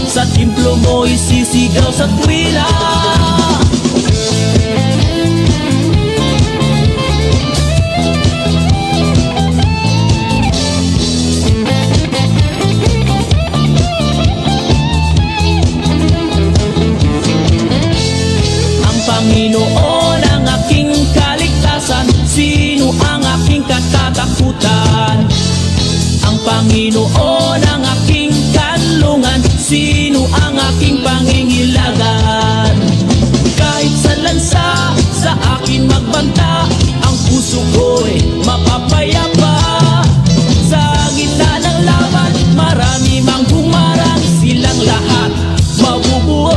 Sa templo mo isisigaw sa tuwina. Ang Panginoon ang aking kaligtasan, sino ang aking katatakutan? Ang Panginoon ang aking kanlungan, sino ang aking pangingilagan? Kahit sa lansa, sa akin magbanta, ang puso ko'y mapapayapa. Sa gitna ng laban, marami mang humarang, silang lahat mabubuo.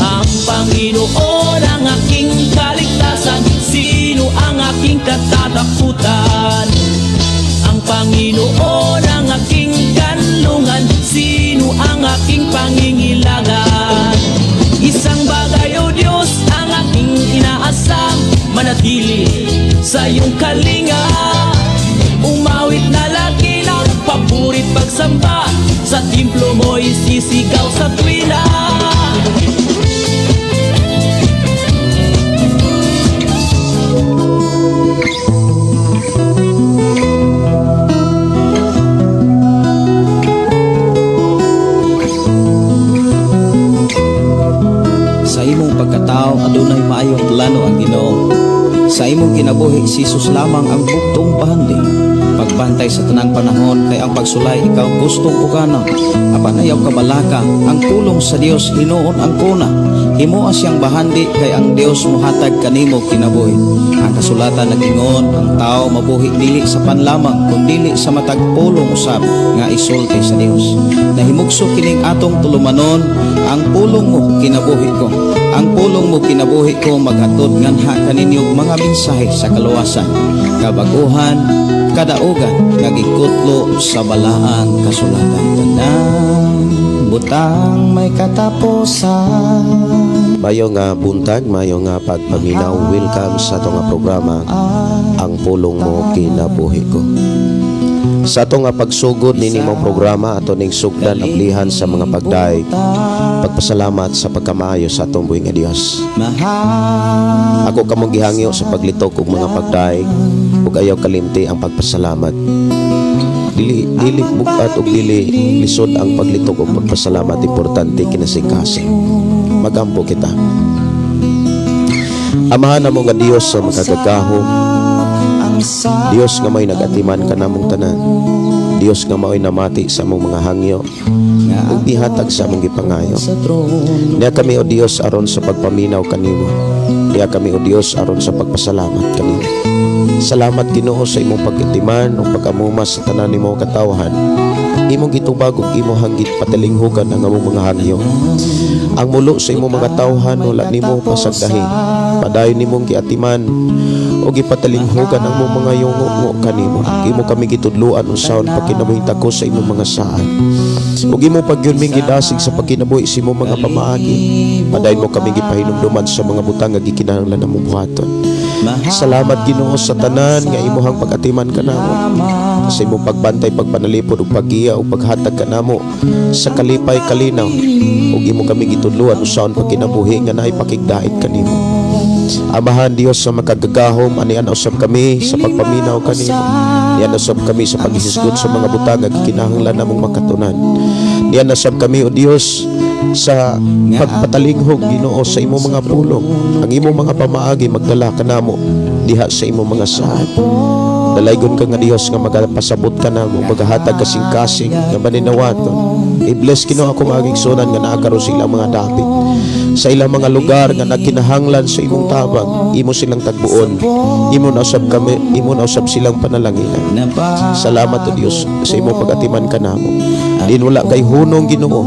Ang Panginoon ang aking kaligtasan, sino ang aking katatakutan? Ang Panginoon ang aking kanlungan, sino ang aking pangingilagan? Isang bagay, O Diyos, ang aking inaasam, manatili sa iyong kalinga. Umawit na lagi ng papurit pagsamba, sa templo mo isisigaw sa tuwina. Sa imong pagkatao adunay maayong plano ang Ginoo. Sa imong kinabuhi si Jesus lamang ang bugtong bahandi. Pagbantay sa tanang panahon kay ang pagsulay ikaw gustong uganon. Apan ayaw kabalaka, ang pulong sa Dios hinuon ang kuna. Himoa siyang bahandi kay ang Dios mohatag kanimo kinabuhi. Ang kasulatan nag-ingon, ang tao mabuhi dili sa panlamang kundili sa matag pulong usab nga isulti sa Dios. Nahimugso kining atong tulumanon, ang pulong mo kinabuhi ko. Ang pulong mo kinabuhi ko maghatod nganha kaninyo mga mensahe sa kaluwasan, kabaguhan, kadaugan nga gikutlo sa balaang kasulatan. Tanang butang may katapusan. Mayo nga buntag, mayo nga pagpaminaw, welcome sa ato nga programa, Ang Pulong Mo Kinabuhi Ko. Sa ato nga pagsugod nini mong programa, ato ning sugdan ablihan sa mga pagday, pagpasalamat sa pagkamaayo sa atong buhi nga Dios. Ako kamong gihangyo sa paglitok og mga pagday, ug ayaw kalimti ang pagpasalamat. Dili dili bugat ug dili lisod ang paglitok og pagpasalamat, importante kinasikasi. Magampo kita. Amahan namo nga Dios sa makagagahom, Dios nga may nagatiman kanamong tanan. Dios nga mao'y namati sa among mga hangyo ug gihatag sa among gipangayo. Niya kami, o Dios, aron sa pagpaminaw kanimo. Niya kami, o Dios, aron sa pagpasalamat kanimo. Salamat, Ginoo, sa imong pagkatiman ug pag-amumas sa tanan nimo katawhan. Imong gitubag ug imong gipatalinghugan ang among mga hangyo. Ang mulo sa imong mga tawhan wala nimo pasagdahi. Padayon nimong giatiman o gipatalinghugan ang among mga yungo kanimo. Imo kami gitudluan unsaon pagkinabuhing takos sa imong mga saad. Ug imo pagyud ming gidasig sa pagkinabuhi sa imong mga pamaagi. Padayon mo kami gipahinumduman sa mga butang nga gikinahanglan namong buhaton. Salamat, Ginoo, sa tanan nga imuhang pag-atiman kanamo. Sa imong pagbantay, pagpanalipod ug paggiya ug paghatag kanamo sa kalipay, kalinaw, ug imo kami gitudluan unsaon pagkinabuhi nga naay pakigdait kanimo. Amahan Dios sa makagagahom, anian usab kami sa pagpaminaw kanimo. Nian usab kami sa paghisgot sa mga butang nga gikinahanglan namong makatunan. Nian usab kami, o Dios, sa pagpatalinghog, Ginoo, sa imong mga pulong. Ang imong mga pamaagi magdala kanamo diha sa imong mga saad. Dalaygon ka nga Dios nga magapasabot ka namo, magahatag kasing-kasing nga maninawaton. I-bless, Ginoo, ako mga igsunan nga naa karon sa ilang mga dapit. Sa ilang mga lugar nga nagkinahanglan sa imong tabang, imo silang tagbuon. Imo na usab kami, imo na usab silang panalanginan. Salamat, O Dios, sa imong pag-atiman kanamo. Din wala kay hunong, Ginoo,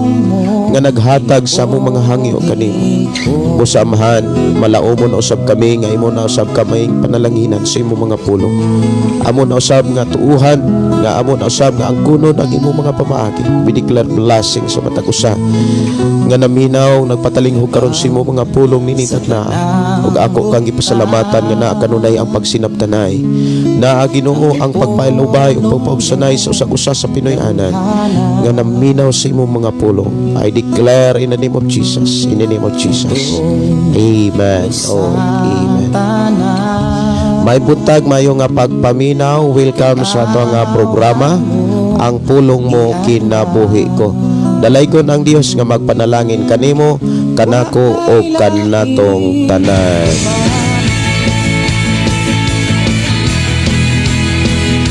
Nga naghatag sa among mga hangyo kanimo. Busa, Amahan, malaumon na usab kami nga imo na usab kami panalanginan sa imong mga pulong. Amo na usab nga tuuhan, nga amo na usab nga angkunon ang imong mga pamaagi. We declare blessing sa matag usa nga naminaw, nagpatalinghog karon sa imong mga pulong nini naa. Ug ako kang gipasalamatan nga naa kanunay ang pagsinabtanay. Naa, Ginoo, ang pagpailubay ug pagpaubsanay sa usag-usa sa Pinoy-anan nga naminaw sa imong mga pulong. I declare in the name of Jesus, in the name of Jesus. Amen. Oh, amen. May buntag, mayo nga pagpaminaw. Welcome sa ato nga programa, Ang Pulong Mo Kinabuhi Ko. Dalaygon ang Dios nga magpanalangin kanimo, kanako o kanatong tanan.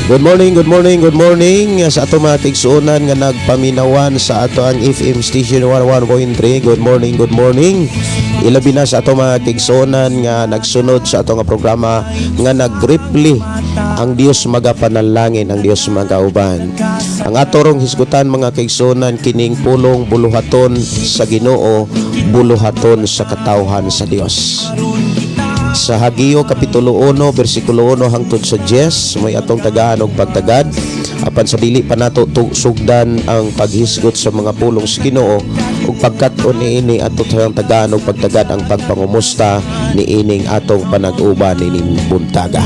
Good morning, good morning, good morning sa ato mga tigsuonan nga nagpaminawan sa ato ang FM station 11.3. Good morning, good morning. Ilabi na sa ato mga tigsuonan nga nagsunod sa ato nga programa nga nagreply, Ang Dios Magapanalangin, Ang Dios Magauban. Ang ato rong hisgutan, mga kaigsuonan, kining pulong buluhaton sa Ginoo, buluhaton sa katawhan sa Dios. Sa Hageo kapitulo 1 bersikulo 1 hangtod sa 10 may atong tagaan og pagtagad. Apan sa dili pa nato sugdan ang paghisgot sa mga pulong sa Ginoo ug pagkat-on niini, ato tayong tagaan og pagtagad ang pagpangumusta niining atong panag-uban nining buntaga.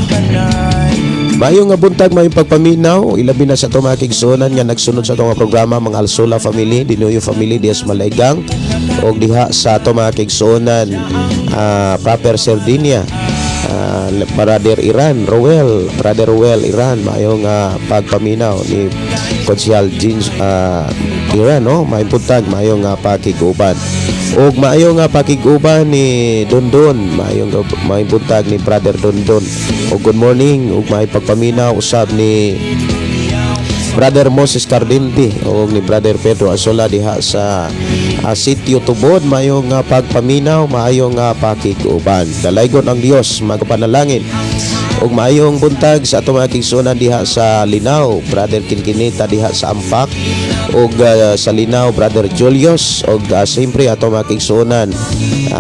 Maayong nga buntag, maayong pagpaminaw, ilabi na sa atong mga kaigsuonan nga nagsunod sa atong mga programa, mga Alsola family, Dinuyo family, Dias Malaygang, og diha sa atong mga kaigsuonan, Proper Sardinia, Brother Iran, Roel, Brother Roel Iran, maayong pagpaminaw ni Konsehal Jeans Iran, no? Maayong buntag, maayong pakig-uban. Og maayo nga pakig-uban ni Dondon, maayong maayong buntag ni Brother Dondon. Og good morning ug maayong pagpaminaw usab ni Brother Moses Cardente o ni Brother Pedro Asola diha sa Sitio Tubod. Maayong nga pagpaminaw, maayong nga pakig-uban. Dalaygon ang Dios magapanalangin. Ug maayong buntag sa atong mga kaigsuonan diha sa Linaw, Brother Kinkinita diha sa Ampak ug sa Linaw, Brother Julius, ug siyempre atong mga kaigsuonan,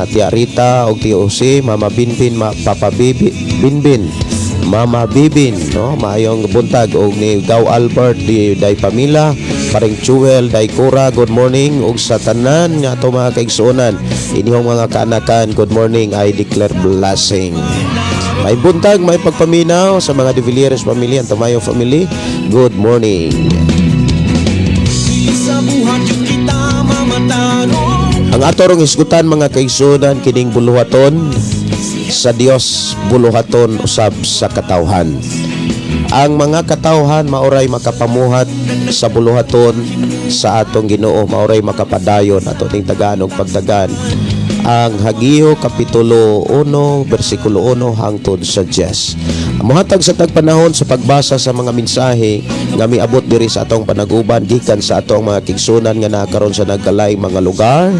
Tia Rita ug Tio Jose, Mama Binbin, Papa Bibi, Binbin, Mama Bibin, no? Maayong buntag og ni Gaw Albert di Day Pamila, Paring Chuel, Day Cora, good morning ug sa tanan nga ato mga kaigsuonan, inyong mga kaanakan, good morning. I declare blessing. May buntag, may pagpaminaw sa mga De Villieres family, ang Tamayo family. Good morning. Sa buhat yung kita mamatanong. Ang ato rong hisgutan, mga kaigsuonan, kining buluhaton sa Dios, buluhaton usab sa katawhan. Ang mga katawhan maoray makapamuhat sa buluhaton sa atong Ginoo, maoray makapadayon. Ato ning tagaan og pagtagan ang Hageo kapitulo 1 bersikulo 1 hangtod sa 10. Mohatag sa tagpanahon sa pagbasa sa mga mensahe nga miabot diri sa atong panaguban gikan sa atong mga kaigsuonan nga nakaron sa nagkalay mga lugar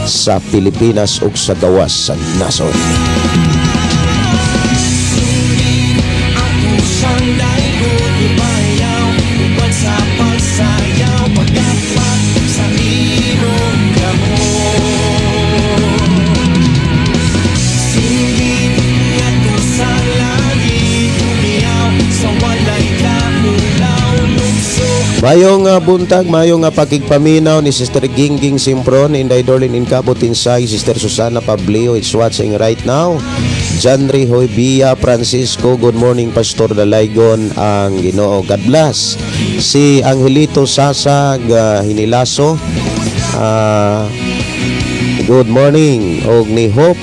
sa Pilipinas ug sa gawas sa nasod. Ako siyang daigon ibayaw uban sa pagsayaw pagkapat sa imong kamot. Sugid ngadto sa langit, humiyaw sa walay kaulaw lukso. Mayong buntag, mayong nga pakigpaminaw ni Sister Gingging Simpron, Inday Dorlin Incabo Tinsay, Sister Susana Pablio is watching right now. Janry Hoybia Francisco, good morning, Pastor, Dalaygon ang Ginoo. God bless. Si Angelito Sasag Hinilaso, good morning. Og ni Hope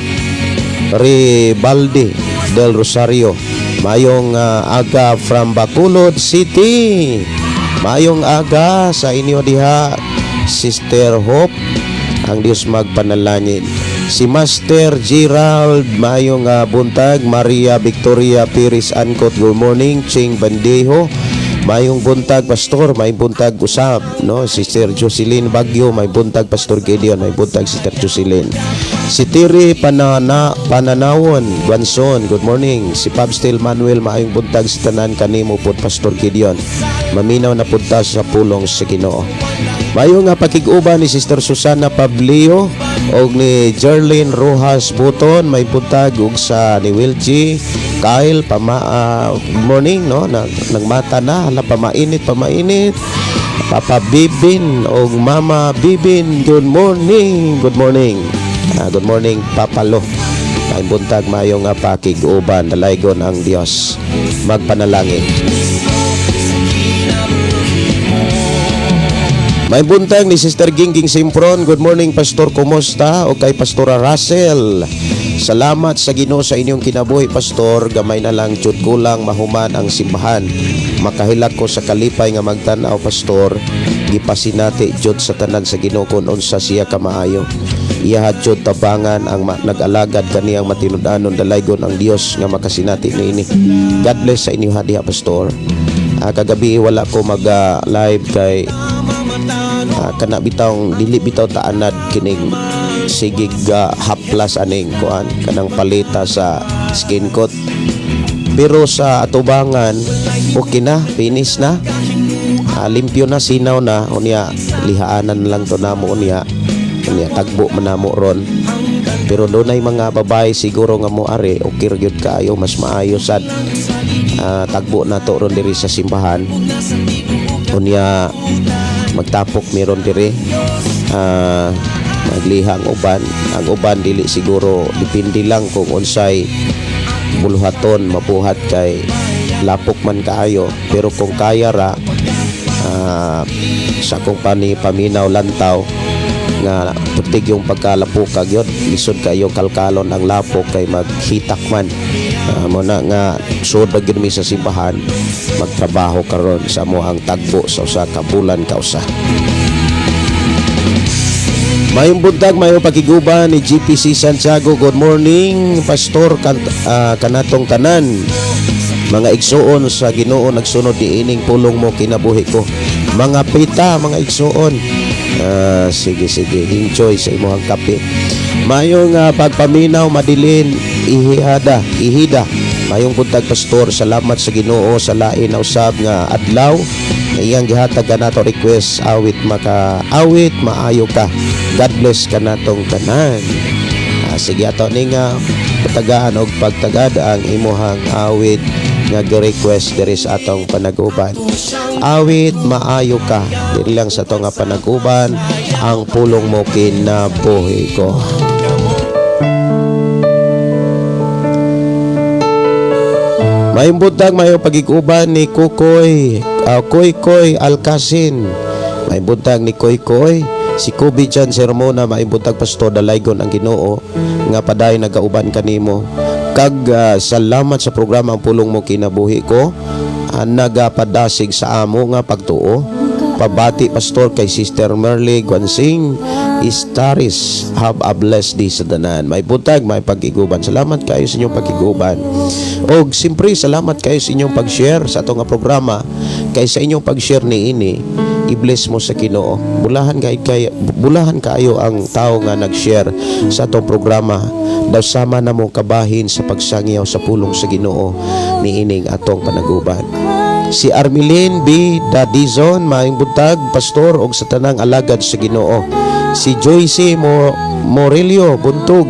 Ribaldi del Rosario. Mayong aga from Bacolod City. Mayong aga sa inyo diha, Sister Hope. Ang Diyos magpanalangin. Si Master Gerald, mayong buntag. Maria Victoria Piris Ancot, good morning. Ching Bandejo, mayong buntag, Pastor, may buntag usab, no? Sister Jocelyn Bagyo, may buntag, Pastor Gideon, may buntag, Sister Jocelyn. Si Tiri Pananawon Guanzon, good morning. Si Pabstil Manuel, maayong buntag sa tanan kanimo pod, Pastor Gideon. Maminaw na punta sa pulong sa Ginoo. Mayo nga pakig-uban ni Sister Susana Pablio og ni Jerlyn Rojas Buton. May buntag og sa ni Will G. Kyle pama, morning, no, nagmata na, hala, pamainit, pamainit. Papa Bibin og Mama Bibin, good morning, good morning. Good morning, Papa Lo. May buntag, mayo nga pakig-uban, dalaygon ang Dios. Magpanalangin. May buntag ni Sister Gingging Simpron. Good morning, Pastor. Kumusta? O kay Pastora Russell. Salamat sa Ginoo sa inyong kinabuhi, Pastor. Gamay na lang jud kulang mahuman ang simbahan. Makahilak ko sa kalipay nga magtan-aw, Pastor. Gipasinati jud sa tanan sa Ginoo kun unsa siya kamaayo. Iyaha jud tabangan ang nag-alagad kaniyang matinud-anon. Dalaygon ang Dios nga makasinati niini. God bless sa inyo diha, Pastor. Kagabi wala ko mag live kay kana bitawng dili bitaw taanad kining sigig haplas aning kuan kanang palita sa skin coat, pero sa atubangan okay na, finish na, limpyo na, sinaw na. Unya lihaanan lang to namo, unya unya tagbo man namo ron, pero dunay mga babae siguro nga mo ari, okay ra gyud kaayo, mas maayo sad tagbo na to ron diri sa simbahan, unya magtapok meron diri, magliha ang uban. Ang uban dili siguro, depende lang kung unsay buluhaton mabuhat kay lapok man kaayo, pero kung kaya ra, sa akong pani paminaw lantaw nga putig yung pagkalapok gyud, lisod kayo kalkalon ang lapok kay maghitak man. Mo na nga sud ra gyud mi sa simbahan magtrabaho karon sa mo ang tagbo sa usa ka bulan kausa. Mayong buntag, mayong pakiguban ni GPC Santiago. Good morning, Pastor kanatong tanan. Mga igsuon sa Ginoo nagsunod ni ining pulong mo kinabuhi ko. Mga pita, mga igsuon. Sige, sige, enjoy sa imong kape. Mayong pagpaminaw, Madilin, ihihada, ihida. Mayong buntag, Pastor, salamat sa Ginoo sa lain na usab nga adlaw nga iyang gihatag kanato. Request awit, maka awit "Maayo Ka". God bless kanatong tanan. Sige, ato ni nga patagaan og pagtagad ang imuhang awit nga gi-request diri sa atong panaguban. Awit "Maayo Ka" diri lang sa atong nga panaguban, "Ang Pulong Mo Kinabuhi Ko". Mayong buntag, mayong pagiguban ni Kukoy, Koy Koy Alcasin. Mayong buntag ni Koy Koy. Si Kobe Jan Sermona, mayong buntag, Pastor, dalaygon ang Ginoo nga padayon nagauban kanimo. Kag salamat sa programa "Ang Pulong Mo Kinabuhi Ko". Nagapadasig sa amo nga pagtuo. Pabati, Pastor, kay Sister Merly Guansing Istaris. Have a blessed day sa tanan. May buntag, may pag-iguban. Salamat kayo sa inyong pag-iguban. Og siyempre, salamat kayo sa inyong pag-share sa atong nga programa. Kay sa inyong pag-share ni ini, i-bless mo sa Ginoo. Bulahan kaayo ang tao nga nag-share sa atong programa. Daw sama na mo kabahin sa pagsangyaw sa pulong sa Ginoo niining atong panaguban. Si Armiline B. Dadizon, maayong buntag, Pastor, og sa tanang alagad sa Ginoo. Si Joyce Morelio Buntog,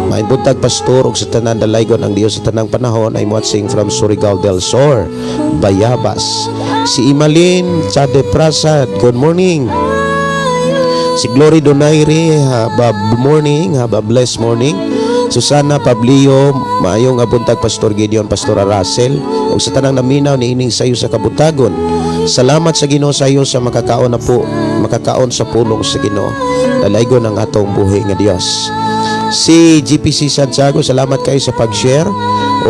maayong buntag, Pastor, og sa tanan, dalaygon ang Dios sa tanang panahon. I'm watching from Surigao del Sur, Bayabas. Si Imalin Chade Prasad, good morning. Si Glory Donaire, have a morning, have a blessed morning. Susana Pablio, maayong buntag, Pastor Gideon, Pastor Russell, ug sa tanang naminaw niining sayo sa kabuntagon. Salamat sa Ginoo sayo sa makakaon na po, makakaon sa pulong sa Ginoo. Dalaygon ang atong buhi nga Dios. Si GPC Santiago, salamat kayo sa pag-share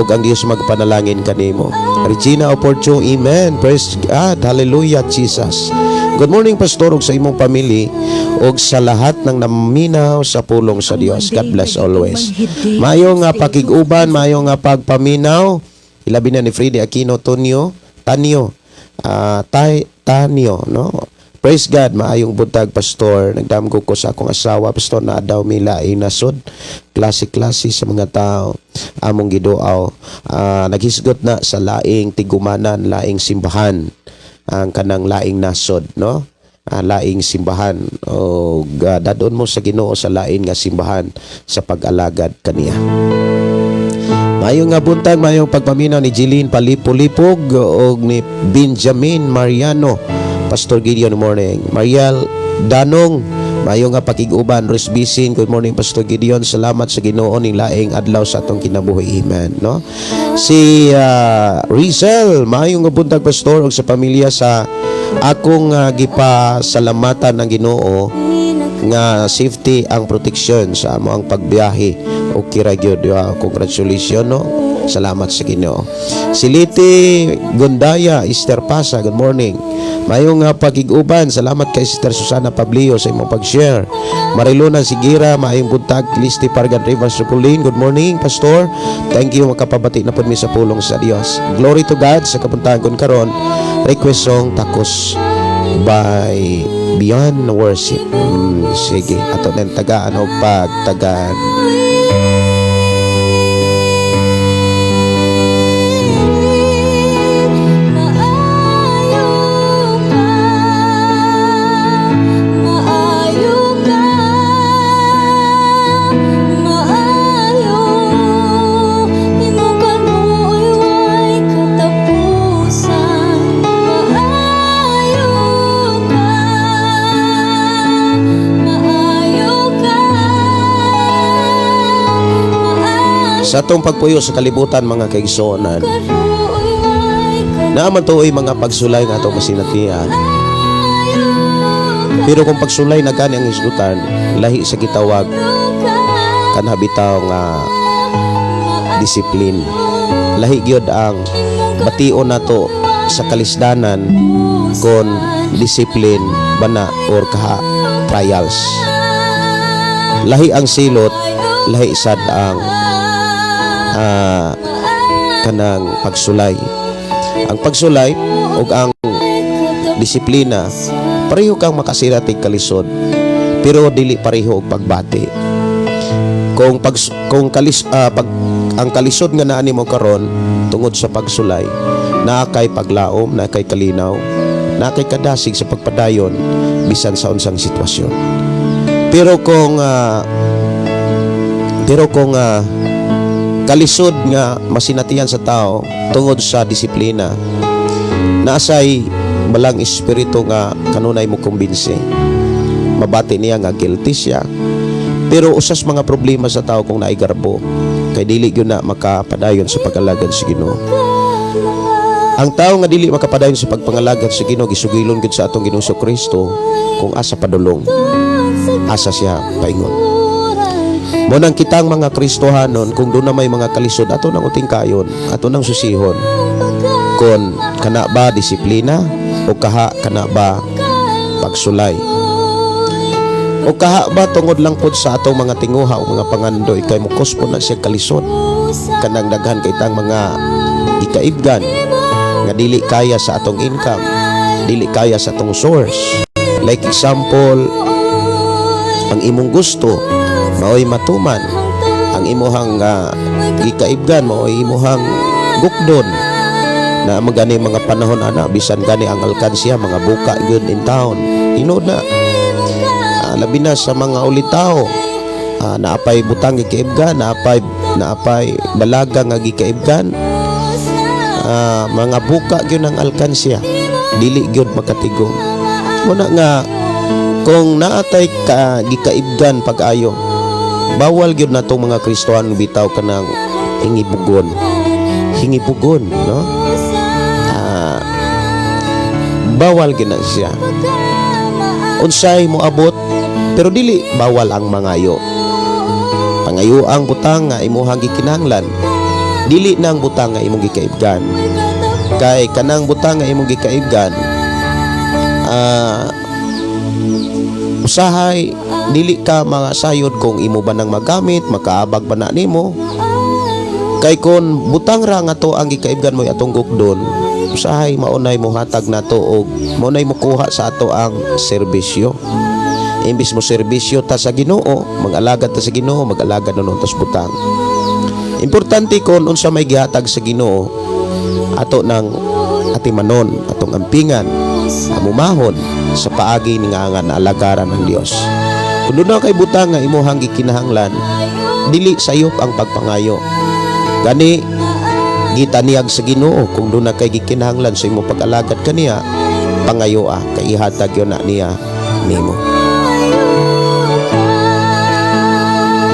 ug ang Dios magpanalangin kanimo. Regina Oportune, amen. Praise God. Hallelujah, Jesus. Good morning, Pastor, ug sa imong pamilya ug sa lahat ng naminaw sa pulong sa Dios. God bless always. Mayo nga pakig-uban, mayo nga pagpaminaw. Ilabi na ni Freddy Aquino Tonio, Tanyo, Tay Tanyo, no? Praise God, maayong buntag, Pastor. Nagdamgo ko sa akong asawa, Pastor, na daw mila inasod. Klase-klase sa mga tao among giduaw. Naghisgot na sa laing tigumanan, laing simbahan ang kanang laing nasod, no? Laing simbahan o dadon mo sa Ginoo sa lain nga simbahan sa pag-alagad kaniya. Maayong nga buntag, maayong pagpaminaw ni Jeline Palipolipog og ni Benjamin Mariano. Pastor Gideon, morning. Mariel Danong, maayong nga pakig-uban. Rose Bisin, good morning, Pastor Gideon. Salamat sa Ginoo ning laing adlaw sa atong kinabuhi. Amen, no? Si Rizel, maayong nga buntag, Pastor, ug sa pamilya sa akong gipasalamatan ng Ginoo nga safety ang protection sa amo ang pagbiyahe. Okay ra gyud. Congratulations, no? Salamat sa Ginoo. Si Liti Gondaya, Esther Pasa, good morning. Maayong nga pagig-uban. Salamat kay Sister Susana Pablio sa imong pag-share. Marilona Sigira, maayong buntag. Listi Pargan Rivers Supulin, good morning, Pastor. Thank you, makapabati na pud mi sa pulong sa Dios. Glory to God sa kabuntagon karon. Request song Takos by Beyond Worship. Sige, ato nang tagaan og pagtagaan. Maayo ka, maayo ka, maayo, imong kaluoy way katapusan. Maayo ka, maayo ka, maayo. Sa atong pagpuyo sa kalibutan, mga kaigsuonan, Kaluoy way naa man tuoy mga pagsulay nga atong masinatian. Pero kung pagsulay na gani ang hisgutan, lahi sa gitawag kanha bitaw nga discipline. Lahi gyud ang bation nato sa kalisdanan kon discipline bana or kaha trials. Lahi ang silot, lahi sad ang kanang pagsulay. Ang pagsulay ug ang disiplina, pareho kang makasiratig kalisod pero dili pareho og pagbati. Kung kalis ah, pag ang kalisod nga naa nimo karon tungod sa pagsulay, naa kay paglaom, naa kay kalinaw, naa kay kadasig sa pagpadayon bisan sa unsang sitwasyon. Pero kung kalisod nga masinatian sa tao tungod sa disiplina, naasay malang espiritu nga kanunay mo kumbinsi, mabati niya nga guilty siya. Pero usas mga problema sa tao kung naay garbo kay dili gyud na makapadayon sa pag-alagad sa Ginoo. Ang tao nga dili makapadayon sa pagpangalagad sa Ginoo, gisugilon gyud sa atong Ginoong Kristo kung asa padulong, asa siya paingon. Mo nang kitang mga Kristohanon, kung doon na may mga kalisod, ato nang utingkayon, ato nang susihon kung kana ba disiplina o kaha kana ba pagsulay o kaha ba tungod lang pod sa atong mga tinguha o mga pangandoy kay mukos po na siya kalisod, kanang daghan kay tang mga ikaibgan nga dili kaya sa atong income, dili kaya sa atong source. Like example, ang imong gusto maoy matuman, ang imuhang gikaibgan maoy imuhang gukdon na magani mga panahon ana, bisan gani ang alkansya mga buka gyud in town, tinuod na. Labi na sa mga ulitaw, naapay butang gikaibgan, naapay dalaga nga gikaibgan, mga buka gyud ang alkansya, dili gyud makatigom. Muna nga kung naatay ka gikaibgan pag-ayo, bawal gyud natong mga Kristohan bitaw kanang hingibugon hingibugon, no? Bawal gyud na siya unsay moabot, pero dili bawal ang mangayo. Pangayo ang butang nga imuhang gikinahanglan, dili nang butang nga imong gikaibgan, kay kanang butang nga imong gikaibgan, usahay dili ka masayod kung imo ba nang magamit, makaabag ba na nimo. Kay kon butang ra nga to ang gikaibgan mo atong gukdon, usahay maunay mo hatag nato og maunay mo kuha sa ato ang serbisyo. Imbis mo serbisyo ta sa Ginoo, mag-alagad ta sa Ginoo, mag-alagad na tas butang. Importante kon unsa may gihatag sa Ginoo, ato nang atimanon, atong ampingan. Amumahon sa paagi ni nga nga naalagaran ang Dios. Kung doon kay butang nga imuhang gikinahanglan, dili sayop ang pagpangayo. Gani gitaniyag sa Ginoo, kung doon na kay gikinahanglan sa imong pag-alagad kaniya, pangayoa kay ihatag yun na niya nimo.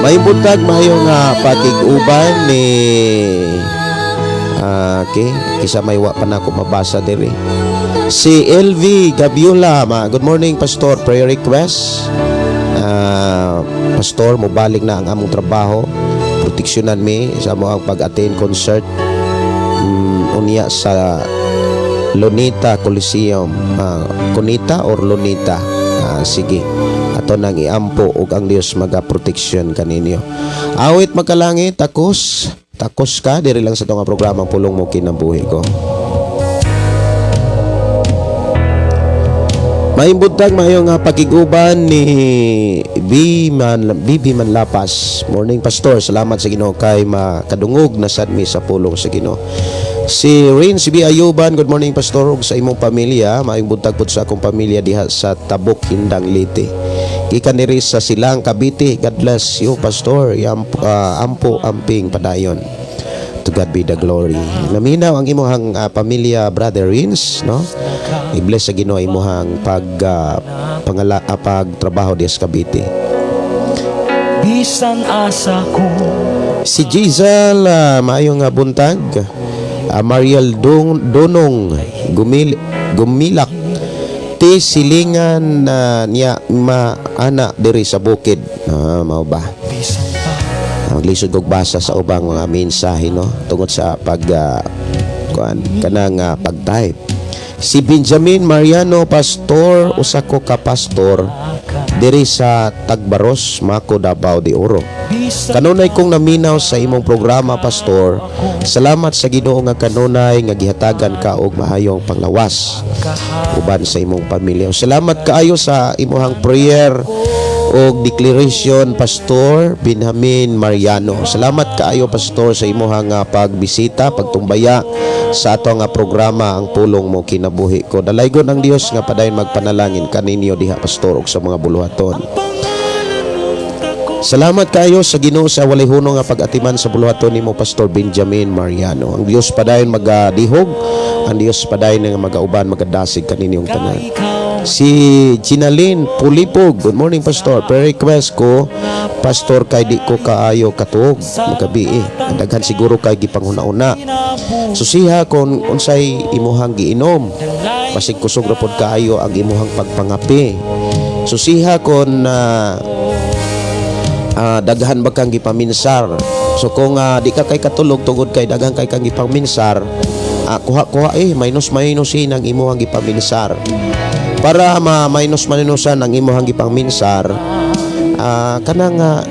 May buntag, mayo nga pakig-uban ni okay, kisa may wa pa na ako mabasa diri. Si LV Gabiola, ma, good morning, Pastor, prayer request. Pastor, mobalik na ang among trabaho. Proteksyonan mi sa amo ang pag-attend concert unya sa Luneta Coliseum. Kunita or Lunita? Sige. Ato nang iampo ug ang Dios maga-proteksyon kaninyo. Awit magkalangit, takos. Takos ka diri lang sa atong programa, Pulong Mo Kinabuhi Ko. Maayong buntag, maayo nga pakiguban ni B Man BB Manlapas. Morning, Pastor, salamat sa Ginoo kay makadungog na sad mi sa pulong sa Ginoo. Si Rain B. Ayuban, good morning, Pastor, ug sa imong pamilya. Maayong buntag pud sa akong pamilya diha sa Tabok, Hindang, Leyte. Gikan diri sa Silang, Cavite. God bless you, Pastor. Ampo amping padayon. To God be the glory. Naminaw ang imuhang pamilya, Brother Rins, no? I-bless sa Ginoo imuhang pagtrabaho diha sa Cavite. Bisan asa ko. Si Giselle, maayong nga buntag. Mariel Donong Gumilak. Ti silingan na niya maana diri sa bukid. Mao ba? Bisan pa. Maglisod kog basa sa ubang mga mensahe, no, tungod sa pag kuan kanang pag-type. Si Benjamin Mariano, Pastor, usa ko ka pastor diri sa Tagbaros, Mako, Davao de Oro. Bisan Kanunay kong naminaw sa imong programa, Pastor. Salamat sa Ginoo nga kanunay nga gihatagan ka og maayong panglawas uban sa imong pamilya. Salamat kaayo sa imuhang prayer og declaration, Pastor Benjamin Mariano. Salamat kaayo, Pastor, sa imuhang pagbisita, pagtumbaya sa ato nga programa, Ang Pulong Mo Kinabuhi Ko. Dalaygon ang Dios nga padayon magpanalangin kaninyo diha, Pastor, ug sa mga buluhaton. Salamat kayo sa Ginoo sa walay hunong nga pag-atiman sa buluhaton nimo, Pastor Benjamin Mariano. Ang Dios padayon magadihog, ang Dios padayon nga magauban, magadasig kaninyong tanan. Si Ginalyn Pulipog, good morning, Pastor. Prayer request ko, Pastor, kay di ko kaayo katuog magabi eh. Daghan siguro kay gipanghuna-una. Susiha kung unsay imuhang giinom. Basig kusog ra pod kaayo ang imuhang pagpangapi. Susiha kon daghan ba kang gipaminsar. So kung di ka kay katulog tungod kay daghan kay kang gipaminsar, kuha-kuha eh, minus minus ang imuhang gipaminsar. Para ma minus minusan ang imuhang gipaminsar, kanang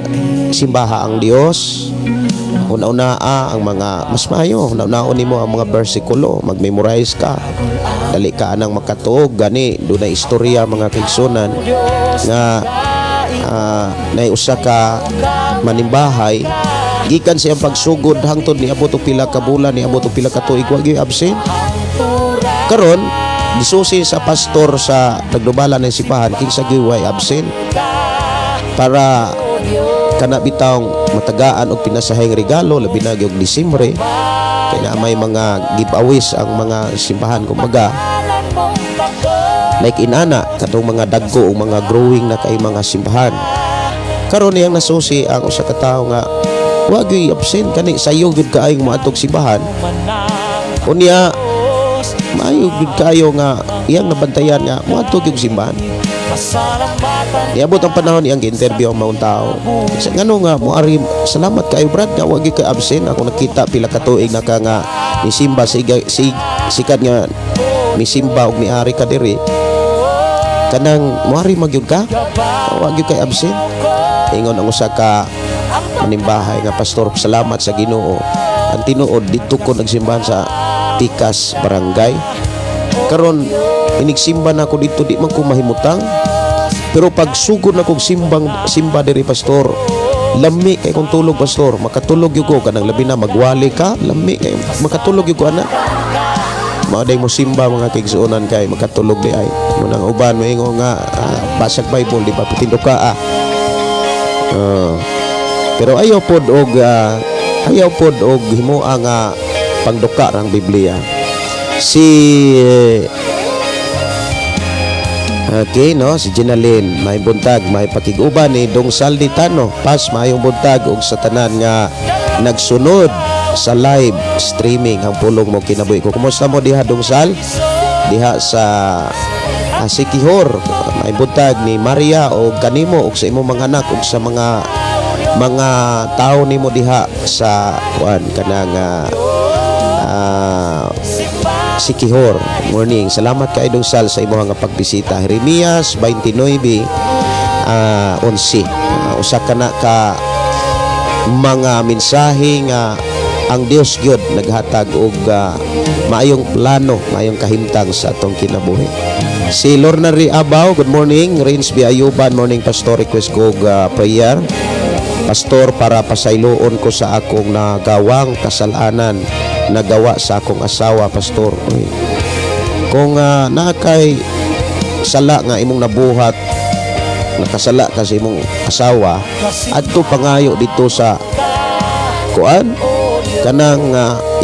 simbaha ang Dios, una-una ang mga mas maayo, una-unaon nimo ang mga bersikulo, mag-memorize ka. Dali ka anang makatuog. Gani dunay istorya, mga kaigsunan, nga nay usa ka manimbahay, gikan siyang pagsugod hangtod niabot og pila ka bulan, niabot og pila ka tuig, wa gyud absent. Karon gisusi sa pastor sa nagdubala ng simbahan kinsa gyud way absent para kana bitawng matagaan og pinasaheng regalo, labi na gyud Disyembre kay na may mga giveaways ang mga simbahan kumbaga. Like inana katong mga dagko o mga growing na kay mga simbahan. Karon iyang nasusi ang usa ka tawo nga wa gyud absent, kani sayo gyud kaayong moadtog simbahan. Unya maayo gyud kaayo nga iyang nabantayan nga moadto gyud simbahan. Niabot ang panahon, iyang gi-interview ang maong tao. Sa ngano nga moari, "Salamat kayo, Brad, nga wa gyud ka absent. Ako nakita pila ka tuig na ka nga nisimba si, sikat nga misimba og miari ka diri. Kanang moari magyud ka. Wa gyud kay absent." Ingon ang usa ka manimbahay nga, "Pastor, salamat sa Ginoo. Ang tinuod, didto ko nagsimbahan sa Tikas Barangay. Karon inigsimba na ako dito, di man ko mahimutang. Pero pag sugod na kog simbang simba diri, Pastor, lami kay kong tulog, Pastor. Makatulog gyud ko. Kanang labi na magwali ka, lami kay makatulog gyud ko ana." Mao day mo simba, mga kaigsuonan, kay makatulog di ay. Munang uban moingon nga basag Bible, di ba patindo ka ah. Pero ayaw pod og himoa nga pangduka rang Biblia. Si Okay, no? Si Ginalyn, may buntag, may pakig-uban ni Dong Salditano. Pas, maayong buntag og sa tanan nga nagsunod sa live streaming ang Pulong Mo Kinabuhi Ko. Kumusta mo diha, Dong Sal? Diha sa Sikihor, may buntag ni Maria og kanimo og sa imong mga anak og sa mga tao nimo diha sa kuan kanang Sikihor. Good morning. Salamat kay Dong Sal sa imong nga pagbisita. Jeremias 29 11. Usa ka na ka mga mensahe nga ang Dios gyud naghatag og maayong plano, maayong kahimtang sa atong kinabuhi. Si Lorna Riabaw, good morning. Rins B. Ayuban, morning, Pastor, request ko og prayer. Pastor, para pasayloon ko sa akong nagawang kasalanan nagawa sa akong asawa, Pastor. Uy. Kung naa kay sala nga imong nabuhat, nakasala ka sa imong asawa, adto pangayo dito sa kuan kanang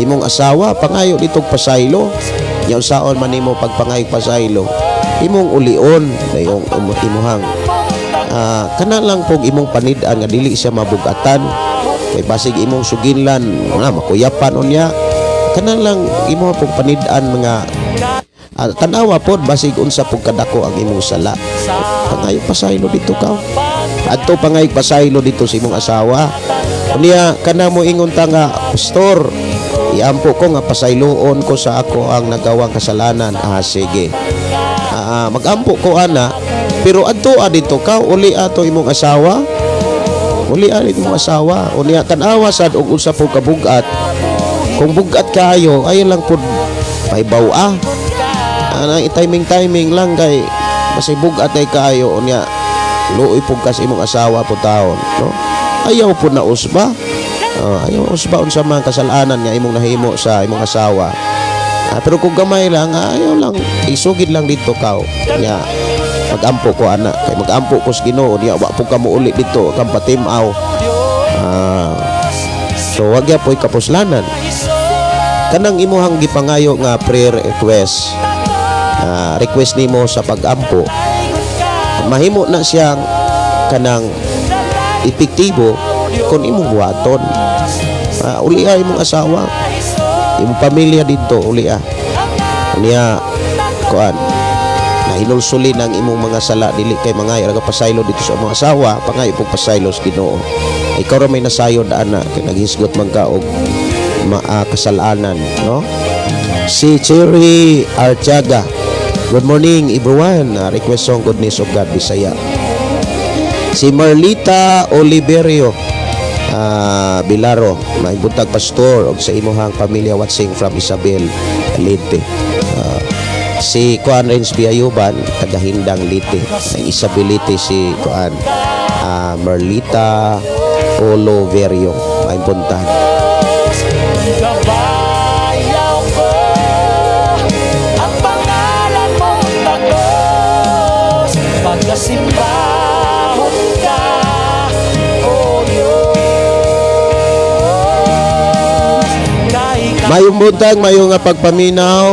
imong asawa, pangayo dito og pasaylo. Nya unsaon man nimo pagpangayo pasaylo, imong ulion dayong imuhang kana lang pog imong panid-an nga dili siya mabugatan, kay basig imong suginlan na makuyapan unya. Kana lang imo pog panid-an mga tan-awa pod basig unsa pug kadako ang imong sala. Pangayo pasaylo dito ka, adto pangayo pasaylo dito sa imong asawa. Unya kana mo ingon ta nga, "Pastor, iampo ko nga pasayloon ko sa ako ang nagawang kasalanan." Ah, sige. Magampo ko ana, pero adto dito ka uli ato imong asawa, uli ani imong asawa. Unya tan-awa sad og unsa po kabugat. Kung bugat kaayo, ayo lang pud pahibaw-a ana, i-timing timing lang, kay basig bugat ay kaayo, unya luoy pud ka sa imong asawa po taon, no? Ayaw pud na usba. Ayaw usba unsa man kasalanan nga imong nahimo sa imong asawa. Pero kung gamay lang, ayaw lang isugid lang dito kaw. Nya magampo ko ana, kay magampo ko sa Ginoo niya, wa po ka mouli dito kang patimaw. So wag ya po'y kapuslanan kanang imuhang gipangayo nga prayer request, request nimo sa pagampo, mahimo na siyang kanang epektibo kung imong buhaton. Ulia imong asawa, imong pamilya dito, ulia niya kuan nahinulsuli ng imong mga sala. Dili kay mangayo ra ka pasaylo dito sa imong asawa, pangayo pug pasaylo sa Ginoo. Ikaw ra may nasayod ana kay naghisgot man ka og kasalanan, no? Si Cherry Artiaga, good morning, everyone. Request song, Goodness of God, Bisaya. Si Marlita Oliverio Bilaro, may buntag, Pastor, og sa imuhang pamilya watching from Isabel, Leyte. Si Kuan Renz Biayuban, taga Hindang, Leyte. Ang Isabel, Leyte, si Kuan Marlita Oliverio, may buntag. Kabayaw ko ang pangalan mong takos, pagkasimbahon ka, O Diyos. Kay Mayong buntag, mayong nga pagpaminaw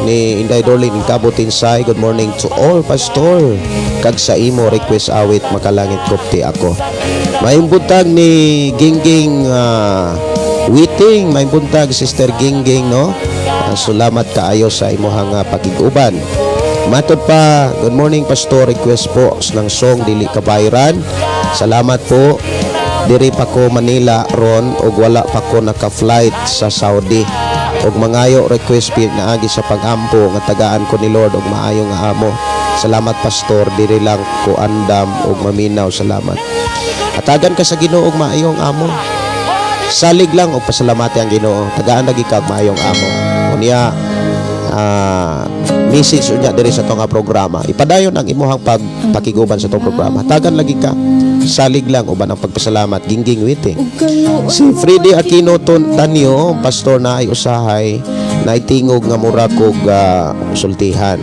ni Inday Dorlin Kabutinsay. Good morning to all, Pastor. Kag sa imo, request awit, Makalangit Kupti Ako. Mayong buntag ni Gingging Witing, mayong buntag, Sister Gingging, no? Salamat kaayo sa imuhang pakig-uban. Matod pa, good morning, Pastor, request po ng song Dili Kabayran. Salamat po. Diri pa ko Manila ron ug wala pa ko naka-flight sa Saudi. Ug mangayo request pinaagi sa pagampo nga tagaan ko ni Lord og maayo nga amo. Salamat, Pastor, diri lang ko andam ug maminaw. Salamat. Hatagan ka sa Ginoo og maayong amo. Salig lang og pasalamati ang Ginoo. Tagaan lagi ka og maayong amo. Unya message unya diri sa atong nga programa. Ipadayon ang imuhang pagpakiguban sa atong programa. Tagan lagi ka. Salig lang uban ang pagpasalamat. Gingging Witing. Si Freddy Aquino Tanyo, pastor na ay usahay. Naitingog nga mura kog sultihan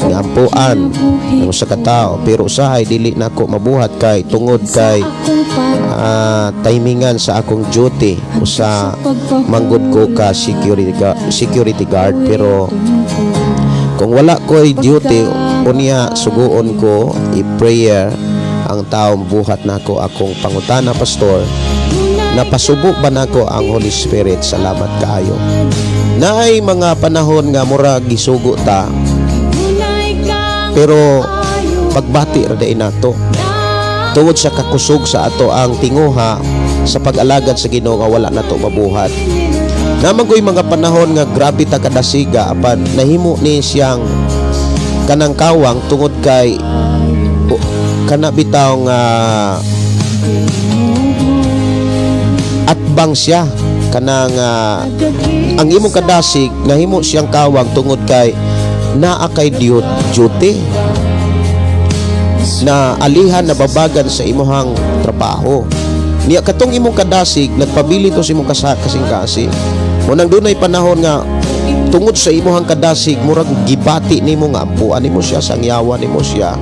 nga ampuan ng usa ka tawo, pero usahay dili nako mabuhat kay tungod kay timingan sa akong duty, usa manggod ko ka security guard. Pero kung wala ko'y duty unya, suguon ko i-prayer ang taong buhat nako akong pangutana, "Pastor, napasubo ba nako ang Holy Spirit?" Salamat kaayo. Naay mga panahon nga mura gisugo ta, pero pagbati ra diay nato tungod sa kakusog sa ato ang tinguha sa pag-alagad sa Ginoo nga wala nato mabuhat. Naman ko'y mga panahon nga grabe ta kadasiga, apan nahimo ni siyang kanang kawang tungod kay kana bitaw nga atbang siya kanang ang imong kadasig nahimo siyang kawang tungod kay naa kay duty na alihan, nababagan sa imuhang trabaho niya. Katong imong kadasig nagpabili to sa imong kasing-kasing mo nang dunay panahon nga tungod sa imuhang kadasig murag gibati nimo nga ampuan nimo siya, sangyawan nimo siya.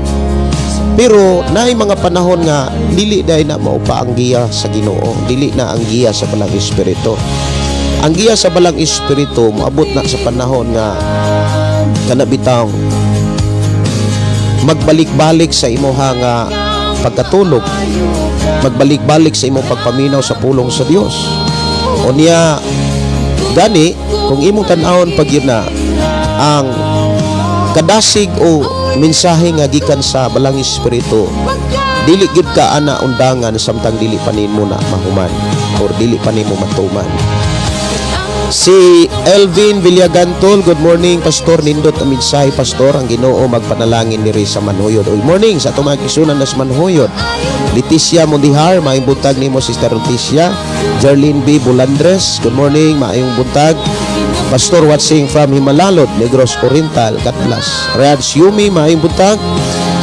Pero naay mga panahon nga dili dahil na mao pa ang giya sa Ginoo, dili na ang giya sa Balang Espiritu. Ang giya sa Balang Espiritu moabot na sa panahon nga kana bitaw magbalik-balik sa imuha nga pagkatulog, magbalik-balik sa imong pagpaminaw sa pulong sa Dios. Unya gani kung imong tan-awon pag yun na ang kadasig o mensahe nga gikan sa Balang Espiritu, dili gyud ka ana undangan samtang dili pa nimo na mahuman or dili pa nimo matuman. Si Elvin Villagantol, "Good morning, Pastor. Nindot ang mensahe, Pastor. Ang Ginoo magpanalangin diri sa Manhuyod." Good morning sa atong mga kisunan na sa Manhuyod. Leticia Mundihar, maayong buntag nimo, Sister Leticia. Jerlyn B. Bulandres, good morning, maayong buntag. Pastor, watching from Himalalod, Negros Oriental. God bless. Raj Yumi, maayong buntag.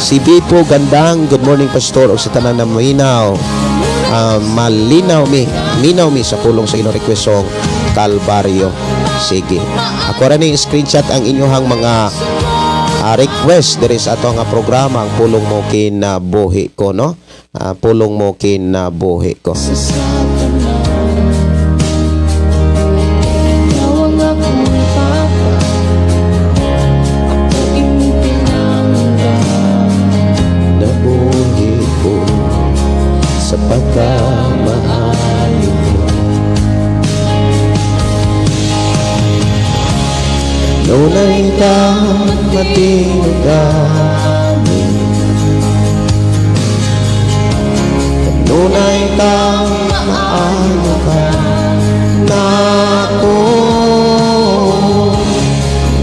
Si Bipo Gandang, "Good morning, Pastor. O sa tanan na minaw. Malinaw mi, minaw mi sa pulong sa Ginoo, request song Kalbaryo." Sige. Ako ra ni screenshot ang inyong mga request diri sa ato nga programa, Ang Pulong Mo Kinabuhi Ko, no? Pulong Mo Kinabuhi Ko. Ikaw ang akong papa. Ako imong pinangga. Nabuhi ko sa pagkamaayo ko. Nunay ka matinugani, kanunay ka maayo ka nako.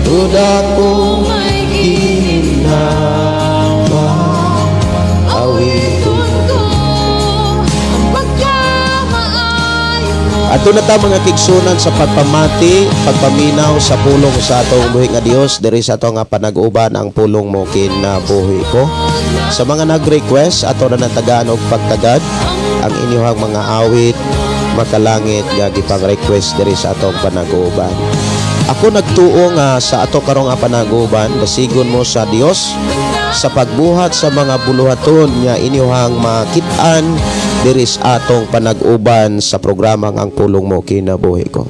Duda ko ginawa Awiton ko ang pagkamaayo mo. Ato na ta, mga kigsunan, sa pagpamati, pagpaminaw sa pulong sa atong buhi nga Dios diri sa ato nga panag-uban, Ang Pulong Mo Kinabuhi Ko. Sa mga nag-request, ato na natagaan og pagtagad ang inyong mga awit makalangit nga gipang-request diri sa atong panag-uban. Ako nagtuo nga sa ato karong nga panag-uban, dasigon mo sa Dios sa pagbuhat sa mga buluhaton nga inyong makit-an diri sa atong panag-uban sa programang Ang Pulong Mo Kinabuhi Ko.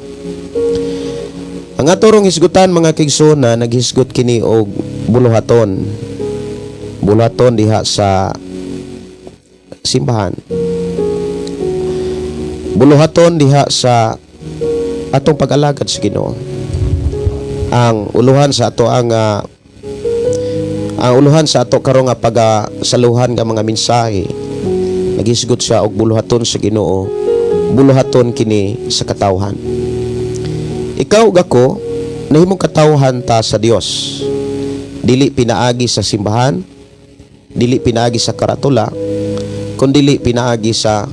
Ang atorong hisgutan, mga kigsuna, naghisgot kini og buluhaton. Buluhaton diha sa simbahan. Buluhaton diha sa atong pag-alagad sa Ginoo. Ang uluhan sa ato karong nga pagasaluhan nga mga mensahe, naghisgot siya og buluhaton sa Ginoo, buluhaton kini sa katawhan. Ikaw ug ako, nahimong katawhan ta sa Dios, dili pinaagi sa simbahan, dili pinaagi sa karatula, kundili pinaagi sa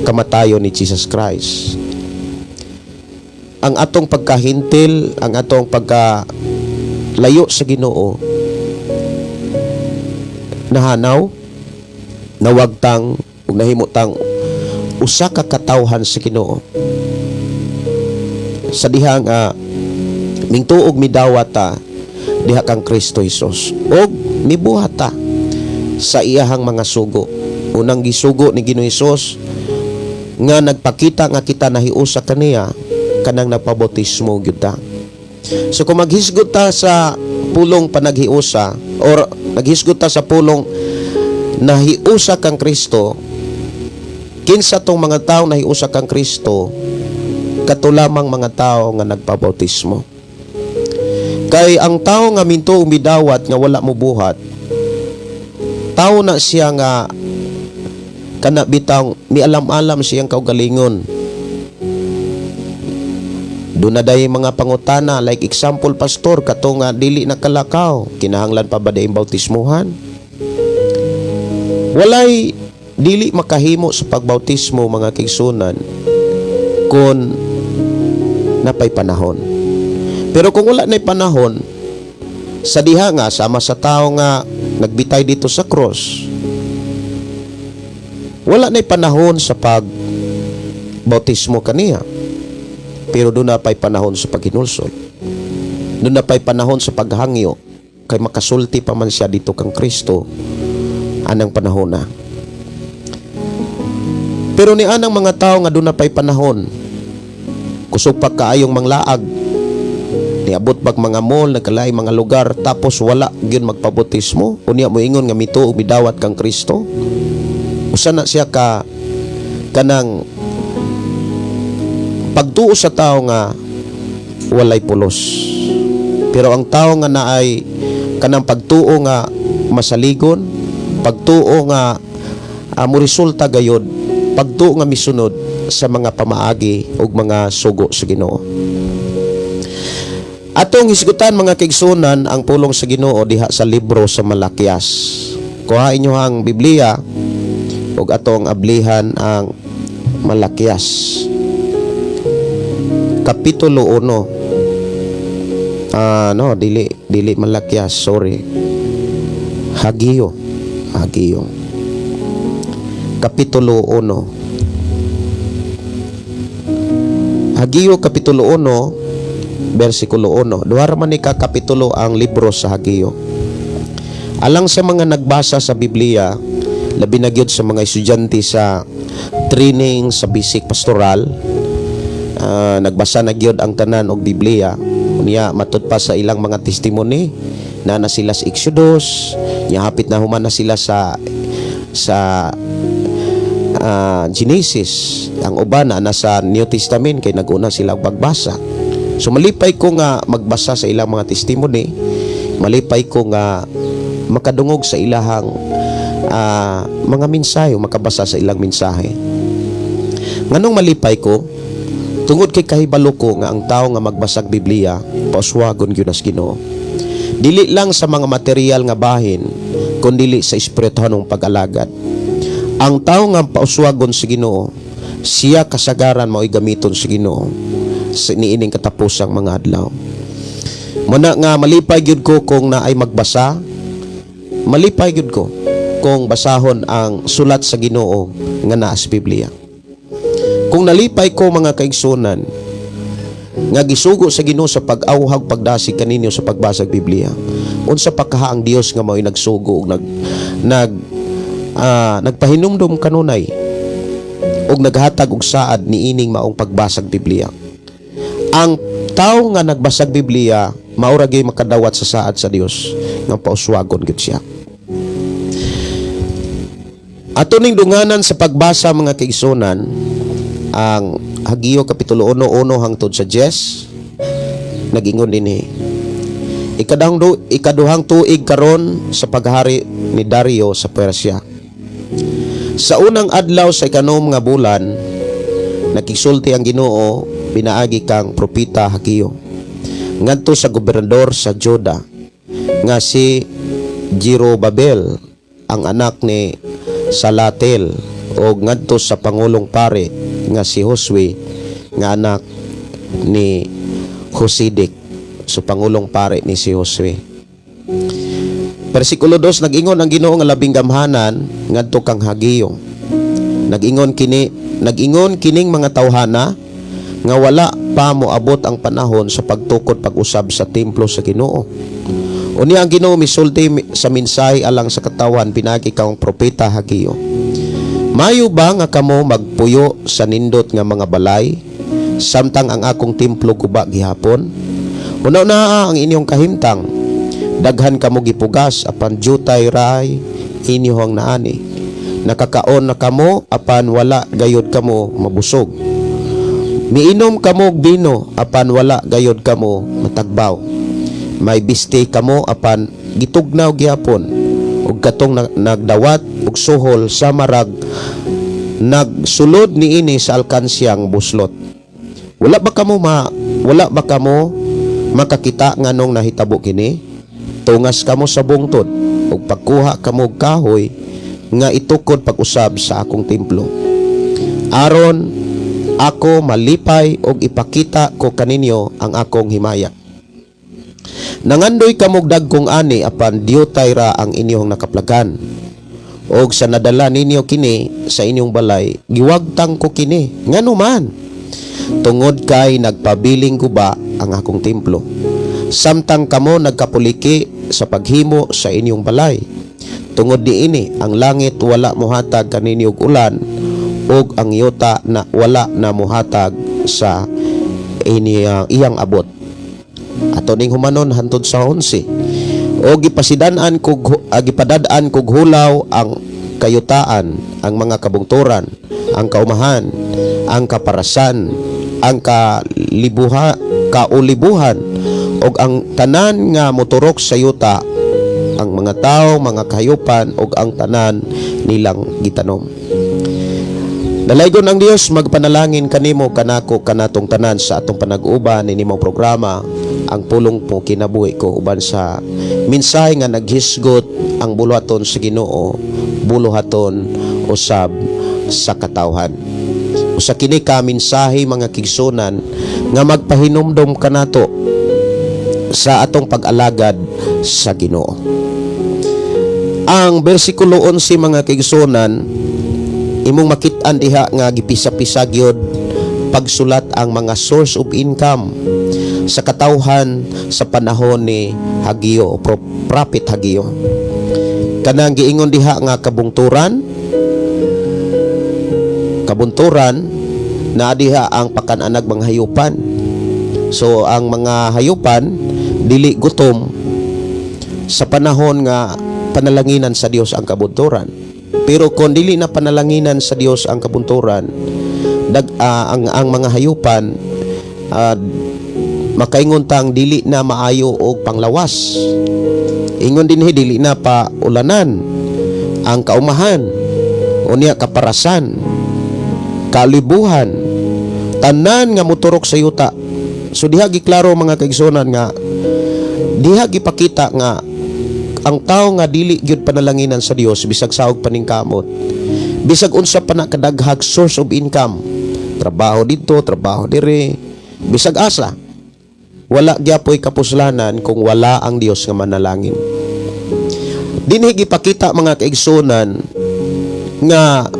kamatayon ni Jesus Christ. Ang atong pagkahintil, ang atong pagka layo sa Ginoo, nahanaw, nawagtang ug nahimo tang usa ka katawhan sa Ginoo sa dihang Mingtuog midawat ta diha kang Kristo Hesus og mibuhat ta sa iyahang mga sugo. Unang gisugo ni Ginoo Hesus nga nagpakita nga kita nahiusa kaniya, kanang nagpabautismo gyud ta. So kung maghisgot ta sa pulong panaghiusa or naghisgot ta sa pulong nahiusa kang Kristo, kinsa tong mga tao nahiusa kang Kristo? Kato lamang mga tao nga nagpabautismo. Kay ang tao nga minto midawat nga wala mobuhat, tao na siya nga kana bitang mialam-alam siyang kaugalingon. Doon na day mga pangutana, like example, "Pastor, kato nga dili nakalakaw, kinahanglan pa ba dayong bautismuhan?" Walay dili makahimo sa pagbautismo, mga kaigsunan, kung napay panahon. Pero kung wala na'y panahon, sa diha nga sama sa tao nga nagbitay dito sa cross, wala na'y panahon sa pag bautismo kaniya. Pero doon na pa'y panahon sa paghinulsol. Doon na pa'y panahon sa paghangyo kay makasulti pa man siya dito kang Kristo anang panahon na. Pero ni anang mga tao nga doon na pa'y panahon, kusog pa kaayong manglaag, niabot pag mga mall, nagkalay mga lugar, tapos wala gyud magpabautismo, unya moingon nga mituo, midawat kang Kristo. Usa na siya ka kanang pagtuo sa tao nga walay pulos. Pero ang tao nga naay kanang pagtuo nga masaligon, pagtuo nga moresulta gayod, pagtuo nga misunod sa mga pamaagi ug mga sugo sa Ginoo. Atong hisgutan, mga kaigsunan, ang pulong sa Ginoo diha sa libro sa Malakias. Kuha inyo ang Biblia ug atong ablihan ang Malakias. Kapitulo 1. Ah, no, dili dili Malakias, sorry. Hageo. Hageo. Kapitulo 1. Hageo kapitulo 1 versikulo 1. Duha ra man ni ka kapitulo ang libro sa Hageo. Alang sa mga nagbasa sa Biblia, labi na gyud sa mga estudyante sa training sa basic pastoral, nagbasa na gyud ang tanan og Biblia. Unya matud pa sa ilang mga testimony na na sila sa Exodus, nya hapit na human na sila sa sa Genesis. Ang uban na nasa New Testament kay naguna sila og pagbasa. So malipay ko nga magbasa sa ilang mga testimony, malipay ko nga makadungog sa ilahang mga mensahe o makabasa sa ilang mensahe. Nganong malipay ko? Tungod kay kahibalo ko nga ang tao nga magbasag Biblia, pauswagon gyud nas Ginoo. Dili lang sa mga material nga bahin, kundili sa espirituhanong pag-alagad. Ang tao nga pauswagon sa Ginoo, siya kasagaran mao'y gamiton sa Ginoo sa niining katapusang mga adlaw. Muna nga malipay gyud ko kung naay magbasa, malipay gyud ko kung basahon ang sulat sa Ginoo nga naa sa Biblia. Kung nalipay ko, mga kaigsunan, nga gisugo sa Ginoo sa pag-awhag, pagdasig kaninyo sa pagbasa og Biblia, unsa pa kaha ang Dios nga mao'y nagsugo ug nag nag nagpahinumdom kanunay ug naghatag og saad niining maong pagbasag Biblia? Ang tao nga nagbasag Biblia, mao ra gyud makadawat sa saad sa Dios nga pauswagon gyud siya. Ato ning dunganan sa pagbasa, mga kaigsunan, ang Hageo kapitulo 1, 1 hangtod sa 10. Nag-ingon dinhi: Ikaduhang tuig karon sa paghari ni Dario sa Persia, sa unang adlaw sa ikanom nga bulan, nakigsulti ang Ginoo pinaagi kang propeta Hageo ngadto sa gobernador sa Juda nga si Jerubabel, ang anak ni Salatiel, o ngadto sa pangulong pare nga si Josue nga anak ni Josidik. So pangulong pare ni si Josue. Versikulo 2, nag-ingon ang Ginoo nga labing gamhanan ngadto kang Hageo. Nag-ingon kining mga tawhana nga wala pa moabot ang panahon sa pagtukod pag-usab sa templo sa Ginoo. Unya ang Ginoo misulti sa mensahe alang sa katawhan pinaagi kang propeta Hageo. Mayo ba nga kamo magpuyo sa nindot nga mga balay samtang ang akong templo guba gihapon? Una-una ang inyong kahimtang. Daghan kamo gipugas apan jutay ray inyong naani. Nakakaon na kamo apan wala gayod kamo mabusog. Miinom kamo og bino apan wala gayod kamo matagbaw. May biste kamo apan gitugnaw gihapon ug katong nagdawat og suhol sa marag nagsulod niini sa alkansyang buslot. Wala ba kamo makakita nganong nahitabo kini? Tungas kamo sa bungtod ug pagkuha kamo og kahoy nga itukod pag-usab sa akong templo. Aron ako malipay og ipakita ko kaninyo ang akong himaya. Nangandoy kamog dagkong ani apan diutay ra ang inyong nakaplagan. Og sa nadala ninyo kini sa inyong balay, giwagtang ko kini. Ngano man? Tungod kay nagpabiling guba ang akong templo. Samtang kamo nagkapuliki sa paghimo sa inyong balay. Tungod niini, ang langit wala mohatag kaninyo og ulan ug ang yuta na wala na mohatag sa iyang abot. Ato ning humanon hantod sa 11. O gipasidan-an kog gipadad-an kog hulaw ang kayutaan, ang mga kabungturan, ang kaumahan, ang kaparasan, ang kalibuha, kaulibuhan ug ang tanan nga moturok sa yuta, ang mga tao, mga kahayupan ug ang tanan nilang gitanom. Dalaygon ang Dios, magpanalangin kanimo, kanako, kanatong tanan sa atong panag-uban ini mong programa, Ang Pulong Mo Kinabuhi Ko, uban sa mensahe nga naghisgot ang buluhaton sa Ginoo, buluhaton usab sa katawhan. Usa kini ka mensahe, mga kigsunan, nga magpahinumdom kanato sa atong pag-alagad sa Ginoo. Ang bersikulo 11, mga kigsunan, imong makit-an diha nga gipisa-pisa gyud pagsulat ang mga source of income sa katawhan sa panahon ni Hageo o Prophet Hageo. Kanang giingon diha nga kabungturan, kabunturan na diha ang pakananag mga hayupan. So ang mga hayupan dili gutom sa panahon nga panalanginan sa Dios ang kabunturan. Pero kung dili na panalanginan sa Dios ang kabunturan, ang mga hayupan makaingon tang dili na maayo og panglawas. Ingon dinhi, dili na pa ulanan ang kaumahan, unya kaparasan, kalibuhan, tanan nga moturok sa yuta. So diha giklaro, mga kaigsunan, nga diha gipakita nga ang tao nga dili gyud panalanginan sa Dios, bisag saog paningkamot, bisag unsa pa na kadaghag source of income, trabaho dito, trabaho dire, bisag asa, wala gyapoy kapuslanan kung wala ang Dios nga manalangin. Dinhi gipakita, mga kaigsunan, nga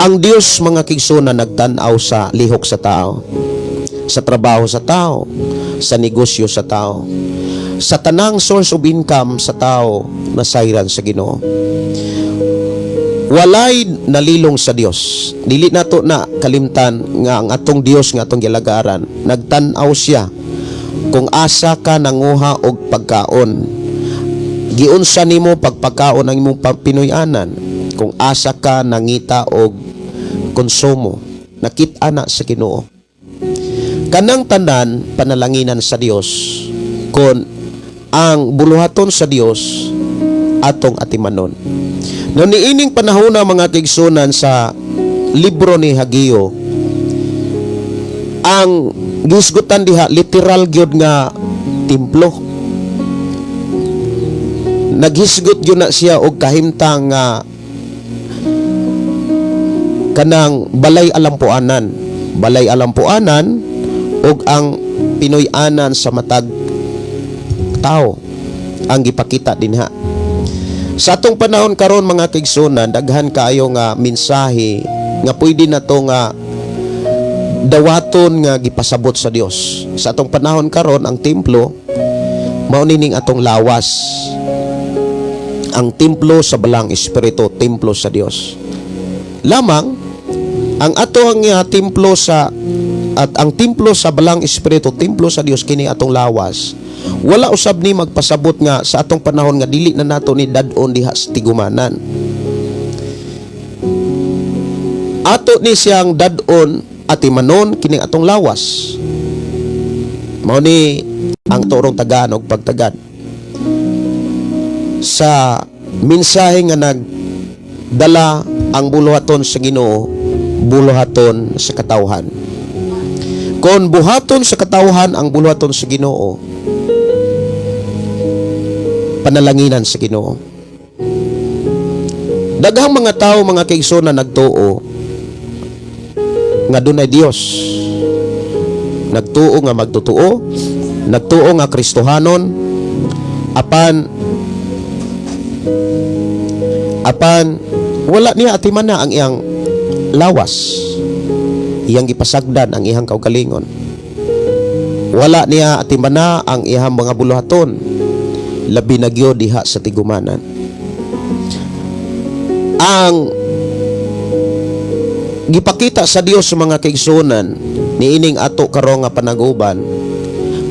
ang Dios, mga kaigsunan, nagtan-aw sa lihok sa tao, sa trabaho sa tao, sa negosyo sa tao, sa tanang source of income sa tao, nasayran sa Ginoo. Walay nalilong sa Dios. Dili nato na kalimtan nga ang atong Dios nga atong gilagaran, nagtan-aw siya kung asa ka nanguha og pagkaon. Giunsa nimo pagpakaon ang imong Pinoy-anan, kung asa ka nangita og konsumo, nakit-a na sa Ginoo. Kanang tanan panalanginan sa Dios kon ang buluhaton sa Dios atong atimanon. No niining panahon na, mga kaigsunan, sa libro ni Hageo, ang gisgutan diha literal gyud nga templo. Naghisgot gyud na siya og kahimtang nga kanang balay alampuanan, balay alampuanan ug ang Pinoy-anan sa matag tao ang gipakita dinha. Sa atong panahon karon, mga kaigsunan, daghan kaayo nga mensahe nga pwede na to nga Dawaton nga gipasabot sa Dios. Sa atong panahon karon, ang templo mao nining atong lawas. Ang templo sa Balaang Espiritu, templo sa Dios. Lamang ang ato ang templo sa at ang templo sa Balaang Espiritu, templo sa Dios, kini atong lawas. Wala usab ni magpasabot nga sa atong panahon nga dili na nato ni dad-on diha sa tigumanan. Ato ni siyang dad-on, atimanon kining atong lawas. Mao ni ang turong tagaan og pagtagad sa mensahe nga nagdala ang buluhaton sa Ginoo, buluhaton sa katawhan. Kon buhaton sa katawhan ang buluhaton sa Ginoo, panalanginan sa Ginoo. Daghang mga tao, mga kaigsoon, na nagtuo nga dunay Dios. Nagtuo nga magtotoo, nagtuo nga Kristohanon, apan wala niya atiman na ang iyang lawas. Iyang gipasagdan ang iyang kaugalingon. Wala niya atiman na ang iyang mga buluhaton, labi na gyud diha sa tigumanan. Ang gipakita sa Dios sa mga kaigsunan niining ato karon nga panaguban,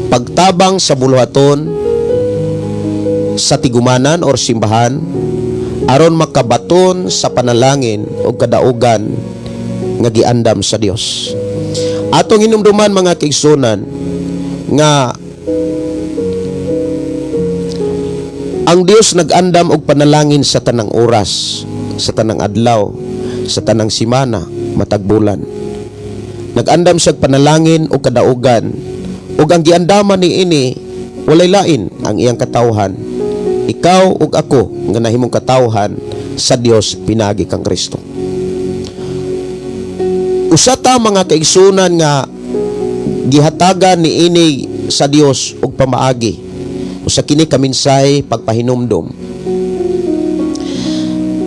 pagtabang sa buluhaton sa tigumanan or simbahan aron makabaton sa panalangin o kadaugan nga giandam sa Dios. Atong hinumduman, mga kaigsunan, nga ang Dios nag-andam og panalangin sa tanang oras, sa tanang adlaw, sa tanang simana, matag bulan. Nag-andam siya og panalangin o kadaugan, ug ang giandaman ni ini walay lain ang iyang katawhan. Ikaw ug ako nga nahimong katawhan sa Dios pinaagi kang Kristo. Usa ta, mga kaigsunan, nga gihatagan ni ini sa Dios og pamaagi. Usa kini ka mensahe pagpahinumdom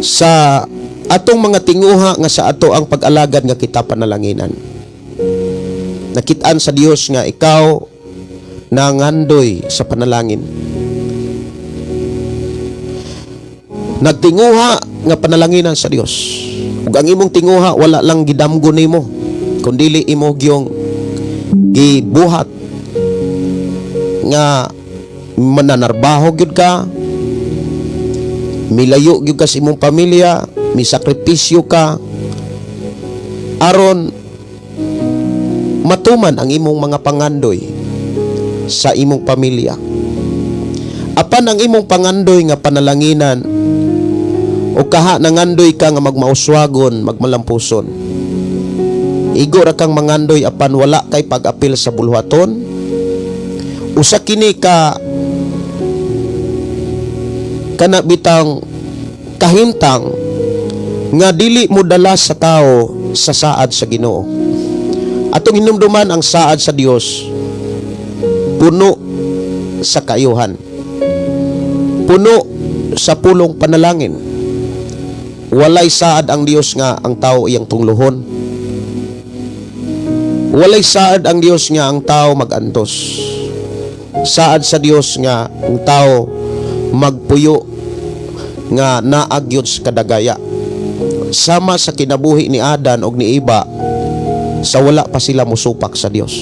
sa atong mga tinguha nga sa ato ang pag-alagad nga kita panalanginan. Nakitaan sa Dios nga ikaw nangandoy sa panalangin. Nagtinguha nga panalanginan sa Dios. Ug ang imong tinguha wala lang gidamgo nimo, kundili imo gyung gibuhat nga mananarbaho gyud ka, milayo gyud ka sa imong pamilya, misakripisyo ka aron matuman ang imong mga pangandoy sa imong pamilya. Apan ang imong pangandoy nga panalanginan o kaha nangandoy ka nga magmauswagon, magmalampuson. Igo ra kang mangandoy apan wala kay pag-apil sa buluhaton. Usa kini ka kana bitang kahimtang nga dili mo dala sa tao sa saad sa Ginoo. Atong hinumduman, ang saad sa Dios puno sa kaayuhan. Puno sa pulong panalangin. Walay saad ang Dios nga ang tao iyang tungluhon. Walay saad ang Dios nga ang tao magantos. Saad sa Dios nga ang tao magpuyo nga naagyod sa kadagaya. Sama sa kinabuhi ni Adan og ni Eva sa wala pa sila musupak sa Dios.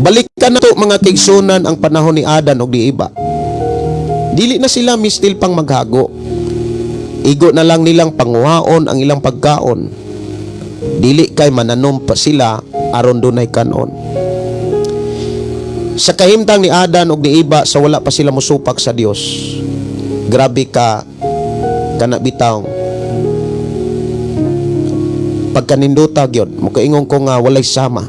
Balikan na to, mga kaigsunan, ang panahon ni Adan og ni Eva. Dili na sila mistil pang maghago. Igo na lang nilang panguhaon ang ilang pagkaon. Dili kay mananom pa sila aron dunay kanon. Sa kahimtang ni Adan og ni Eva sa wala pa sila musupak sa Dios. Grabe ka kana bitaw pagkaninduta gyud, mukaingon ko nga walay sama.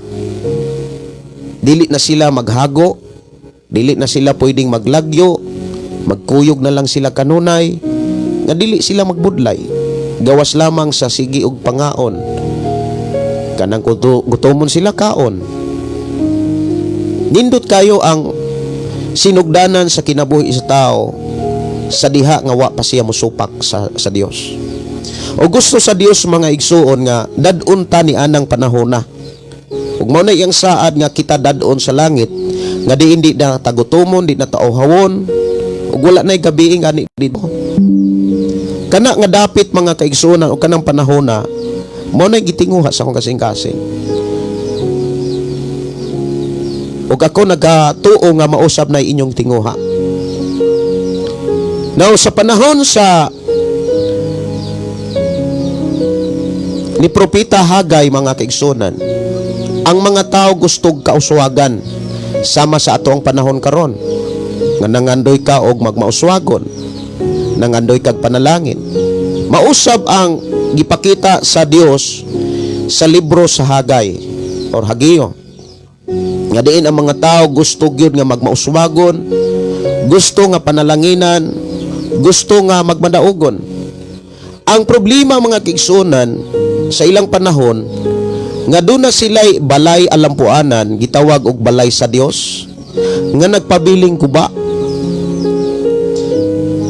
Dili na sila maghago, dili na sila pwedeng maglagyo, magkuyog na lang sila kanunay nga dili sila magbudlay, gawas lamang sa sige og pangaon, kanang gutomon sila, kaon. Nindot kayo ang sinugdanan sa kinabuhi sa tao sa diha nga wa pa siya musupak sa Dios. O gusto sa Dios, mga igsuon, nga dad-on ta ni anang panahona. Ug mao na iyang saad nga kita dad-on sa langit nga di hindi na tagutomon, di na tauhawon, ug wala na'y gabi gani dito. Kana nga dapit, mga kaigsuonan, o kanang panahona, mao na gitinguha sa akong kasing-kasing. Ug ako nagatuo nga mausab na inyong tinguha. Now, sa panahon sa ni Propeta Hagay, mga kaigsunan, ang mga tao gustog kauswagan, sama sa ato ang panahon karon nga nangandoy ka og magmauswagon, nangandoy kag panalangin. Mausab ang gipakita sa Dios sa libro sa Hagay or Hageo nga diin ang mga tao gusto gyud nga magmauswagon, gusto nga panalanginan, gusto nga magmadaugon. Ang problema, mga kaigsuonan, sa ilang panahon nga doon na sila'y balay alampuanan, gitawag og balay sa Dios, nga nagpabiling kuba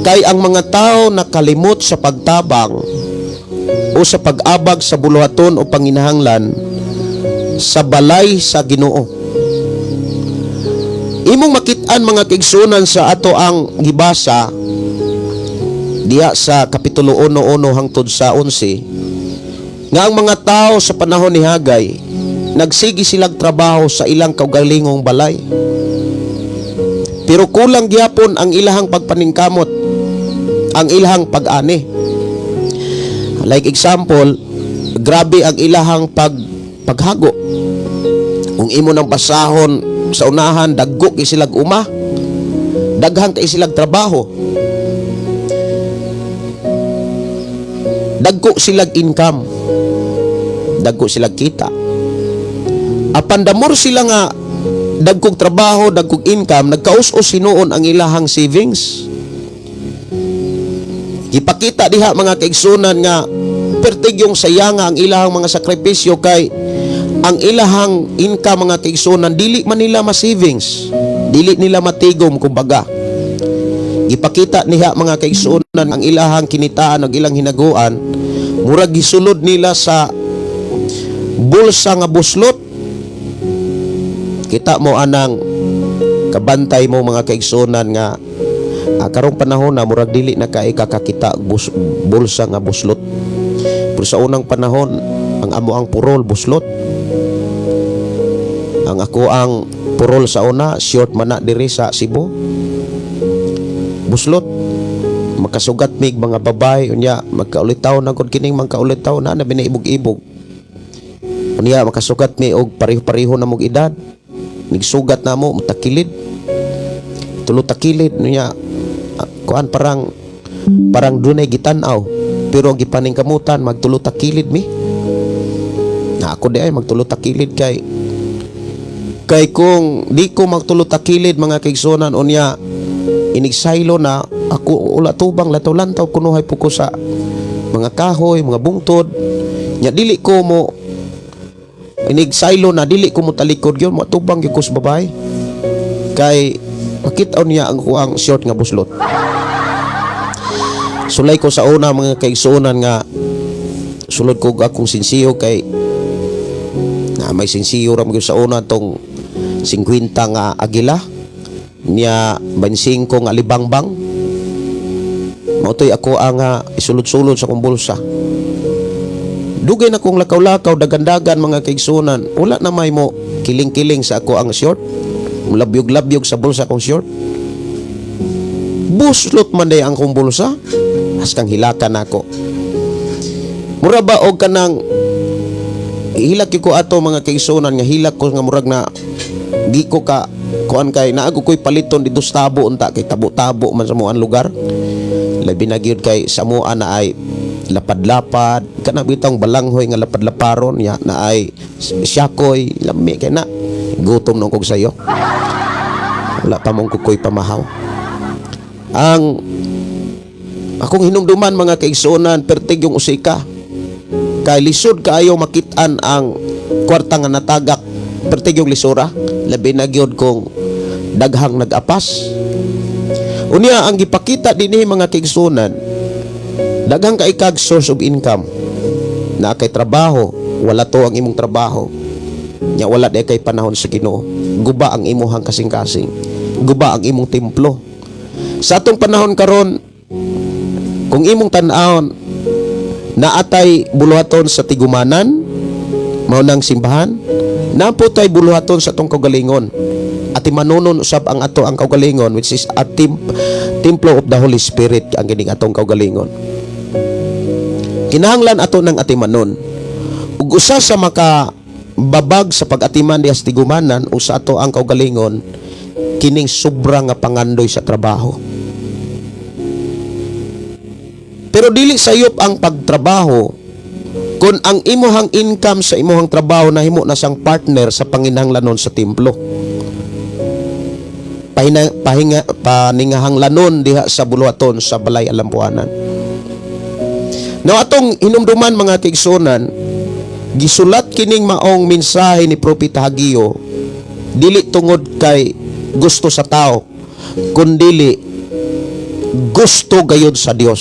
kay ang mga tao nakalimot sa pagtabang o sa pag-abag sa buluhaton o panginahanglan sa balay sa Ginoo. Imong makit-an, mga kaigsuonan, sa ato ang gibasa diya sa kapitulo 1:1 hangtod sa 11 nga ang mga tao sa panahon ni Hagay, nagsigi silang trabaho sa ilang kaugalingong balay. Pero kulang gyapon ang ilahang pagpaningkamot, ang ilahang pag-ani. Like example, grabe ang ilahang paghago. Kung imo nang basahon sa unahan, dagko kay silag uma, daghan kay silag trabaho, dagko silag income, dagko silag kita. Apan damor sila nga dagkog trabaho, dagkog income, nagkaus-us hinuon ang ilahang savings. Gipakita diha, mga kaigsunan, nga pertig yung sayanga ang ilahang mga sakripisyo kay ang ilahang income, mga kaigsunan, dili man nila ma-savings, dili nila matigom kumbaga. Gipakita niya, mga kaigsunan, ang ilahang kinitaan ug ilang hinaguan, murag gisulod nila sa bulsa nga buslot. Kita mo anang kabantay mo, mga kaigsunan, nga karong panahon na murag dili na kay kakakita bulsa nga buslot. Pero sa unang panahon, ang amo ang purol buslot. Ang ako ang purol sa una, short man na diri sa Cebu. Buslot. Makasugat mig mga babay, unya magkaulitaw na gud kining magkaulitaw na na binaibog-ibog. Unya makasugat mi og pareho-pareho na mog edad. Nigsugat na mo mutakilid. Tulo takilid unya kuan parang parang dunay gitan-aw pero ang gipaningkamutan magtulo takilid mi. Na ako di ay magtulo takilid kay kay kung di ko magtulo takilid, mga kaigsunan, unya inigsaylo na ako ula tubang lataw-lantaw kunuhay po ko sa mga kahoy, mga bungtod. Nya dili ko mo inigsaylo na dili ko mo talikod gyud, mo tubang gyud ko sa babae kay makita niya ang kuang short nga buslot. Sulay ko sa una, mga kaigsuonan, nga sulod ko og akong sinsiyo kay na may sinsiyo ra gyud sa una tong 50 nga agila niya, 25 nga libangbang. Mao to'y ako ang isulod-sulod sa akong bulsa. Dugay na kong lakaw-lakaw dagan-dagan, mga kaigsunan, wala na may mo kiling-kiling sa ako ang short, labyog-labyog sa bulsa akong short. Buslot man day ang akong bulsa, haskang hilakan nako. Mura ba og kanang hilak ko ato, mga kaigsunan, nga hilak ko nga murag na di ko ka kuan kay naago ko'y paliton dito sa tabo unta kay tabo-tabo man sa muan lugar, labi na gyud kay sa mua na ay lapad-lapad kana bitong balanghoy nga lapad-laparon ya na ay siyakoy, lami kay na. Gutom nung kog sayo, wala pa mong kukoy pamahaw. Ang akong hinumduman, mga kaigsuonan, pertig yung usika kay lisod kaayo makit-an ang kwarta nga natagak, pertig yung lisura, labi na gyud kung daghang nag-apas. Unya ang gipakita dinhi, mga kaigsuonan, Daghang kay kag source of income. Naa kay trabaho, wala to ang imong trabaho. Nya wala di kay panahon sa Ginoo. Guba ang imuhang kasing-kasing. Guba ang imong templo. Sa atong panahon karon, kung imong tan-awon, naatay buluhaton sa tigumanan, mao nang simbahan, naa po tay buluhaton sa atong kaugalingon. Atimanon usab ang ato ang kaugalingon, which is a templo of the Holy Spirit ang kining atong kaugalingon. Kinahanglan ato ng atimanon. Ug usa sa maka babag sa pag-atiman diha sa tigumanan o sa ato ang kaugalingon, kining sobra nga pangandoy sa trabaho. Pero dili sayop ang pagtrabaho kung ang imuhang income sa imuhang trabaho nahimo na siyang partner sa panginahanglanon sa templo. Pahina, pahinga, paningahanglanon diha sa buluhaton sa balay alambuanan. Now atong hinumduman, mga kaigsuonan, gisulat kining maong mensahe ni Propeta Hageo dili tungod kay gusto sa tao, kundili gusto gayud sa Dios.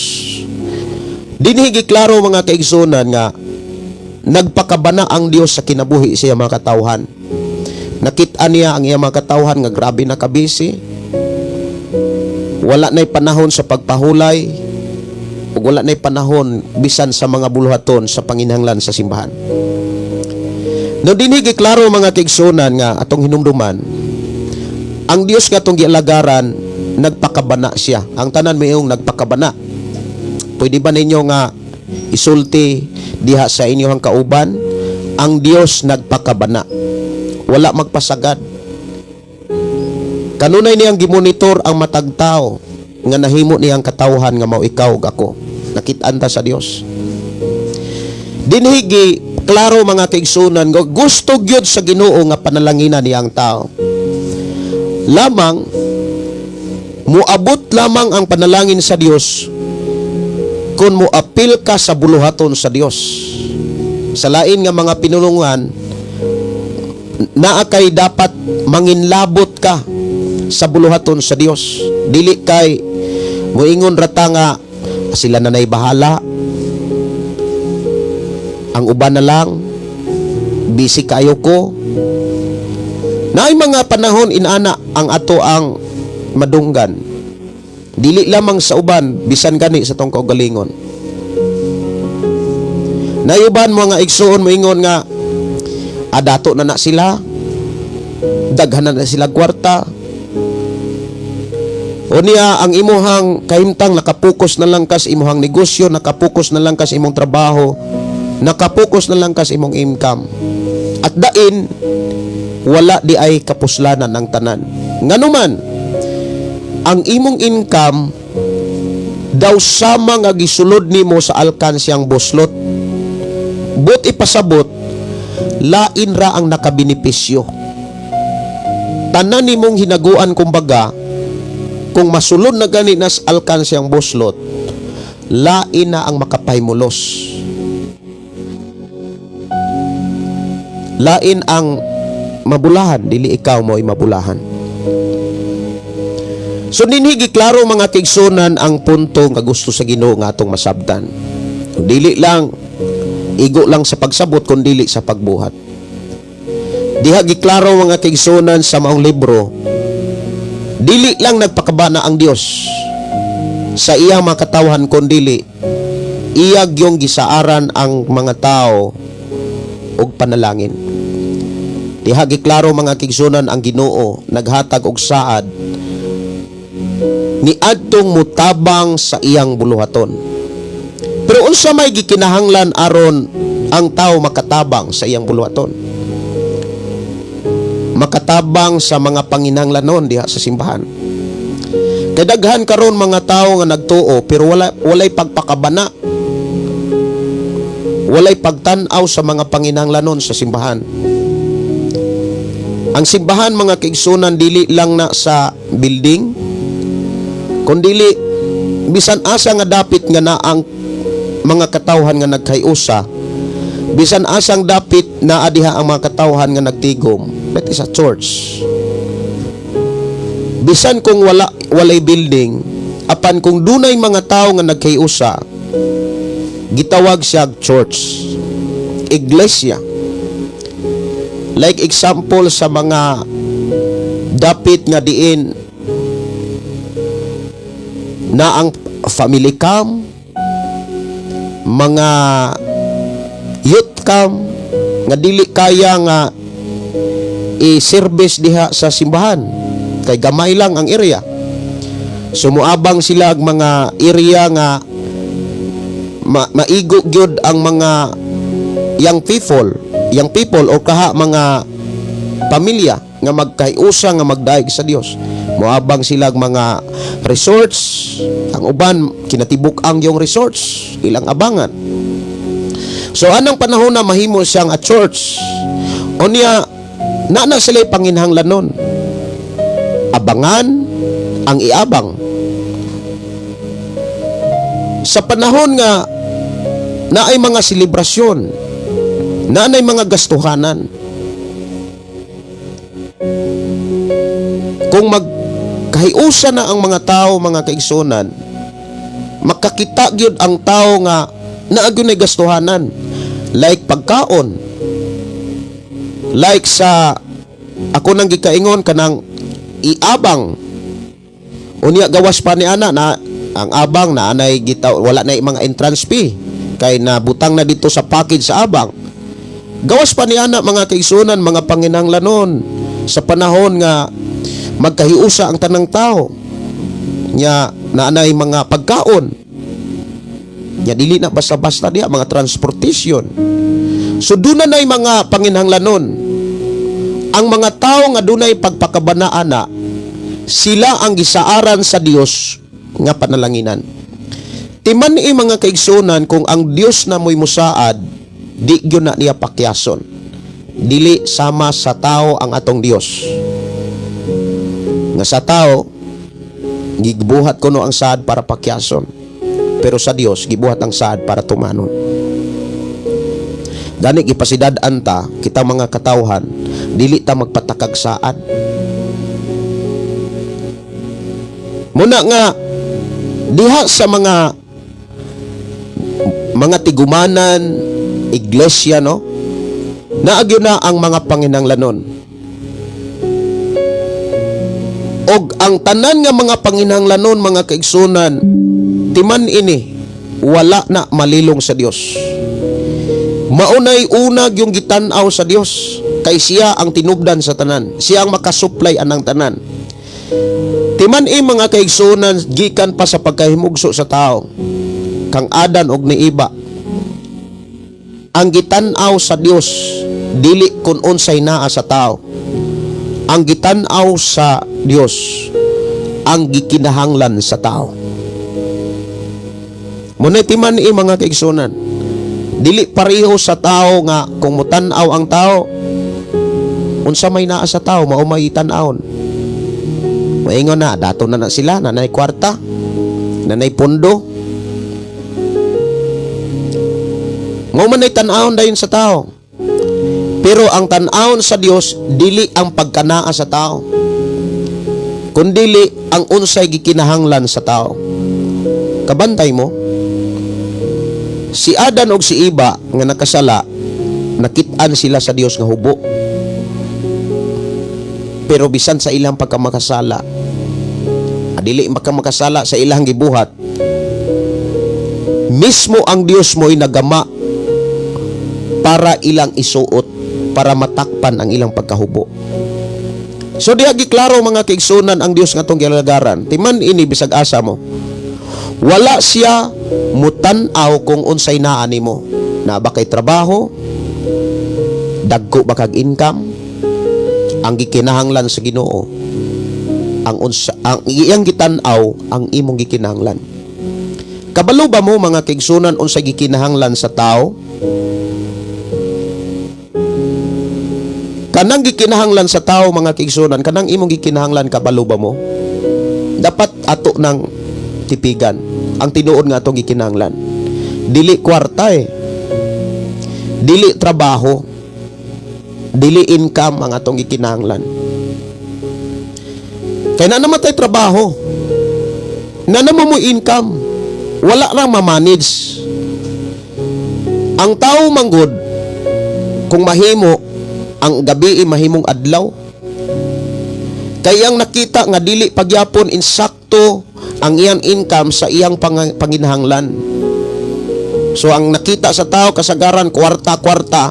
Dinhi giklaro, mga kaigsuonan, nga nagpakabana ang Dios sa kinabuhi sa iyang mga katawhan. Nakita niya ang iyang mga katawhan nga grabe na kabisi. Wala na'y panahon sa pagpahulay ug wala na'y panahon bisan sa mga buluhaton sa panginahanglan sa simbahan. No dinhi giklaro, mga kaigsuonan, nga atong hinumduman, ang Dios nga atong gialagaran, nagpakabana siya. Ang tanan mayong nagpakabana. Pwede ba ninyo nga isulti diha sa inyong kauban, "Ang Dios nagpakabana"? Wala magpasagad. Kanunay niyang gimonitor ang matag tao nga nahimo niyang katawhan nga mao ikaw ug ako. Nakit-an ta sa Dios. Dinhi gi klaro, mga kaigsuonan, nga gusto gyud sa Ginoo nga panalanginan niya ang tao. Lamang muabot lamang ang panalangin sa Dios kung moapil ka sa buluhaton sa Dios. Sa lain nga mga pinulungan, naa kay dapat manginlabot ka sa buluhaton sa Dios. Dili kay muingon rata nga sila na nay bahala. Ang uban na lang, busy kayo ko. Naay mga panahon inana ang ato ang madunggan. Dili lamang sa uban, bisan gani sa atong kaugalingon. Naay uban, mga igsuon, moingon nga adato na na sila, daghan na na sila kwarta. O niya ang imuhang kahimtang nakapokus na lang kas imuhang negosyo, nakapokus na lang kas imong trabaho, nakapokus na lang kas imong income. At dain wala di ay kapuslanan ng tanan. Nganuman, ang imong income daw sama nga gisulod nimo sa alkansyang buslot. But ipasabot, lain ra ang nakabenepisyo. Tanan nimong hinaguan kumbaga, kung masulod na gani nas alkansyang buslot, lain na ang makapahimulos. Lain ang mabulahan, dili ikaw mo'y mabulahan. So dinhi giklaro, mga kaigsuonan, ang punto nga gusto sa Ginoo nga atong masabtan. Dili lang igo lang sa pagsabot kun dili sa pagbuhat. Diha giklaro, mga kaigsuonan, sa maong libro, dili lang nagpakabana ang Dios sa iyang mga katawhan kun dili iya gyung gisaaran ang mga tao og panalangin. Diha giklaro, mga kaigsuonan, ang Ginoo naghatag og saad ni adtong mutabang sa iyang buluhaton. Pero unsa may gikinahanglan aron ang tao makatabang sa iyang buluhaton? Makatabang sa mga panginahanglanon diha sa simbahan. Kay daghan karon mga tao nga nagtuo pero walay pagpakabana. Walay pagtan-aw sa mga panginahanglanon sa simbahan. Ang simbahan, mga kaigsuonan, dili lang na sa building, kundili bisan asa nga dapit nga na ang mga katawhan nga nagkayusa, bisan asang dapit naa diha ang mga katawhan nga nagtigom, that is a church. Bisan kung walay building, apan kung dunay mga tao nga nagkayusa, Gitawag siya church, iglesia. Like example, sa mga dapit nga diin na ang family camp, mga youth camp nga dili kaya nga i-service diha sa simbahan kay gamay lang ang area. So muabang sila og mga area nga maigo gyud ang mga young people o kaha mga pamilya nga magkahiusa nga magdayeg sa Dios. Moabang sila og mga resorts. Ang uban, kinatibuk ang yung resorts ilang abangan. So anang panahon na mahimo siyang a church. Unya na na sila panginhanglanon, abangan ang iabang. Sa panahon nga naay mga selebrasyon, naay mga gastuhanan, kung magkahiusa na ang mga tao, mga kaigsunan, makakita gyud ang tao nga naa gyud nay gastuhanan, like pagkaon, like sa ako nang gikaingon, kanang iabang. Unya gawas pa ni ana na ang abang na anay gita, wala na mga entrance fee kay nabutang na dito sa package sa abang. Gawas pa ni ana, mga kaigsunan, mga panginahanglanon sa panahon nga magkahiusa ang tanang tao nya, naanay mga pagkaon nya, dili na basta-basta diha, mga transportation. So doon na mga panginahanglanon. Ang mga tao nga dunay pagpakabanaan na, sila ang gisaaran sa Dios nga panalanginan. Timan-i, mga kaigsunan, kung ang Dios na mo'y musaad, di gyud na niya pakyason. Dili sama sa tao ang atong Dios. Nga sa tao, gibuhat kuno ang saad para pakyason. Pero sa Dios, gibuhat ang saad para tumanon. Gani gipasidad-an ta, kita mga katawhan, dili ta magpatakag saad. Muna nga diha sa mga tigumanan, iglesia, no, naagyo na ang mga panginahanglanon. Og ang tanan nga mga panginahanglanon, mga kaigsunan, timan ini, wala na malilong sa Dios. Maunay unag yung gitan-aw sa Dios kay siya ang tinubdan sa tanan. Siya ang makasupply anang tanan. Timan i, mga kaigsunan, gikan pa sa pagkahimugso sa tao kang Adan og ni Iba, ang gitan-aw sa Dios dili kun unsay naa sa tao. Ang gitan-aw sa Dios, ang gikinahanglan sa tao. Munay timan i, mga kaigsunan, dili pareho sa tao nga kung mutan-aw ang tao, unsa may naa sa tao mao may tan-awon. Maingon na, dato na na sila, nanay kwarta, nanay pondo. Mao man ay tan-awon dayon sa tao. Pero ang tan-awon sa Dios, dili ang pagkanaa sa tao, kundili ang unsay gikinahanglan sa tao. Kabantay mo, si Adan og si Iba nga nakasala, nakit-an sila sa Dios nga hubo. Pero bisan sa ilang pagkamakasala, dili makamakasala sa ilang gibuhat, mismo ang Dios mo'y nagama para ilang isuot, para matakpan ang ilang pagkahubo. So diha giklaro, mga kaigsunan, ang Dios nga atong gialagaran. Timan ini, bisag asa mo. Wala siya mutan-aw kung unsay naa nimo. Naa ba kay trabaho? Dagko ba kag income? Ang gikinahanglan sa Ginoo, ang unsa ang iyang gitan-aw, ang imong gikinahanglan. Kabalo ba mo, mga kaigsunan, unsay gikinahanglan sa tao? Kanang gikinahanglan sa tao, mga kaigsunan, kanang imong gikinahanglan, kabalo ba mo? Dapat ato ng tipigan ang tinuod nga atong gikinahanglan. Dili kwarta eh. Dili trabaho. Dili income ang atong gikinahanglan. Kay na naman tay trabaho. Na naman mo income. Wala lang ma-manage. Ang tao manggod, kung mahimo, ang gabi mahimong adlaw. Kay ang nakita nga dili pagyapon insakto ang iyang income sa iyang panginahanglan. So ang nakita sa tao kasagaran kwarta-kwarta,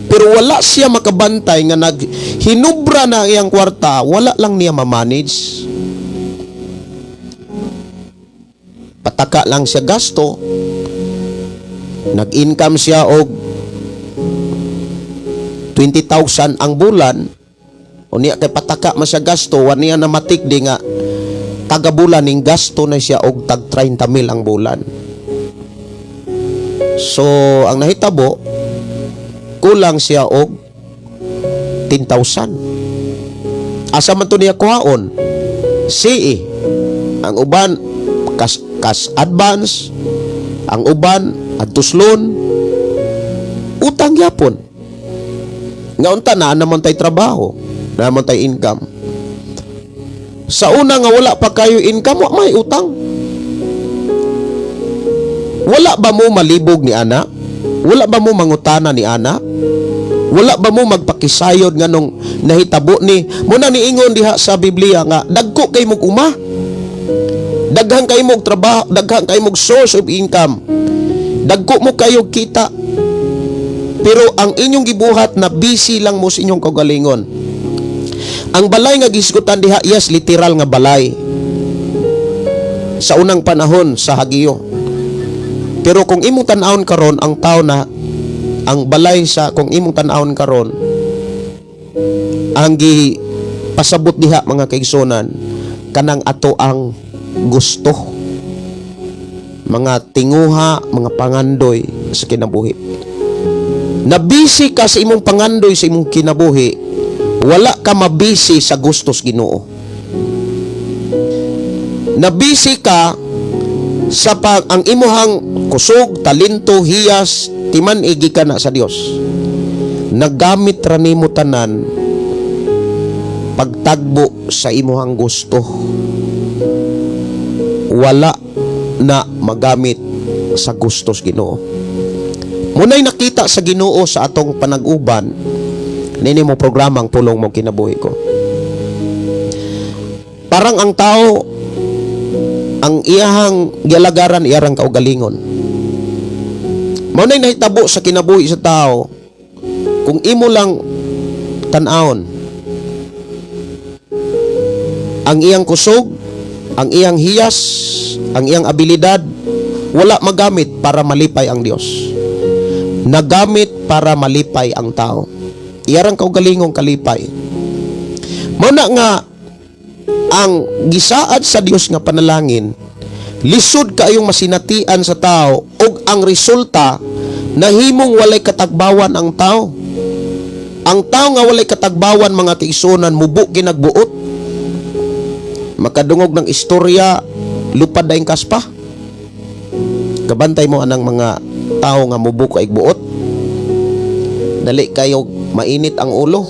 pero wala siya makabantay nga naghinubra na ang iyang kwarta, wala lang niya ma-manage. Pataka lang siya gasto. Nag-income siya og 20,000 ang bulan. Unya kay pataka man siya gasto, wa niya namatik di nga taga bulan ning gasto na siya og tag 30 mil ang bulan. So ang nahitabo, kulang siya og 10,000. Asa man to niya kuhaon? CE. Ang uban cash, cash advance, ang uban adtos loan, utang gyapon. Nga unta na naman tay trabaho, na naman tay income. Sa una nga wala pa kayo income, wa may utang. Wala ba mo malibog ni ana? Wala ba mo mangutana ni ana? Wala ba mo magpakisayod nga nung nahitabo ni muna niingon diha sa Biblia nga dagko kay mog uma? Daghan kay mog trabaho, daghan kay mog source of income. Dagko mo kayo kita. Pero ang inyong gibuhat na busy lang mo sa inyong kaugalingon. Ang balay nga gisgutan diha, yes, literal nga balay. Sa unang panahon sa Hageo. Pero kung imong tan-awon karon ang tao na ang balay sa kung imong tan-awon karon, ang gi pasabot diha, mga kaigsunan, kanang ato ang gusto, mga tinguha, mga pangandoy sa kinabuhi. Nabisi ka sa imong pangandoy sa imong kinabuhi, wala ka mabisi sa gustos Ginoo. Nabisi ka sa pag ang imuhang kusog, talento, hiyas, timan gikan na sa Dios. Nagamit ra nimo tanan pagtagbo sa imuhang gusto. Wala na magamit sa gustos Ginoo. Muna'y nakita sa Ginoo sa atong panag-uban nini mo programang Pulong Mo Kinabuhi Ko. Parang ang tao, ang iyahang gialagaran iyarang kaugalingon. Mao na'y nahitabo sa kinabuhi sa tao kung imo lang tan-awon ang iyang kusog, ang iyang hiyas, ang iyang abilidad, wala magamit para malipay ang Dios. Nagamit para malipay ang tao. Iyarang kaugalingong kalipay. Mao na nga ang gisaad sa Dios nga panalangin, lisod kaayong masinatian sa tao ug ang resulta nahimong walay katagbawan ang tao. Ang tao nga walay katagbawan, mga kaigsunan, mubo ginagbuot. Makadungog ng istorya, lupad na kaspa. Kabantay mo anang mga tao nga mubo kay buot. Dali kayo mainit ang ulo.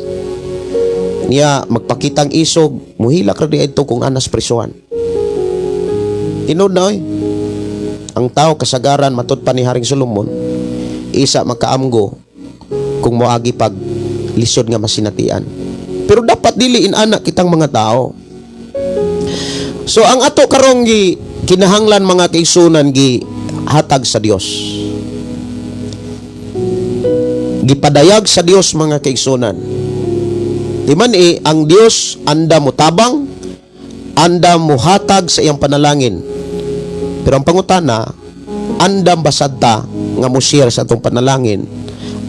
Niya magpakitang isog, muhilak ra di ito kung anas prisuhan. Tinuod na oy. Ang tao kasagaran, matud pa ni Haring Solomon, isa makaamgo kung moagi pag lisod nga masinatian. Pero dapat dili inana kitang mga tao. So ang ato karong gi kinahanglan, mga kaigsunan, gi hatag sa Dios. Gipadayag sa Dios, mga kaigsunan. Di man eh, ang Dios anda mo tabang, anda mo hatag sa iyang panalangin. Pero ang pangutana, andam ba sad ta nga mo share sa atong panalangin?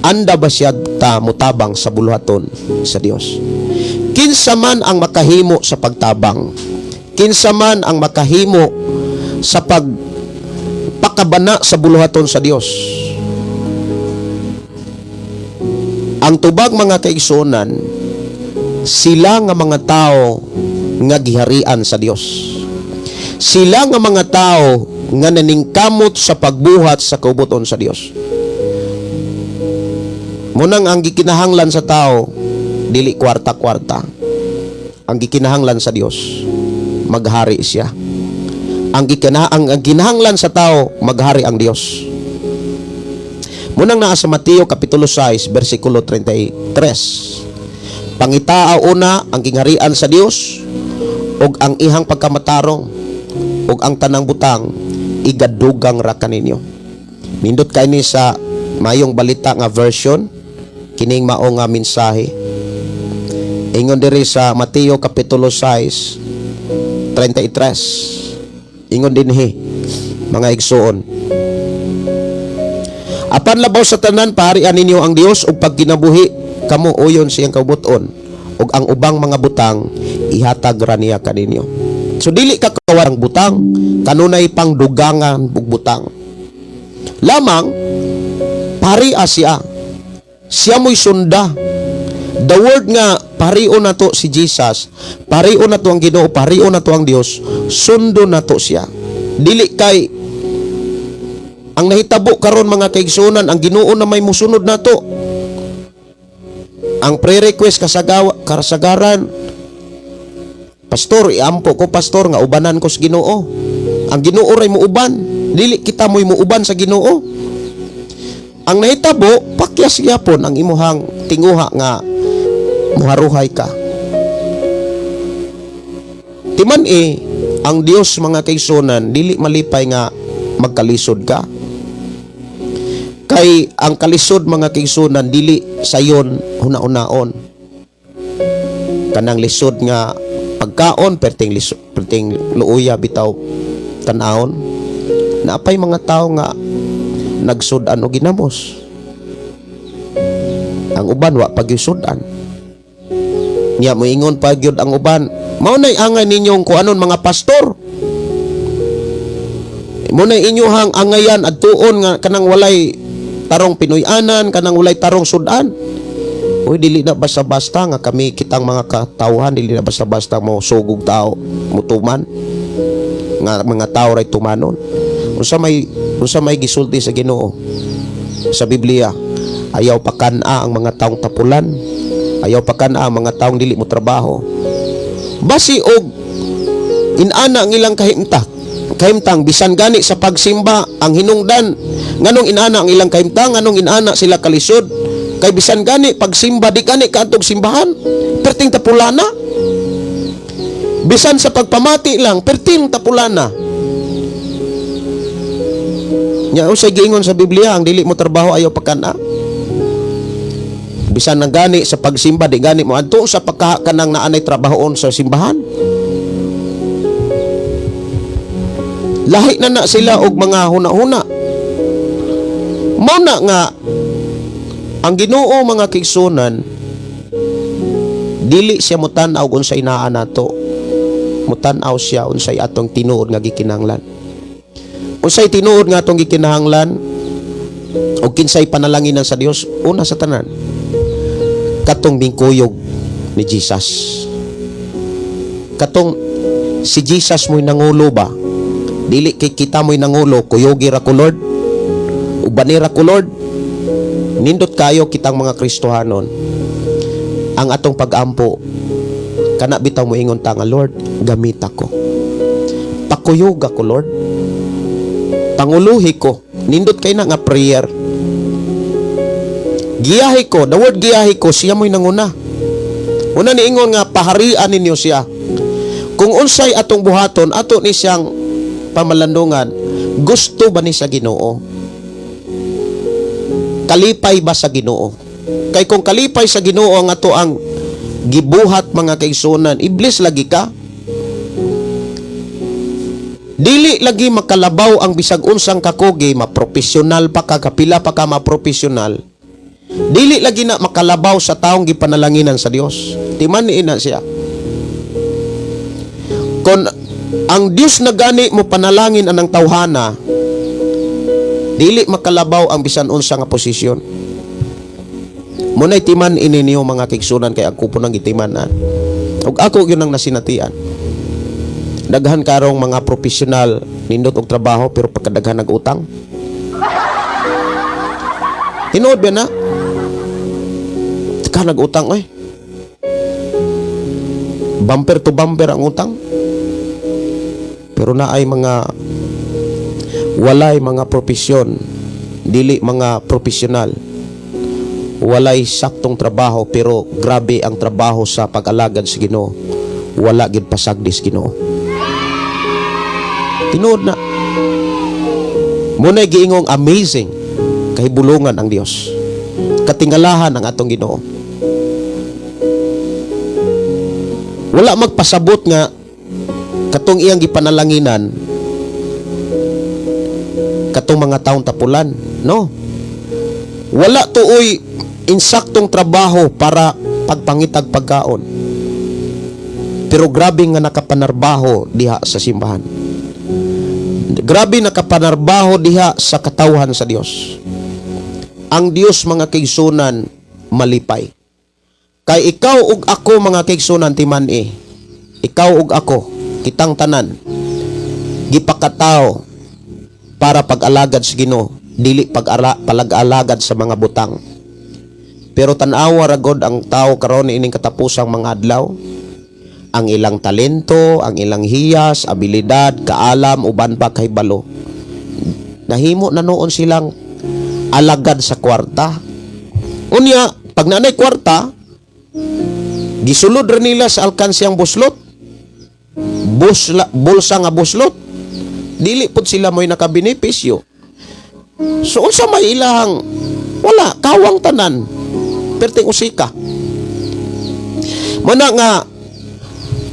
Anda ba siya ta mutabang sa buluhaton sa Dios? Kinsa man ang makahimo sa pagtabang? Kinsa man ang makahimo sa pag pakabana sa buluhaton sa Dios? Ang tubag, mga kaigsuonan, sila nga mga tao nga giharian sa Dios. Sila nga mga tao nga naningkamot sa pagbuhat sa kaubuton sa Dios. Munang ang gikinahanglan sa tao dili kwarta-kwarta. Ang gikinahanglan sa Dios, maghari siya. Ang kinahanglan sa tao, maghari ang Dios. Munang naa sa Mateo kapitulo 6 bersikulo 33. Pangitaa una ang gingharian sa Dios ug ang ihang pagkamatarong, ug ang tanang butang igadugang ra kaninyo. Nindot kay ni sa Maayong Balita nga version kining mao nga mensahe. Ingon diri sa Mateo kapitulo 6 33. Ingon dinhi, mga igsuon: "Apan labaw sa tanan, paharian ninyo ang Dios ug pagkinabuhi kamo uyon siyang kabut-on, ug ang ubang mga butang ihatag ra niya kaninyo." So dili ka kawarang butang, kanunay pang dugangan ug butang. Lamang paria siya. Siya mo'y sunda. The word nga pario nato si Jesus, pario nato ang Ginoo, pario nato ang Dios, sundo nato siya. Dili kay ang nahitabo karon, mga kaigsunan, ang Ginoo na may musunod nato. Ang pre-request kasagawa, kasagaran, "Pastor, iampo ko, pastor, nga ubanan ko sa Ginoo." Ang Ginoo ray muuban. Dili kita mo'y muuban sa Ginoo. Ang nahitabo, pakyas gyapon ang imuhang tinguha nga muharuhay ka. Timan eh, ang Dios, mga kaigsunan, dili malipay nga magkalisod ka. Kay ang kalisod, mga kaigsunan, dili sayon huna-hunaon. Kanang lisod nga pagkaon, perting lisod, perting luuya bitaw tan-awon. Naapay mga tao nga nagsud-an og ginamos. Ang uban wa pagyusud-an. Nya moingon pa gyud ang uban, "Mao nay angay ninyong kuanon, mga pastor. Mo nay inyohang angayan adtuon nga kanang walay tarong Pinoy-anan, kanang walay tarong sudan." Uy, dili na basta-basta nga kami kitang mga katawhan, dili na basta-basta mo sugog tao, mutuman nga mga tao ray tumanon. Unsa may gisulti sa Ginoo sa Biblia? Ayaw pakan-a ang mga taong tapulan. Ayaw pakan-a ang mga taong dili mo trabaho. Basi og inana ang ilang kahimtang bisan gani sa pagsimba ang hinungdan, nganong inana ang ilang kahimtang, nganong inana sila kalisod, kay bisan gani pagsimba di gani kaadtog simbahan, perting tapulana, bisan sa pagpamati lang perting tapulana. Nya unsay giingon sa Biblia? Ang dili mo trabaho ayaw pagkana. Bisan na gani sa pagsimba di gani mo adto, sa pagkaha kanang naanay trabahoon sa simbahan. Lahi na na sila og mga huna-huna. Mao na nga ang Ginoo, mga kaigsunan, dili siya mutan-aw unsay naa nato. Mutan-aw siya unsay atong tinuod nga gikinahanglan. Unsay tinuod nga atong gikinahanglan o kinsay panalanginan sa Dios? Una sa tanan, katong mingkuyog ni Jesus. Katong si Jesus mo'y nangulo ba? Dili kay kita mo'y nangulo, "Kuyogi ra ko, Lord. Ubani ra ko, Lord." Nindot kayo kitang mga Kristohanon. Ang atong pag-ampo, kana bitaw moingon ta nga, "Lord, gamita ko. Pakuyog ako, Lord. Panguluhi ko." Nindot kay na nga prayer. "Giyahi ko," the word "giyahi ko," siya mo'y nanguna. Una niingon nga paharian ninyo siya. Kung unsay atong buhaton, ato ni siyang pamalandungan, gusto ba ni sa Ginoo? Kalipay ba sa Ginoo? Kay kung kalipay sa Ginoo ang ato ang gibuhat, mga kaigsunan, iblis lagi ka. Dili lagi makalabaw ang bisag unsang kakugi, mapropesyonal pa ka, kapila pa ka mapropesyonal. Dili lagi na makalabaw sa taong gipanalanginan sa Dios. Timan ni ina siya. Kung ang Dios na gani mo panalangin anang tawhana, dili makalabaw ang bisan unsa nga posisyon. Muna'y timan ini niyo, mga kaigsunan, kay ako po nang gitimanan. Ug ako yun ang nasinatian. Daghan karong mga profesional, nindot og trabaho pero pagkadaghan nag-utang. Tinuod ba na? Ka nag-utang oy. Bumper to bumper ang utang. Pero naay mga walay mga profesyon Dili mga profesional. Walay saktong trabaho, pero grabe ang trabaho sa pag-alagad sa Ginoo. Wala gid pasagdi sa Ginoo. Tinuod na. Mao giingong amazing kahibulungan ang Dios. Katingalahan ang atong Ginoo. Wala magpasabot nga katong iyang gipanalanginan katong mga taong tapulan, no? Wala tuoy insaktong trabaho para pagpangitag pagkaon. Pero grabe nga nakapanarbaho diha sa simbahan. Grabe nakapanarbaho diha sa katawhan sa Dios. Ang Dios, mga kaigsunan, malipay. Kay ikaw ug ako, mga kaigsunan, timan-i. Ikaw ug ako, kitang tanan, gipakatao para pag-alagad sa Ginoo, dili pag-ara palag-alagad sa mga butang. Pero tan-awa ra god ang tao karon ining katapusang mga adlaw, ang ilang talento, ang ilang hiyas, abilidad, kaalam, uban pa kahibalo. Nahimo na noon silang alagad sa kwarta. Unya, pag nanay kwarta, gisulod ra nila sa alkansiyang buslot. Busla, bulsa nga buslot. Dili pud sila mo'y nakabenepisyo. So unsa may ilahang wala kawang tanan. Perting usika. Mana nga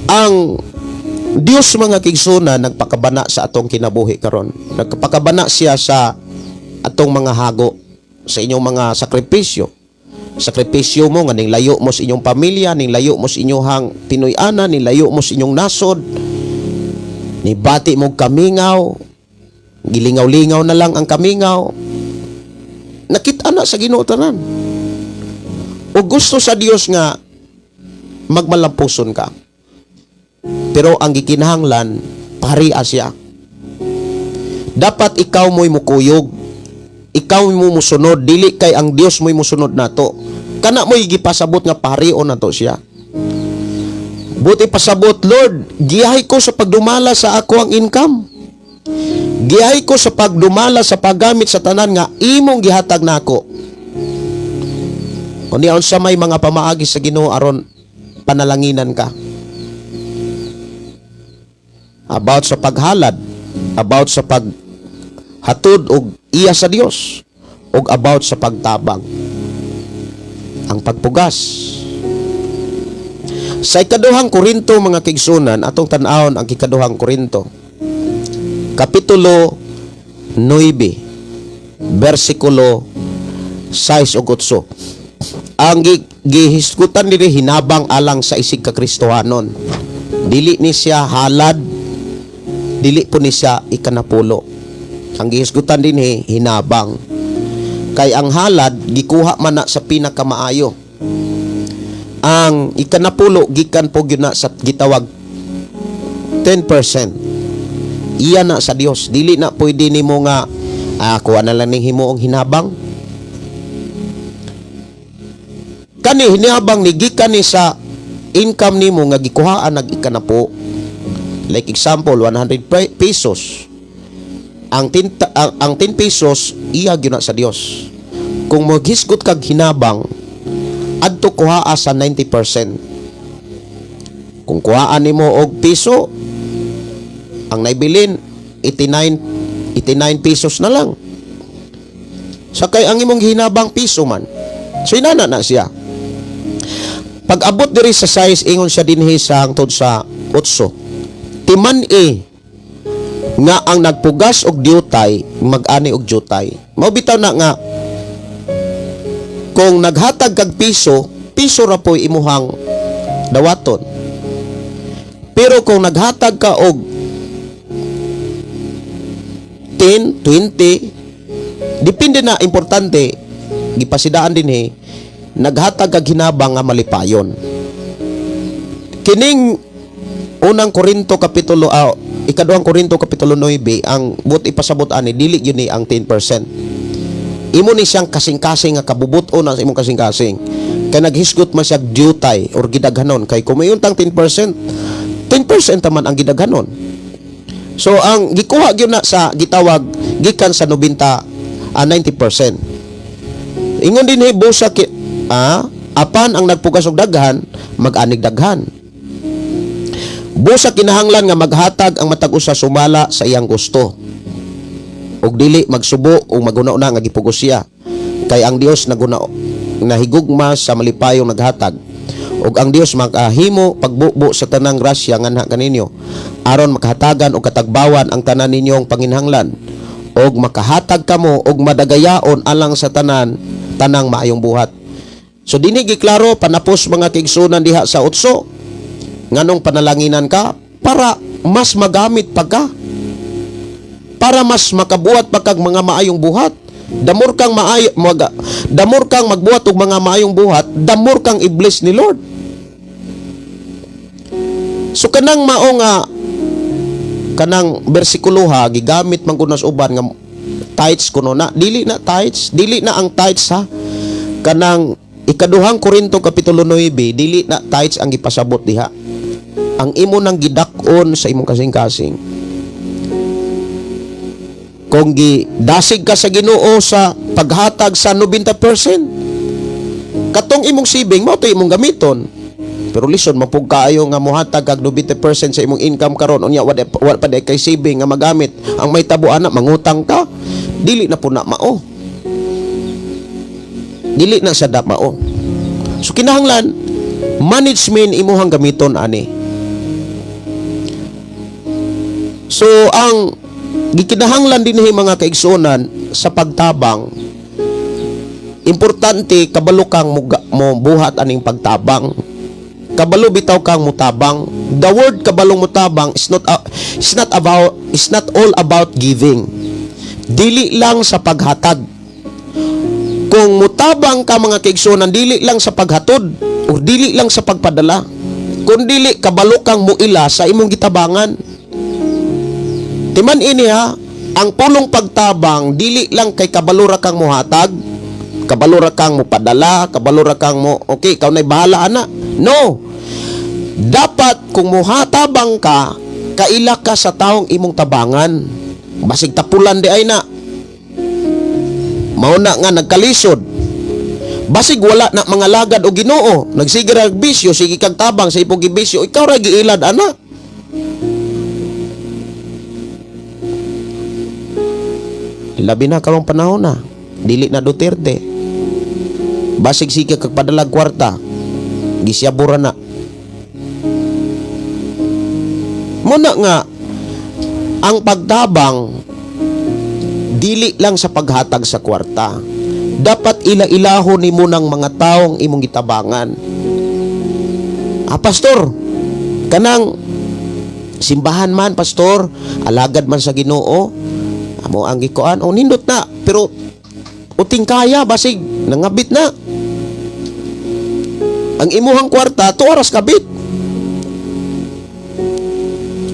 ang Dios, mga kaigsunan, nagpakabana sa atong kinabuhi karon. Nagpakabana siya sa atong mga hago, sa inyong mga sakripisyo. Sakripisyo mo nga ning layo mo sa inyong pamilya, ning layo mo sa inyong Pinoy-ana, ning layo mo sa inyong nasod. Nibati mo kamingaw, gilingaw-lingaw na lang ang kamingaw. Nakita na sa Ginoo tanan. O gusto sa Dios nga magmalampuson ka. Pero ang gikinahanglan, pari siya. Dapat ikaw mo'y mukuyog. Ikaw mo musunod, dili kay ang Dios mo'y musunod nato. Kana mo'y gipasabot nga parion nato siya. Buti pasabot, "Lord, giyahay ko sa pagdumala sa ako ang income. Giyahay ko sa pagdumala sa paggamit sa tanan nga imong gihatag nako." Unya unsa may mga pamaagi sa Ginoo aron panalanginan ka? About sa paghalad, about sa paghatod og iya sa Dios, ug about sa pagtabang. Ang pagpugas. Sa Ikaduhang Korinto, mga kaigsunan, atong tan-awon ang Ikaduhang Korinto. Kapitulo 9, bersikulo 6 ug 8. Ang gihisgutan dinhi, hinabang alang sa isig ka Kristohanon. Dili ni siya halad, dili po ni siya ikanapulo. Ang gihisgutan dinhi, hinabang. Kay ang halad gikuha man na sa pinakamaayo. Ang ikanapulo gikan po gyud na sa gitawag 10%. Iya na sa Dios. Dili na pwede nimo nga kuha na lang ning himuong hinabang. Kani hinabang ni gikan ni sa income nimo nga gikuhaan nag ikanapo. Like example, 100 pesos. Ang 10 pesos iya gyud na sa Dios. Kung maghisgot kag hinabang, adto kuhaa sa 90%. Kung kuhaan nimo og piso, ang naibilin 89 89 pesos na lang. Sa kay ang imong hinabang piso man. So inana na siya. Pag abot diri sa 6, ingon siya dinhi sa hangtod sa 8. Timan-i nga ang nagpugas og diutay mag-ani og diutay. Mao bitaw na nga kung naghatag kag piso, piso ra po'y imuhang dawaton. Pero kung naghatag ka og 10, 20, depende na. Importante, gipasidaan dinhi, naghatag kag hinabang nga malipayon. Kining Unang Korinto kapitulo, Ikaduhang Korinto kapitulo 9, ang but ipasabot ani, dili yun ni ang 10%. Imo ni siyang kasing-kasing nga kabubuton na sa imong kasing-kasing. Kay naghisgot man siya diutay or gidaghanon, kay kung mayon tang 10%, 10% taman ang gidaghanon. So ang gikuha gyud na sa gitawag gikan sa 90 90%. Ingon din busa ki, apan ang nagpugas og daghan, mag-anig daghan. Busa kinahanglan nga maghatag ang matag usa sumala sa iyang gusto. Ug dili magsubo o maguna-una nga gipugos siya. Kay ang Dios naguna nahigugma sa malipayong naghatag. Ug ang Dios makahimo pagbubo sa tanang grasya nganha kaninyo aron makahatagan og katagbawan ang tanan ninyong panginhanglan ug makahatag kamo og madagayaon alang sa tanan tanang maayong buhat. So dinhi giklaro panapos, mga kaigsunan, diha sa 8, nganong panalanginan ka para mas magamit pa ka, para mas makabuhat pa kag mga maayong buhat. The more kang magbuhat og mga maayong buhat, the more kang i-bless ni Lord. So kanang mao nga kanang bersikulo ha, gigamit man kuno sa uban nga tithes kuno na. Dili na tithes, dili na ang tithes ha. Kanang Ikaduhang Korinto kapitulo 9, dili na tithes ang gipasabot diha. Ang imo nang gidak-on sa imong kasing-kasing, kung gidasig ka sa Ginoo sa paghatag sa 90%, katong imong saving mao to imong gamiton. Pero lison mapug kaayo nga mohatag kag 90% sa imong income karon, unya wa pa kay saving nga magamit. Ang may tabo ana, mangutang ka. Dili na po na mao, dili na sa da mao. So kinahanglan management imuhang gamiton ani. So ang gikinahanglan dinhi, mga kaigsuonan, sa pagtabang, importante kabalo kang mo buhat aning pagtabang. Kabalo bitaw kang mutabang. The word kabalong mutabang is not all about giving. Dili lang sa paghatag. Kung mutabang ka, mga kaigsuonan, dili lang sa paghatod o dili lang sa pagpadala, kun dili kabalo kang muila sa imong gitabangan. Timan ini ha, ang pulong pagtabang dili lang kay kabalo ra kang muhatag, kabalo ra kang mupadala, kabalo ra kang mo, okay, ikaw na'y bahala ana. No. Dapat kung muhatabang ka, kaila ka sa taong imong tabangan. Basig tapulan di ay na. Mao na nga nagkalisod. Basig wala na mga lagad o Ginoo, nagsige ra og bisyo, sige kag tabang sa ipong gibisyo, ikaw ra giilad ana. Labi na karong panahon na, dili na Duterte. Basig sige kag padalag kwarta, gisyabura na. Muna nga ang pagtabang dili lang sa paghatag sa kwarta. Dapat ila-ilahon nimo ng mga taong imong gitabangan. Ah, pastor, kanang simbahan man, pastor, alagad man sa Ginoo, amo ang gikuan, o nindot na, pero uting kaya, basig, nangabit na. Ang imuhang kwarta, 2 oras kabit.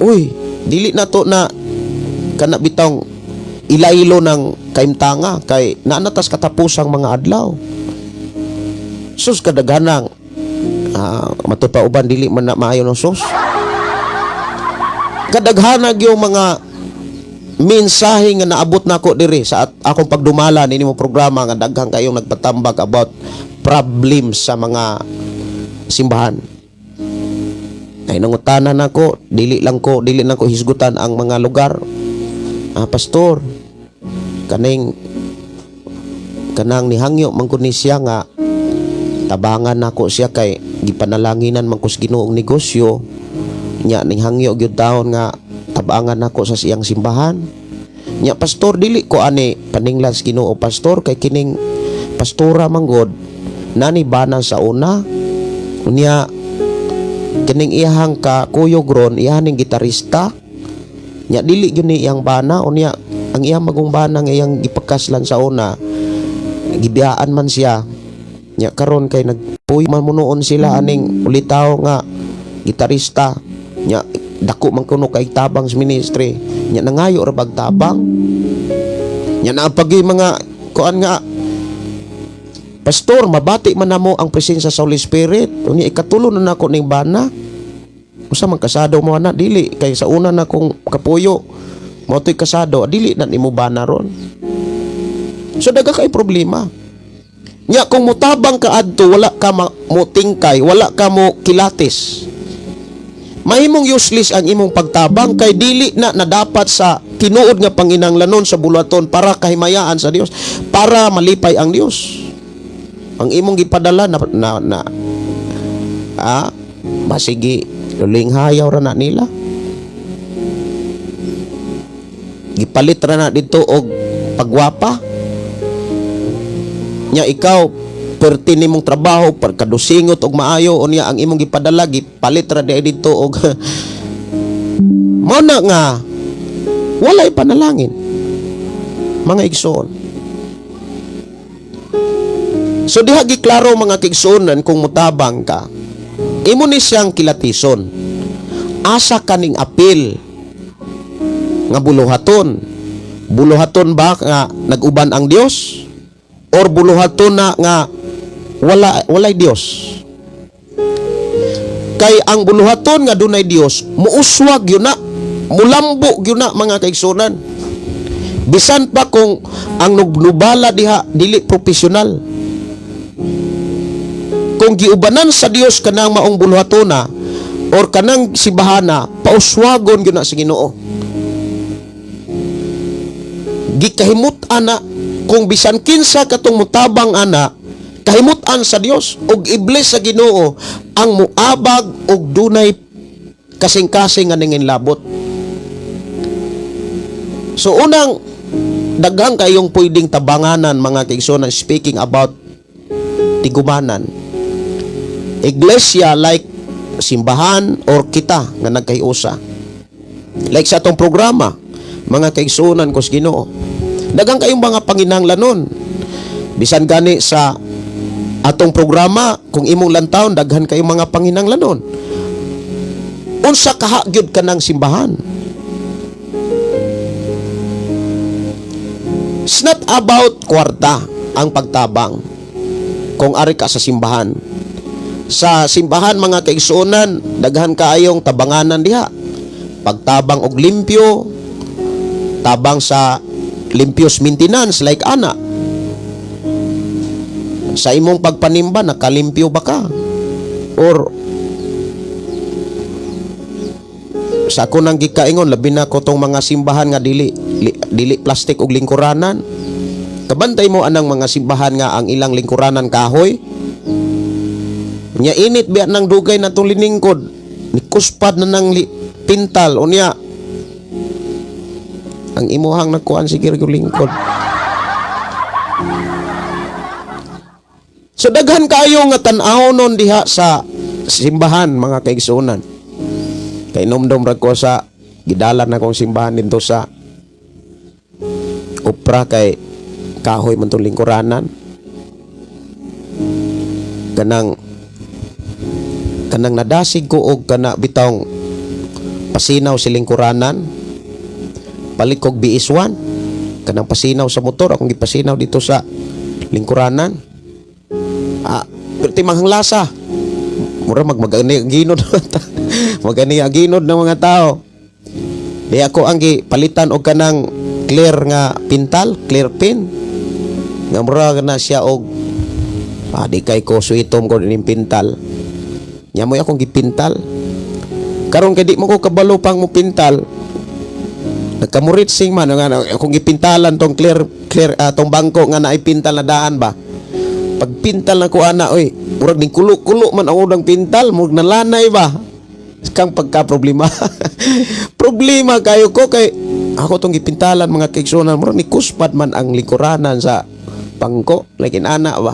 Uy, dili na to na kana bitong ilailo ng kaimtanga kay naanatas katapusang mga adlaw. Sus, kadaghanang matud pa uban dili man na maayo ng sus. Kadaghanag yung mga mensahe nga naabot nako diri sa akong pagdumala nini mo programa nga daghan kayong nagpatambag about problems sa mga simbahan. Ay nangutana nako, dili lang ko hisgutan ang mga lugar. Ah, pastor, kaning kanang nihangyo man ko ni siya nga tabangan nako siya kay gipanalanginan man ko sa Ginoong negosyo nya. Nihangyo gyud taon nga tabangan nako sa siyang simbahan. Nya pastor, dili ko ani paninglan sa Ginoo, pastor, kay kining pastora manggod nani bana sa una. Unya kining iyahang ka kuyog ron, iyahan ning gitarista. Nya dili gyud ni iyang bana. Unya ang iyang magong bana nga iyang gipakaslan sa una, gibiyaan man siya. Nya karon kay nagpuyo man mo noon sila aning ulitaw nga gitarista. Nya dako man kuno kay tabang sa ministry. Nya nangayo ra pagtabang. Nya naapagi mga kuan nga, pastor, mabati man namo ang presensya sa Holy Spirit. Unya ikatulo na nako ning bana. Usa man kasado mo ana? Dili kay sa una na kong kapuyo mao to'y kasado. Dili na nimo bana ron. So daga kay problema. Nya kung mutabang ka adto, wala ka mo tingkay, wala ka mo kilatis. Mahimong useless ang imong pagtabang kay dili na nadapat sa tinuod nga panginanglanon sa buluhaton para kahimayaan sa Dios, para malipay ang Dios. Ang imong gipadala na na, na masigi linghayaw ra na nila. Gipalit ra na dito og pagwapa. Nya ikaw perti nimong trabaho pagkadusingot og maayo, unya ang imong gipadala gipalit ra di dito og mao na nga walay panalangin, mga igsoon. So diha giklaro, mga kaigsuonan, kung mutabang ka, imo ni siyang kilatison. Asa kaning apil nga buluhaton? Buluhaton ba nga nag-uban ang Dios or buluhaton na nga wala walay Dios? Kay ang buluhaton nga dunay Dios, muuswag yun na, mulambo yun na, mga kaigsunan, bisan pa kung ang nubala diha dili profesional. Kung giubanan sa Dios kanang maong buluhatona or kanang sibahana, pauswagon gyud na sa Ginoo. Gikahimut ana kung bisan kinsa katong mutabang ana, kahimutan sa Dios ug i-bless sa Ginoo ang muabag og dunay kasing-kasing nga ningin labot. So unang daghang kayong pwedeng tabanganan, mga kaigsuonan, speaking about tigumanan. Iglesia, like simbahan or kita nga nagkahiusa. Like sa atong programa, mga kaigsuonan ko sa Ginoo. Daghang kayong mga panginahanglanon. Bisan gani sa atong programa, kung imong lantawon, daghan kayong mga panginahanglanon. Unsa kaha gyud kanang simbahan? It's not about kwarta ang pagtabang. Kung ari ka sa simbahan. Sa simbahan, mga kaigsuonan, daghan kaayong tabanganan diha. Pagtabang og limpyo, tabang sa limpios maintenance like ana. Sa imong pagpanimba, nakalimpyo ba ka? Or sa ako nang gikaingon, labi na ko tong mga simbahan nga dili plastic og lingkuranan. Kabantay mo anang mga simbahan nga ang ilang lingkuranan kahoy. Nya init biya nang dugay na tong liningkod, ni kuspad na nang pintal, unya ang imuhang nakuan sige yung lingkod. So daghan kayo nga tan-aw nun diha sa simbahan, mga kaigsuonan. Kay numdum ra ko sa gidalan na kong simbahan dito sa Upra kay kahoy man tong lingkuranan. Kanang nadasig ko og kana bitawng pasinaw si lingkuranan, palit kog BS1 kanang pasinaw sa motor, akong gipasinaw dito sa lingkuranan. Pero timang lasa mura mag magani ginod magani ginod ng mga tao. Di ako ang gipalitan og kanang clear nga pintal, clear pin nga mura na siya og di kay ko suitom ko ning pintal. Nya mo'y akong gipintal. Karon kay di mo ko kabalo pang mo pintal. Nagkamurit sing man nga akong gipintalan tong clear clear tong bangko nga naay pintal na daan ba. Pagpintal na ko ana oy, murag ning kulo-kulo man ang unang pintal, murag nalanay ba. Kang pagka problema. Problema kayo ko kay ako tong gipintalan, mga kaigsuonan, murag ni kuspad man ang lingkuranan sa bangko, like inana ba.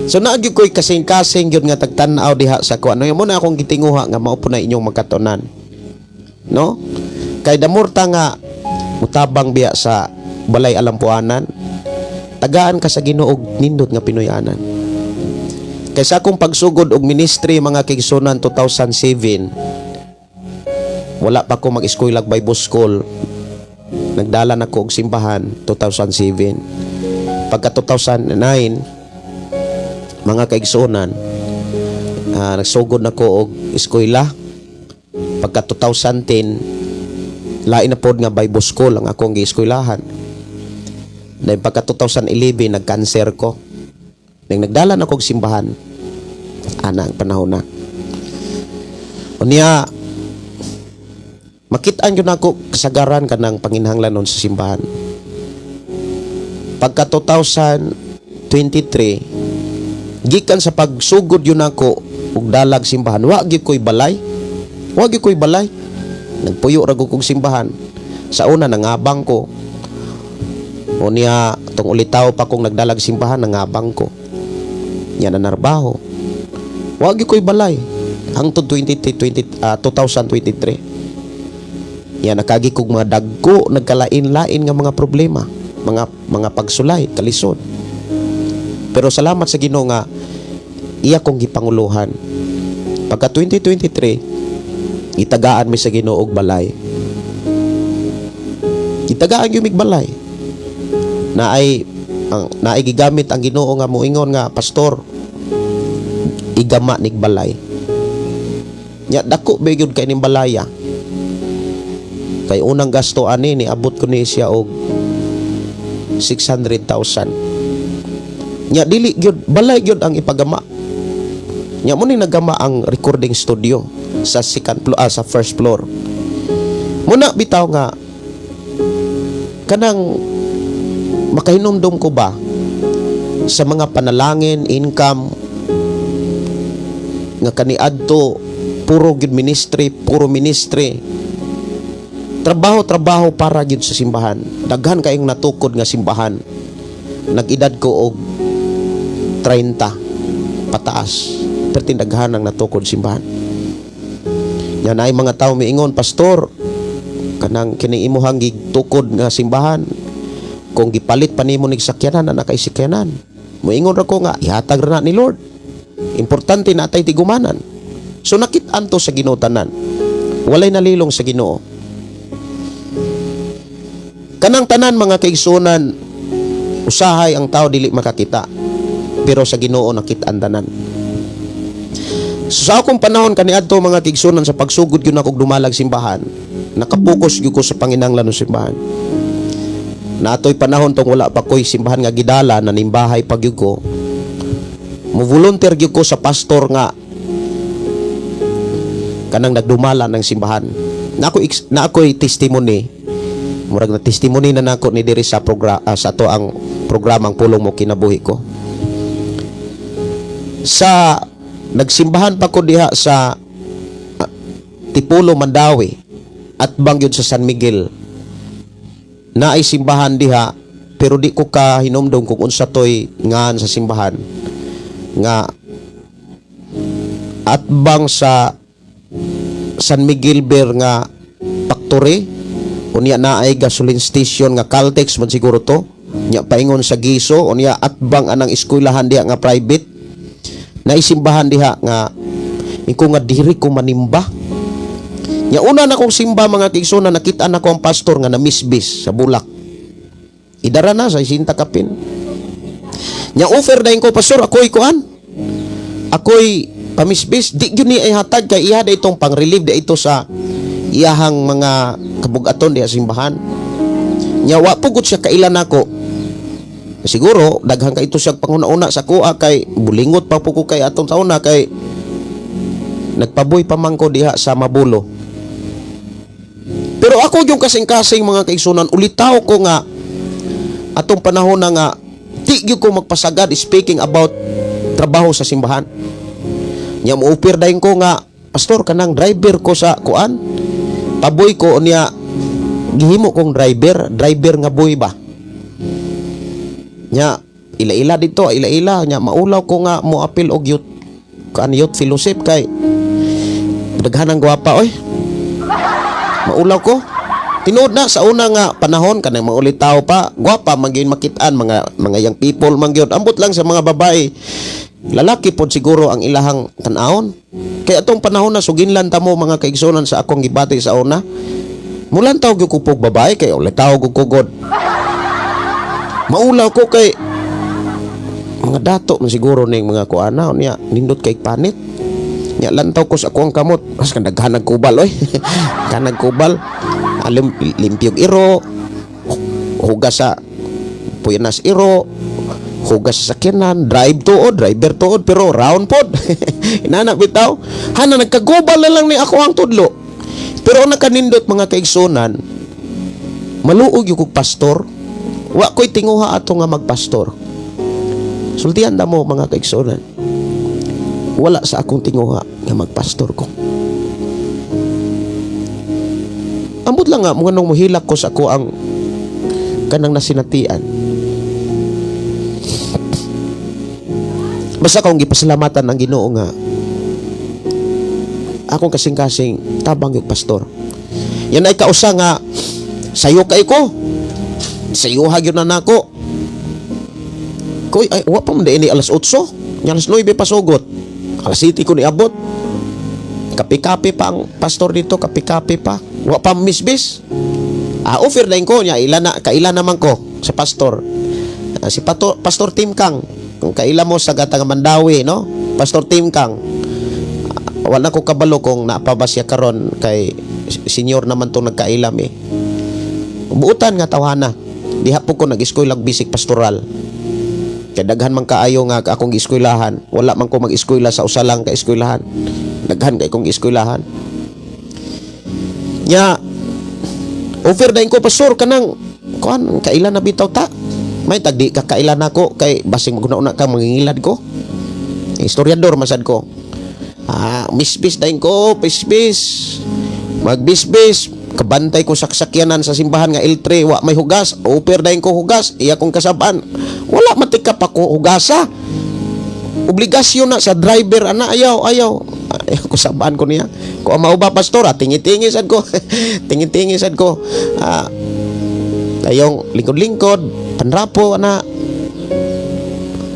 So naa gyud ko'y kasing-kasing gyud nga tagtan-aw diha sa kuan. No, mo na akong gitinguha nga mao po na inyong makatunan. No? Kay damurta nga mutabang biya sa balay alampuanan, tagaan ka sa Ginoo og nindot nga Pinoyanan. Kay sa akong pagsugod og ministry, mga kaigsuonan, 2007, wala pa ko mag-eskwela Bible School. Nagdala na ko og simbahan 2007. Pagka 2009, mga kaigsuonan, nagsugod na ko og eskwela. Pagka 2010, lain na pod nga Bible School ang akong gieskwelahan. Dahil pagka 2011, nag-cancer ko. Nang nagdala na kog simbahan, ana ang panahon na. Unya, makitaan yun ako kasagaran kanang panginhanglan nun sa simbahan. Pagka 2023, gikan sa pagsugod yun ako ug dalag simbahan, wa gyud ko'y balay. Wa gyud ko'y balay. Nagpuyo ra gud kog simbahan. Sa una nangabang ko. Unya tong ulitaw pa kong nagdalag simbahan, nangabang ko. Nya nanarbaho. Wa gyud ko'y balay. Hangtod 20, 20, 2023. Yan nakagi kog mga dagko, nagkalain-lain nga mga problema, mga pagsulay, kalisod. Pero salamat sa Ginoo nga iya kong gipanguluhan. Pagka 2023, itagaan mi sa Ginoo og balay. Itagaan gyud mig balay. Na ay ang naay gigamit ang Ginoo nga moingon nga, "Pastor, igama nig balay." Nya dako ba gyud kay ning balaya? Kay unang gasto ani, niabot ko ni siya og 600,000. Nya dili gyud balay gyud ang ipagama. Nya mo ni nagama ang recording studio sa second floor, sa first floor. Muna bitaw nga kanang makahinumdum ko ba sa mga panalangin, income nga kaniadto puro gyud ministry, puro ministry. Trabaho, trabaho para gyud sa simbahan. Daghan kayong natukod nga simbahan. Nag-edad ko og 30 pataas. Pero daghan ang natukod simbahan. Yan ay mga tao miingon, "Pastor, kanang kining imuhang gitukod nga simbahan, kung gipalit pa nimo nig sakyanan, na kay sakyanan." Moingon ra ko nga ihatag ra na ni Lord. Importante na atay tigumanan. So nakit-an to sa Ginoo tanan. Walay nalilong sa Ginoo. Kanang tanan, mga kaigsunan, usahay ang tao dili makakita. Pero sa Ginoo nakit-an tanan. So, sa akong panahon kaniadto, mga kaigsunan, sa pagsugod gyud akong dumalag simbahan, nakapokus gyud ko sa panginahanglan ng simbahan. Naatoy panahon tong wala pa ko'y simbahan nga gidala, nanimbahay pa gyud ko. Mo volunteer gyud ko sa pastor nga kanang nagdumala ng simbahan. Na ako'y testimony. Murag na testimony na nako ni diri sa program, sa ato ang programang Pulong Mo Kinabuhi Ko. Sa nagsimbahan pa ko diha sa Tipulo, Mandaue at bang yun sa San Miguel. Naay simbahan diha pero di ko ka hinumdum kung unsa toy ngan sa simbahan nga at bang sa San Miguel Beer nga factory, unya naay gasoline station nga Caltex man siguro to, nya paingon sa Giso, unya atbang anang eskwelahan diha nga private, naisimbahan diha nga iko nga diri ko manimba. Nya una na kong simba, mga kaigsuonan, nakita na ko ang pastor nga namisbis sa bulak. Idara na sa isinta kapin. Nya offer dayon ko, "Pastor, ako'y kuan. Ako'y pamisbis." Di gyud ni ay hatag kay iya da itong pang-relieve da ito sa iyahang mga kabugaton diha sa simbahan. Nya wa pugod siya kailan nako. Siguro daghan ka ito siya panghuna-una sa kuha kay bulingot pa po ko kay atong taon na kay nagpaboy pa man ko diha sa Mabulo. Pero ako yung kasing-kasing, mga kaigsunan, ulitaw ko nga atong panahon na nga di gyud ko magpasagad speaking about trabaho sa simbahan. Nya mo offer dayon ko nga, "Pastor, kanang driver ko sa kuan. Paboy ko." Niya gihimo kong driver, driver nga boy ba. Nya ila-ila dito, ila-ila nya maulaw ko nga mo apil og youth kuan, youth fellowship, kay daghan ang gwapa oy. Maulaw ko. Tinuod na sa una nga panahon kanang mga ulitaw pa, gwapa man gyud makitaan mga young people man gyud. Ambot lang sa mga babae. Lalaki pod siguro ang ilahang tan-awon. Kaya atong panahon na suginlan ta mo, mga kaigsunan, sa akong gibati sa una. Mulantaw gyud ko pog babae kay ulitaw gyud ko god. Maulaw ko kay mga dato man siguro ning mga kuana, niya nindot kay panit. Nya lantaw ko sa akuang kamot. As kan daghan kubal oy. Kanag kubal. Alim limpyog iro. Hugas sa Puyanas iro, hugas sa sakyanan, drive tuod, driver tuod, pero round pod. Inana bitaw. Hana nagkagubal na lang ni ako ang tudlo. Pero ang nakanindot, mga kaigsunan, maluog yung kog pastor. Wa ko'y tinguha ato nga magpastor. Sultihan da mo, mga kaigsunan. Wala sa akong tinguha nga magpastor ko. Ambot lang nga, mga nung muhilak ko sa ako ang kanang nasinatian. Basta kong gipasalamatan ang Ginoo nga akong kasing-kasing tabang yung pastor. Yan ay kausa nga sayo kay ko. Sayo gyud na nako. Koy ay wa pa man ni alas 8. Nya alas 9 pasugot. Alas 7 ko niabot. Kape-kape pa ang pastor dito, kape-kape pa. Wa pa misbis. Offer na ko niya, ila na kaila naman ko sa pastor. Si Pastor Tim Kang, kung kaila mo sa gatang Mandawi, no? Pastor Tim Kang. Wala ko kabalo kung naapa ba siya karon kay senior naman tong nagkailam eh. Buutan nga tawhana. Diha po ko nag-eskwela og basic pastoral. Kay daghan man kaayo nga akong gieskwelahan, wala man ko mag-eskwela sa usa lang ka eskwelahan. Daghan kay kong eskwelahan. Nya offer dayon ko, "Pastor, kanang kuan, kaila na bitaw ta." May tagdi ka kaila nako kay basing maguna-una ka mangingilad ko. Historiador masad ko. Misbis dayon ko, bisbis. Magbisbis, kabantay ko sa sakyanan sa simbahan nga L3, wa may hugas, offer dayon ko hugas, iya kong kasabaan. Wala matikap ako hugasa. Obligasyon na sa driver ana, ayaw, ayaw. Ayaw ko sabaan ko niya. Ko mao ba, pastor, tingi-tingi sad ko. Tingi-tingi sad ko. Tayong lingkod-lingkod, panrapo ana.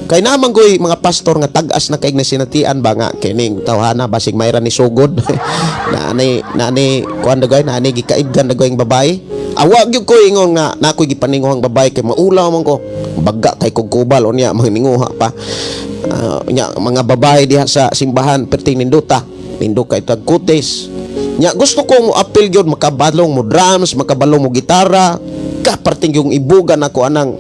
Kay naman ko'y mga pastor nga tag-as na kaig na sinatian ba nga kining tawhana basig mayra ni sugod na ani na ani kuan dagoy na ani gikaibgan dagoy ang babae. Awa gyud ko ingon nga na ako'y gipaninguhang babae kay maulaw man ko. Baga kay kog kubal unya manginguha pa. Nya mga babae diha sa simbahan perting nindota. Nindo kay tag kutis. Nya gusto ko mo apil gyud makabalong mo drums, makabalong mo gitara. Kaparting yung ibugan ako anang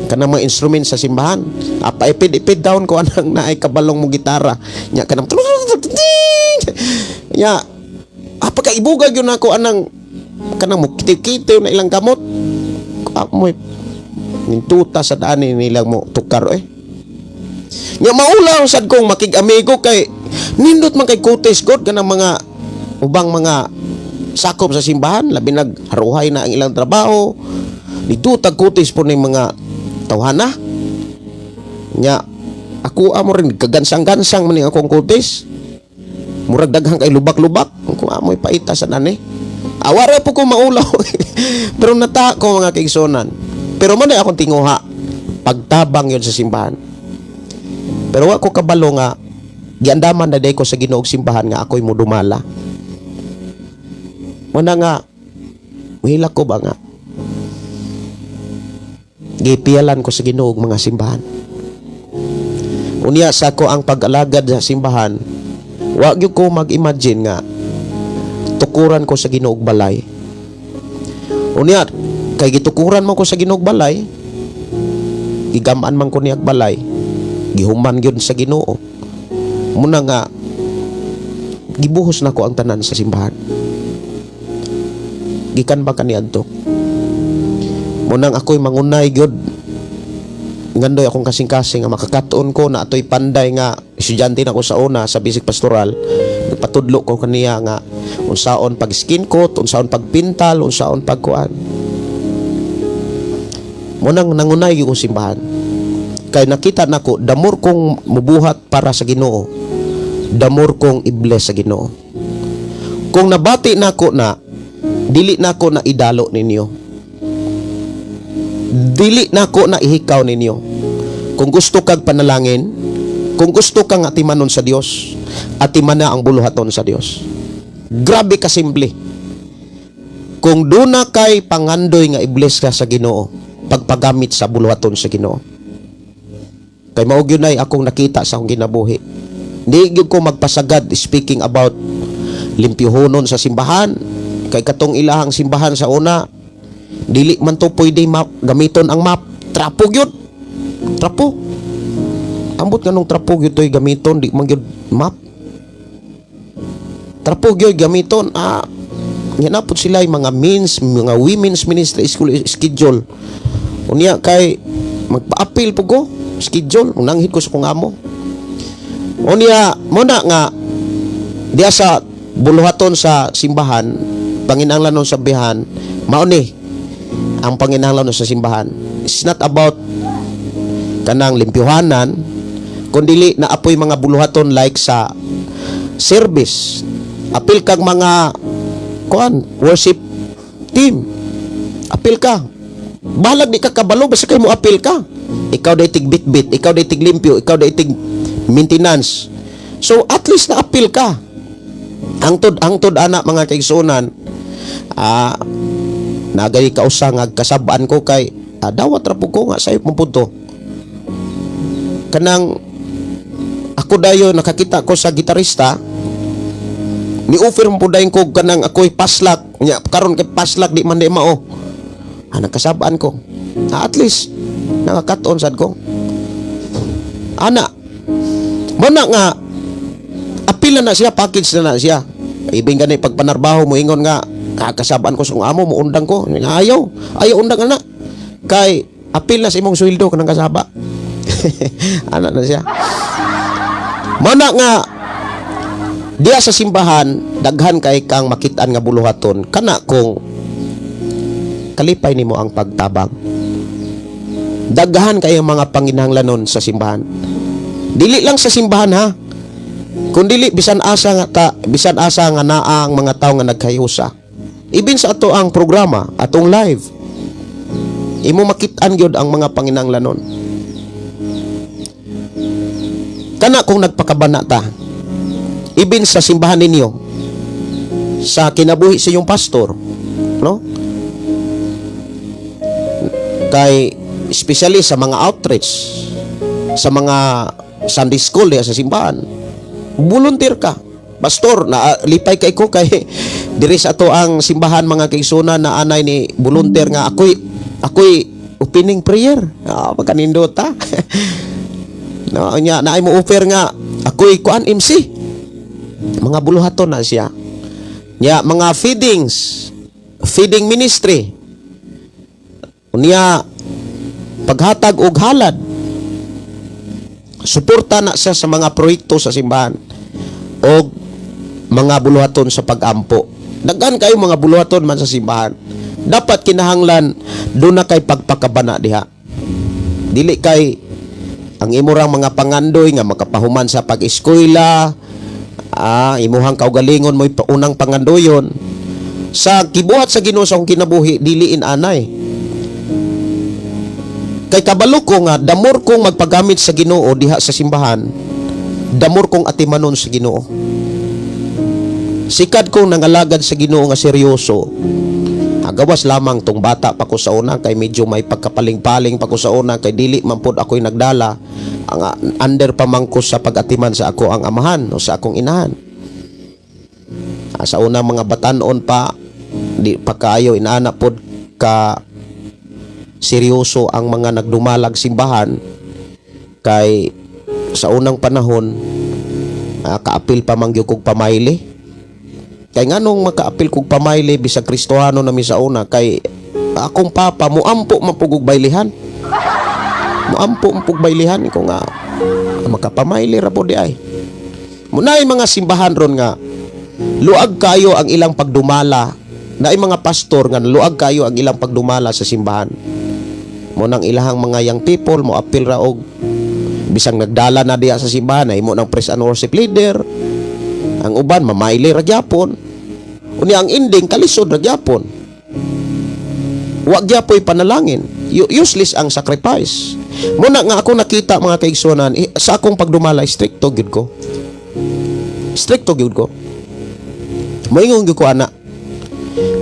kanang mga instrument sa simbahan. Apa ipid-ipid down ko anang naay kabalong mo gitara. Nya kanang nya apa ka ibuga gyud nako anang kanang mo kitiw-kitiw na ilang kamot. Mo nintuta sa daan ni nilang mo tukar eh. Nya maulaw sad kong makig-amigo kay nindot man kay kutis god kanang mga ubang mga sakop sa simbahan, labi nagharuhay na ang ilang trabaho. Dito kutis po ning mga tawhana. Nya ako amo rin kagansang-gansang man ning akong kutis. Murag daghang kay lubak-lubak kung amoy paita sa nani. Awara po ko maulaw. Pero nata ko, mga kaigsonan. Pero man akong tinguha pagtabang yon sa simbahan. Pero wa ko kabalo nga giandaman na day ko sa Ginoong simbahan nga ako'y mudumala. Muna nga muhilak ko ba nga gipiyalan ko sa Ginoo mga simbahan. Unya sa ko ang pag-alagad sa simbahan, wa gyud ko mag-imagine nga tukuran ko sa Ginoong balay. Unya kay gitukuran man ko sa Ginoong balay, gigamaan man ko niyag balay, gihuman gyud sa Ginoo. Muna nga gibuhos nako ang tanan sa simbahan. Gikan ba kaniadto? Munang ako'y mangunay gyud ngandoy akong kasing-kasing nga makakatuon ko na atoy panday nga estudyante na ko sa una sa basic pastoral, nagpatudlo ko kaniya nga unsaon pag skin coat, unsaon pagpintal, unsaon pagkuan. Munang nangunay gyud kong simbahan kay nakita nako the more kong mubuhat para sa Ginoo, the more kong i-bless sa Ginoo. Kung nabati nako na dili nako na idalo ninyo, dili nako na ihikaw ninyo. Kung gusto kag panalangin, kung gusto kang atimanon sa Dios, atimana ang buluhaton sa Dios. Grabe ka simple. Kung duna kay pangandoy nga i-bless ka sa Ginoo, pagpagamit sa buluhaton sa Ginoo. Kay mao gyud nay akong nakita sa akong kinabuhi. Di gyud ko magpasagad speaking about limpyohonon sa simbahan kay katong ilahang simbahan sa una. Dili man to pwede map, gamiton ang map. Trapo gyud. Trapo. Ambot nga nung trapo gyud to'y gamiton, di man gyud map. Trapo gyud gamiton. Ah, nga na pud sila yung mga means, mga women's ministry school schedule. Unya kay magpa-appeal po ko schedule, nanghid ko sa kong amo. Unya mo na nga diya sa buluhaton sa simbahan, panginahanglanon sa bihan, mao ni ang panginahanglanon sa simbahan. It's not about kanang limpyuhanan, kundili na apoy mga buluhaton like sa service. Apil kag mga kuan, worship team. Apil ka. Bahalag di ka kabalo, basta kay mo apil ka. Ikaw day tig bitbit, ikaw day tig limpyo, ikaw day tig maintenance. So at least na apil ka. Angtod ana, mga kaigsunan, nagay kausa nga kasabaan ko kay dawat ra po ko nga sayop mo punto. Kanang ako dayo nakakita ko sa gitarista, ni offer mo po dayon ko kanang ako'y paslak nya karon kay paslak di man di mao. Nagkasabaan ko. At least nakakaton sad ko. Ana. Mo na nga apil na na siya, package na na siya. Ibig gani pagpanarbaho mo ingon nga kakasabaan ko sa kong amo, mo undang ko. Nga ayaw, ayaw undang ana. Kay apil na sa imong sweldo kanang kasaba. Ana na siya. Mo na nga diya sa simbahan daghan kay kang makitaan nga buluhaton kana kung kalipay nimo ang pagtabang. Daghan kay ang mga panginahanglanon sa simbahan. Dili lang sa simbahan ha. Kung dili bisan asa nga ta, bisan asa nga naa ang mga tawo nga nagkayusa. Ibin sa ato ang programa, atong live. Imo makit-an gyud ang mga panginahanglanon. Kana kung nagpakabana ta, ibin sa simbahan ninyo, sa kinabuhi sa iyong pastor, no? Kay especially sa mga outreach, sa mga Sunday school diya sa simbahan, volunteer ka. Pastor, na lipay kay ko kay diri sa ato ang simbahan, mga kaigsunan, na anay ni volunteer nga ako'y ako'y opening prayer. Ah, pagkanindot ta. No, nya naay mo offer nga ako'y kuan MC. Mga buluhaton na siya. Nya mga feedings, feeding ministry. Unya paghatag og halad. Suporta na siya sa mga proyekto sa simbahan og mga buluhaton sa pagampo. Daghan kayo mga buluhaton man sa simbahan. Dapat kinahanglan doon na kay pagpakabana diha. Dili kay ang imurang mga pangandoy nga makapahuman sa pag-eskwela, imuhang kaugalingon mo'y unang pangandoyon. Sa kibuhat sa Ginoo sa akong kinabuhi, diliin anay. Kay kabalo ko nga damor kong magpagamit sa Ginoo diha sa simbahan, damor kong atimanon sa Ginoo. Sikad kong nangalagad sa Ginoo nga seryoso. Agawas lamang tong bata pa ko sa una kay medyo may pagkapaling-paling pa ko sa una kay dili man pod ako'y nagdala ang under pa man ko sa pag-atiman sa ako ang amahan o sa akong inahan. Sa una mga batanon pa di pa kaayo inaana pod ka seryoso ang mga nagdumalag simbahan kay sa unang panahon kaapil pa man gyud kog pamayle. Kay nganong makaapil kog pamayle bisag Kristohano na mi sa una, kay akong papa muampo man pug og baylihan. Muampo man pug baylihan ko nga makapamayle ra pod di ay. Munay mga simbahan ron nga luag kayo ang ilang pagdumala, naay mga pastor nga luag kayo ang ilang pagdumala sa simbahan. Mo nang ilahang mga young people mo apil ra og bisang nagdala na diha sa simbahan ay mo nang praise and worship leader. Ang uban mamayle ra gyapon. Unya ang ending kalisod ra gyapon. Wa gyapoy panalangin. Useless ang sacrifice. Muna nga ako nakita, mga kaigsunan, sa akong pagdumala stricto gyud ko. Stricto gyud ko. Moingon gyud ko ana.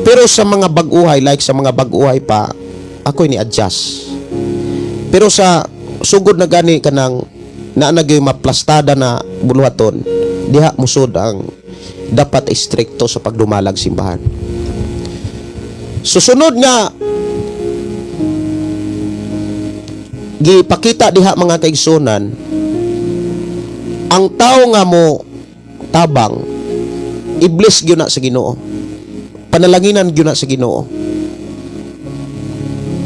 Pero sa mga bag-uhay, like sa mga bag-uhay pa, ako ni adjust. Pero sa sugod na gani kanang naa na gyud maplastada na buluhaton, diha musod ang dapat stricto sa pagdumalag simbahan. Susunod nga gipakita diha, mga kaigsunan, ang tao nga mo tabang, i-bless gyud na sa Ginoo, panalanginan gyud na sa Ginoo.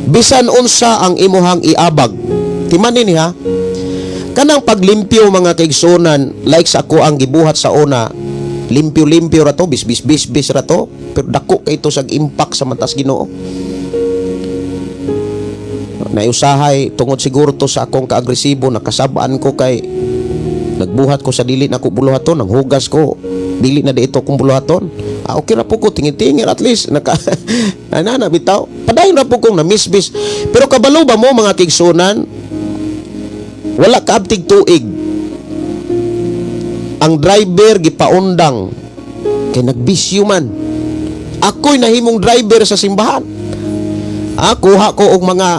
Bisan unsa ang imuhang iabag, timanin niya kanang paglimpyo, mga kaigsunan. Like sa ako ang gibuhat sa una, limpyo-limpyo ra to, bis bis bis ra to, pero dako kay ito sa impact sa matas Ginoo. Naiusahay tungod siguro to sa akong kaagresibo, nakasabaan ko kay nagbuhat ko sa dili na ko buluhaton, nanghugas ko, dili na dito akong buluhaton. Ah, okay ra po ko, tingin-tingin, at least naka ana na bitaw, padayon ra po kong namisbis. Pero kabalo ba mo, mga kaigsunan, wala kaabtig tuig, ang driver gipaundang kay nagbisyo man. Ako'y nahimong driver sa simbahan. Ah, kuha ko og mga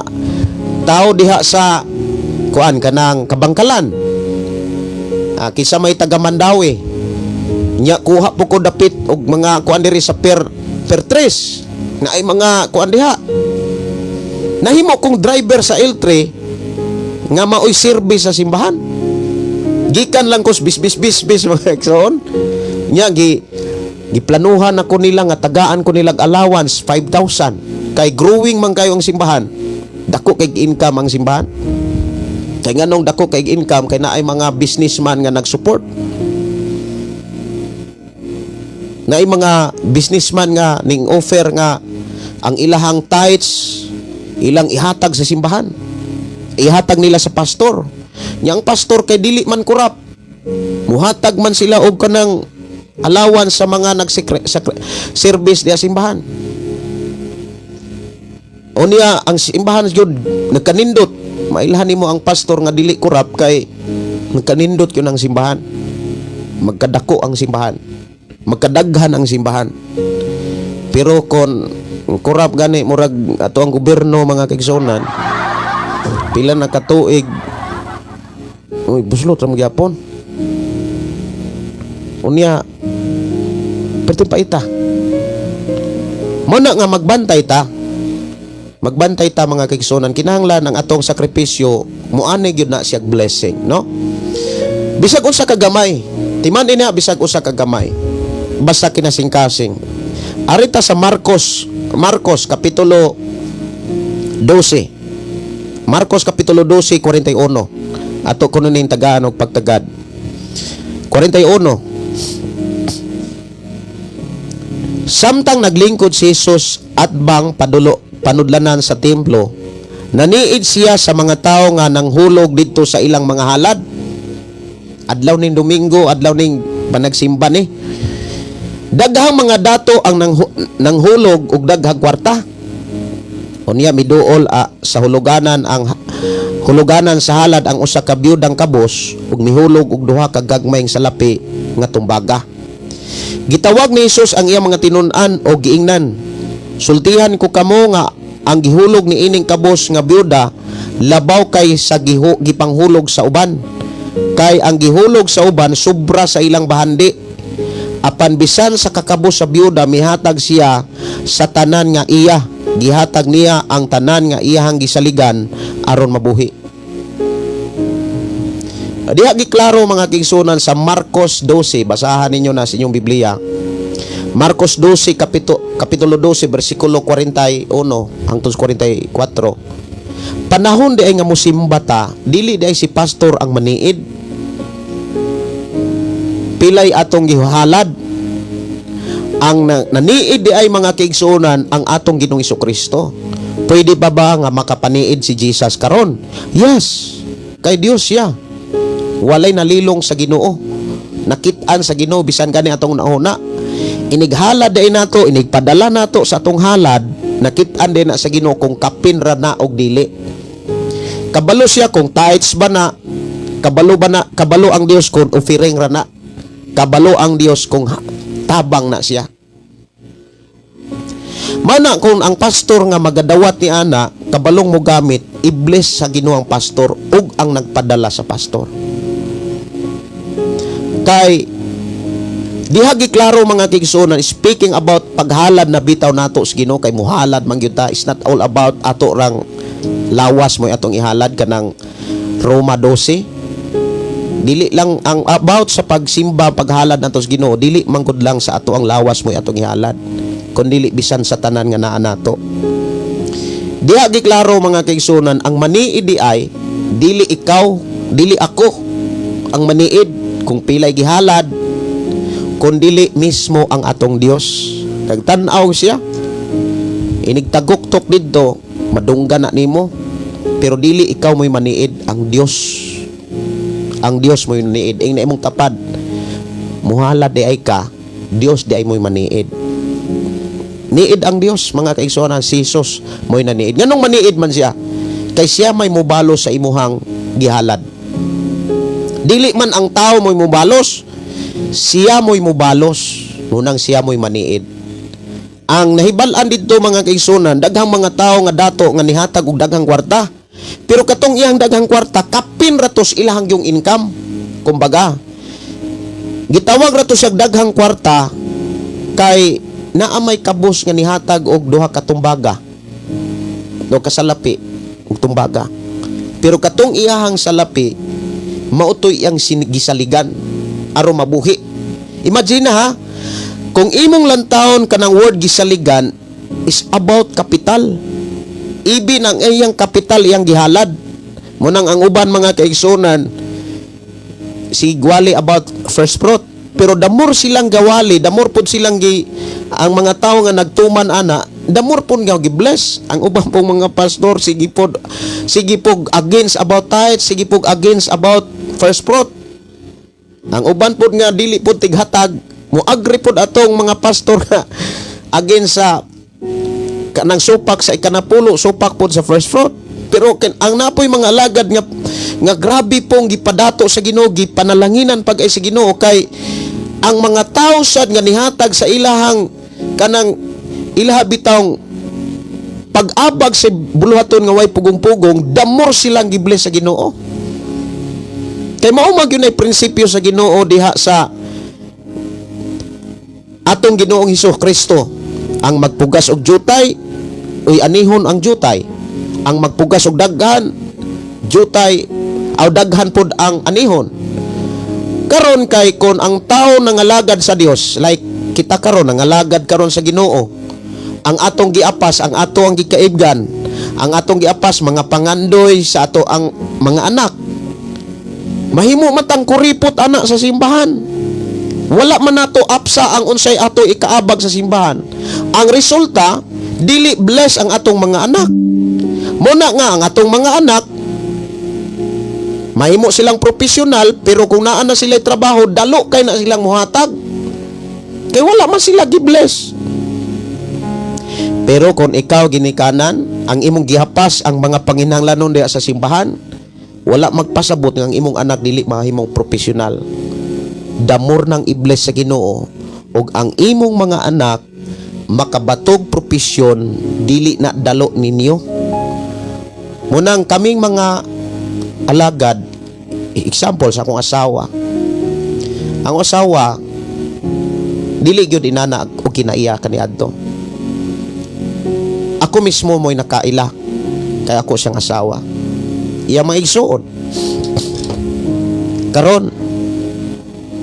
tao diha sa kuan, kanang Kabangkalan. Ah, kinsa may taga Mandaue. Nya kuha po ko dapit og mga kuan diri sa per tres na ay mga kuan diha. Nahimo kong driver sa L3 nga maoy service sa simbahan. Gikan lang ko bis bis bis bis, mga igsoon. Nya giplanuhan ako nila nga tagaan ko nilag allowance 5,000 kay growing man kayo ang simbahan. Dako kay income ang simbahan. Kay nganong dako kay income? Kay naay mga businessman nga nag-support. Naay mga businessman nga ning offer nga ang ilahang tithes ilang ihatag sa simbahan. Ihatag nila sa pastor. Nya ang pastor kay dili man kurap. Muhatag man sila og kanang allowance sa mga nagsikre, sa service diya simbahan. O niya, ang simbahan gyud nagkanindot. Mailhan nimo ang pastor nga dili kurap kay nagkanindot yun ang simbahan. Magkadako ang simbahan. Magkadaghan ang simbahan. Pero kon kurap gani, murag ato ang gobyerno, mga kaigsunan, pila na katuig, uy, buslot ra magyapon. Unya perti paita. Mo na nga magbantay ta. Magbantay ta, mga kaigsunan, kinahanglan ang atong sakripisyo muani gyud na siya blessing, no? Bisag usa ka gamay. Timan ina, bisag usa ka gamay. Basta kinasingkasing. Arita sa Marcos, Marcos kapitulo 12. Marcos kapitulo 12, 41. Ato kuno ning tagaan og pagtagad. 41. Samtang naglingkod si Jesus at bang padulo panudlanan sa templo, naniid siya sa mga tao nga nanghulog didto sa ilang mga halad. Adlaw ning Domingo, adlaw ning panagsimba ni. Daghang mga dato ang nanghulog og daghang kwarta. Unya miduol sa huluganan, ang huluganan sa halad, ang usa ka biyudang kabos ug mihulog og duha ka gagmayng salapi nga tumbaga. Gitawag ni Jesus ang iyang mga tinun-an o giingnan, "Sultihan ko kamo nga ang gihulog ni ining kabos nga biyuda labaw kay sa gipanghulog sa uban. Kay ang gihulog sa uban sobra sa ilang bahandi. Apan bisan sa kakabos sa biyuda, mihatag siya sa tanan nga iya. Gihatag niya ang tanan nga iyahang gisaligan aron mabuhi." Diha giklaro, mga kaigsunan, sa Marcos 12, basahan ninyo na sa inyong Biblia. Marcos 12 kapitulo 12 bersikulo 41 hangtod 44. Panahon di ay nga musimba ta, dili di ay si pastor ang maniid. Pilay atong gihalad. Ang naniid di ay, mga kaigsuonan, ang atong Ginoong Kristo. Pwede pa ba nga makapaniid si Jesus karon? Yes. Kay Dios siya. Walay nalilong sa Ginoo. Nakit-an sa Ginoo bisan gani atong nauna. Inighalad di nato, inigpadala nato sa atong halad, nakit-an din na sa Ginoo kung kapin ra na og dili. Kabalo siya kung tithes ba na, kabalo ba na, kabalo ang Dios kung offering ra na. Kabalo ang Dios kung tabang na siya. Mana kung ang pastor nga magadawat ni ana, kabalong mo gamit, i-bless sa Ginoo ang pastor ug ang nagpadala sa pastor. Kay diha giklaro, mga kaigsuonan, speaking about paghalad na bitaw nato sa Ginoo, kay muhalad man gyud ta, it's not all about ato rang lawas mo atong ihalad, kanang Roma 12. Dili lang ang about sa pagsimba, paghalad nato sa Ginoo, dili manggod lang sa ato ang lawas mo atong ihalad, kun dili bisan sa tanan nga naa nato. Diha giklaro, mga kaigsunan, ang maniid di ay dili ikaw, dili ako ang maniid kung pilay gihalad, kun dili mismo ang atong Dios. Nagtan-aw siya. Inigtaguktok didto, madunggan na nimo. Pero dili ikaw mo'y maniid, ang Dios. Ang Dios mo'y maniid. Ing na imong tapad. Muhalad di ay ka, Dios di ay mo'y maniid. Niid ang Dios, mga kaigsuonan, si Jesus mo'y naniid. Nganong maniid man siya? Kay siya may mubalos sa imuhang gihalad. Dili man ang tao mo'y mubalos, siya mo'y mubalos, munang siya mo'y maniid. Ang nahibal-an didto, mga kaigsuonan, daghang mga tao nga dato nga nihatag og daghang kwarta. Pero katong iyang daghang kwarta, kapin ra to sa ilahang yung income. Kumbaga, gitawag ra to siya daghang kwarta kay naa may kabus nga nihatag og duha ka tumbaga. Do kasalapi og tumbaga. Pero katong iyahang salapi, mao toy iyang gisaligan aron mabuhi. Imagine na ha, kung imong lantawon kanang word gisaligan is about capital. Ibi ng iyang kapital iyang gihalad. Munang ang uban, mga kaigsunan, si gwali about first fruit. Pero the more silang gawali, the more pud silang gi ang mga tao nga nagtuman ana, the more pud nga gi-bless. Ang uban pong mga pastor, sige pod against about tithe, sige pod against about first fruit. Ang uban pod nga dili pod tighatag, mo agree pod atong mga pastor nga against sa kanang supak sa ikanapulo, supak pod sa first fruit. Pero ang napoy mga alagad nga nga grabe pong gipadato sa Ginoo, gipanalanginan pag ay sa Ginoo, kay ang mga tao sad nga nihatag sa ilahang kanang ilaha bitawng pag-abag sa buluhaton nga way pugong-pugong, the more silang gibless sa Ginoo. Kay mao man gyud ay prinsipyo sa Ginoo diha sa atong Ginoong Hesus Kristo. Ang magpugas og jutay, uy, anihon ang jutay. Ang magpugas og daghan, jutay aw daghan pod ang anihon. Karon kay kon ang tao nangalagad sa Dios, like kita karon nangalagad karon sa Ginoo, ang atong giapas, ang ato ang gikaibgan, ang atong giapas mga pangandoy sa ato ang mga anak. Mahimo matang kuripot ana sa simbahan. Wala man nato apsa ang unsay ato ikaabag sa simbahan. Ang resulta, dili bless ang atong mga anak. Muna nga ang atong mga anak mahimo silang profesional, pero kung naa na sila trabaho, dalo kay na silang muhatag. Kay wala man sila gi-bless. Pero kung ikaw ginikanan, ang imong gihapas ang mga panginahanglanon diha sa simbahan, wala magpasabot nga ang imong anak dili mahimong profesional. The more nang i-bless sa Ginoo ug ang imong mga anak makabatog propesyon, dili na dalo ninyo. Munang kaming mga alagad, example sa akong asawa. Ang asawa dili gyud inana og kinaiya kaniadto. Ako mismo mo'y nakaila kay ako siyang asawa. Iya mga igsuon. Karon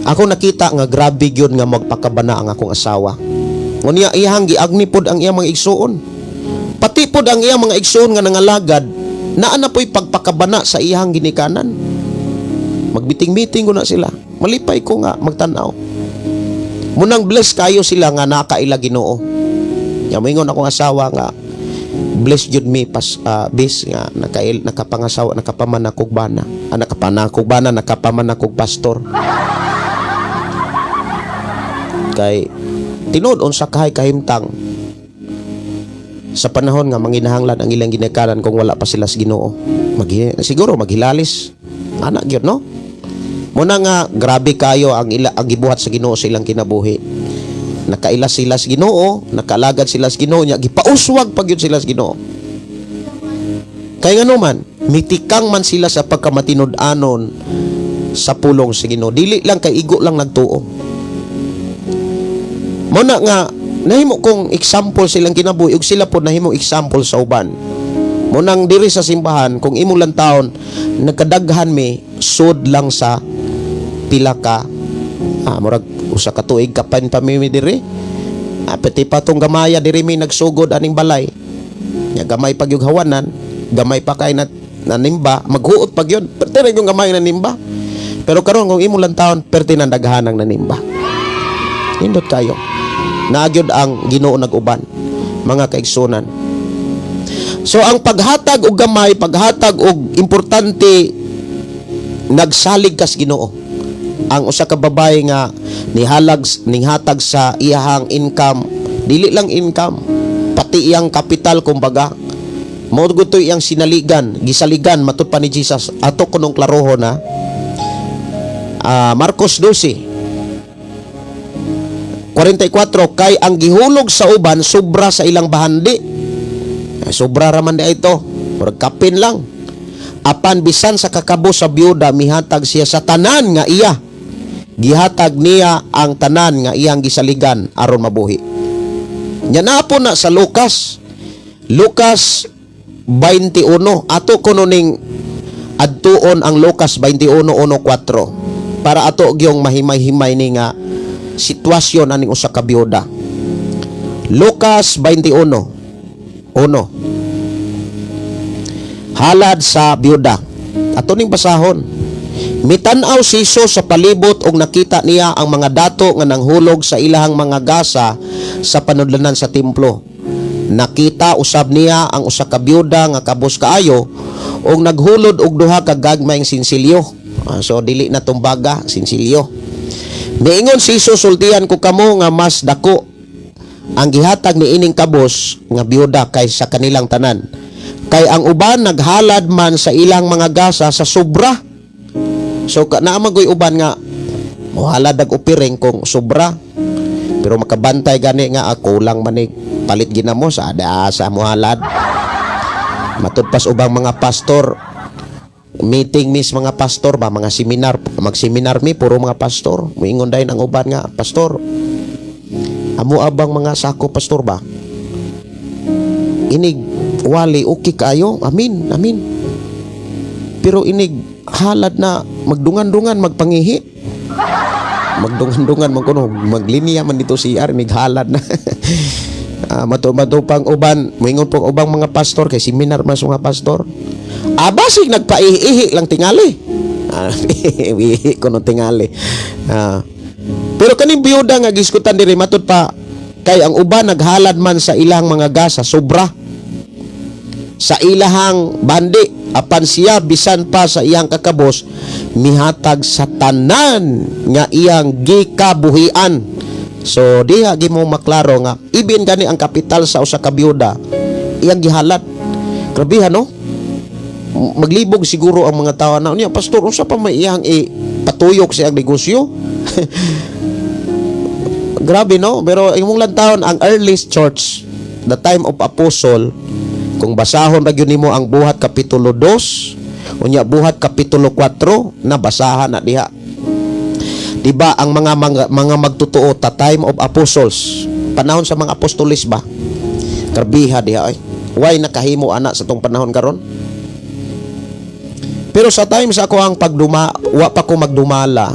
ako nakita nga grabe gyud nga magpakabana ang akong asawa. Ngunya iyang giagni pod ang iyang mga igsuon. Pati pod ang iyang mga igsuon nga nangalagad, naa na po'y pagpakabana sa iyang ginikanan. Magbiting-meeting ko na sila. Malipay ko nga magtanaw. Munang bless kayo sila nga nakaila Ginoo. Ya moingon akong asawa nga bless jud mi pas bis nga nakail nakapangasawa, nakapaman akog bana. Ah, nakapaman akog bana, nakapaman akog pastor. Kay tinuod, unsa kahay kahimtang sa panahon nga manginahanglan ang ilang ginikanan kung wala pa sila sa Ginoo. Siguro maghilalis. Anak gyud, no? Muna nga grabe kayo ang ila ang gibuhat sa Ginoo sa ilang kinabuhi. Nakaila sila sa Ginoo, nakaalagad sila sa Ginoo nya gipauswag pa gyud sila sa Ginoo. Kay ngano man, mitikang man sila sa pagkamatinud-anon sa pulong sa Ginoo. Dili lang kay igo lang nagtuo. Muna nga nahimo kong example silang kinabuhi ug sila po nahimo example sa uban. Munang diri sa simbahan, kung imong lang taon, nagkadaghan mi sud lang sa pila ka murag usa ka tuig kapan pa mi diri. Pati pa tong gamaya diri mi nagsugod aning balay. Nya gamay pag yung hawanan, gamay pa kay na nanimba, maghuot pag yun. Perte ra yung gamay nanimba. Pero karon kung imong lang taon, perte nang daghan ang nanimba. Nindot kayo. Naagyod ang Ginoo nag-uban, mga kaigsunan. So ang paghatag og gamay, paghatag og importante, nagsalig kas Ginoo. Ang usa ka babae nga nihalag ninghatag sa iyahang income, dili lang income, pati iyang kapital kumbaga. Mao gud to iyang sinaligan, gisaligan matud pa ni Jesus. Ato kunong klarohon na. Marcos 12:44, kay ang gihulog sa uban sobra sa ilang bahandi. Ay, sobra raman di ito. Murag kapin lang. Apan bisan sa kakabos sa byuda, mihatag siya sa tanan nga iya. Gihatag niya ang tanan nga iyang gisaligan aron mabuhi. Nya na po na sa Lucas. Lucas 21. Ato kuno ning adtuon ang Lucas 21:1-4 para ato gyong mahimay-himay ni nga sitwasyon aning usa ka byuda. Lucas 21:1. Halad sa byuda. Ato ning basahon. Mitan-aw si Jesus sa palibot ug nakita niya ang mga dato nga nanghulog sa ilahang mga gasa sa panudlanan sa templo. Nakita usab niya ang usa ka byuda nga kabos kaayo ug naghulod og duha ka gagmayng sinsilyo. So dili na tumbaga, sinsilyo. Niingon si Jesus, "Sultian ko kamo nga mas dako ang gihatag ni ining kabos nga byuda kaysa kanilang tanan. Kay ang uban naghalad man sa ilang mga gasa sa sobra." So ka naa magoy uban nga mohalad ag upiring kung sobra. Pero makabantay gani nga ako lang manig palit ginamo sa ada sa mohalad. Matud pas ubang mga pastor, meeting mis mga pastor ba, mga seminar, mag-seminar mi puro mga pastor. Moingon dayon ang uban nga, "Pastor, amo abang mga sako, pastor ba, inig wali okay kayo, amin amin, pero inig halad na magdungan-dungan, magpangihi, magdungan-dungan man kuno, maglinya man dito CR, inig halad na." Mato mato pang uban, moingon pong ubang mga pastor kay seminar man sa mga pastor, basig nagpaihi lang tingali. Ihi kuno tingali. Pero kaning biyuda nga giskutan diri, matud pa kay ang uban naghalad man sa ilang mga gasa sobra sa ilahang bandi, apan siya bisan pa sa iyang kakabos mihatag sa tanan nga iyang gikabuhian. So diha gimo maklaro nga ibin gani ang kapital sa usa ka biyuda iyang gihalad. Grabe no, maglibog siguro ang mga tao na niya, "Pastor, unsa pa may iyang ipatuyok sa iyang negosyo?" Grabe no, pero imong lang taon ang earliest church, the time of apostle, kung basahon ra gyud nimo ang Buhat kapitulo 2 unya Buhat kapitulo 4, nabasahan na diha. Di ba ang mga magtotoo ta time of apostles, panahon sa mga apostolis ba? Grabiha diha ay. Why nakahimo ana sa tong panahon karon? Pero sa time sa ako ang pagduma, wa pa ko magdumala.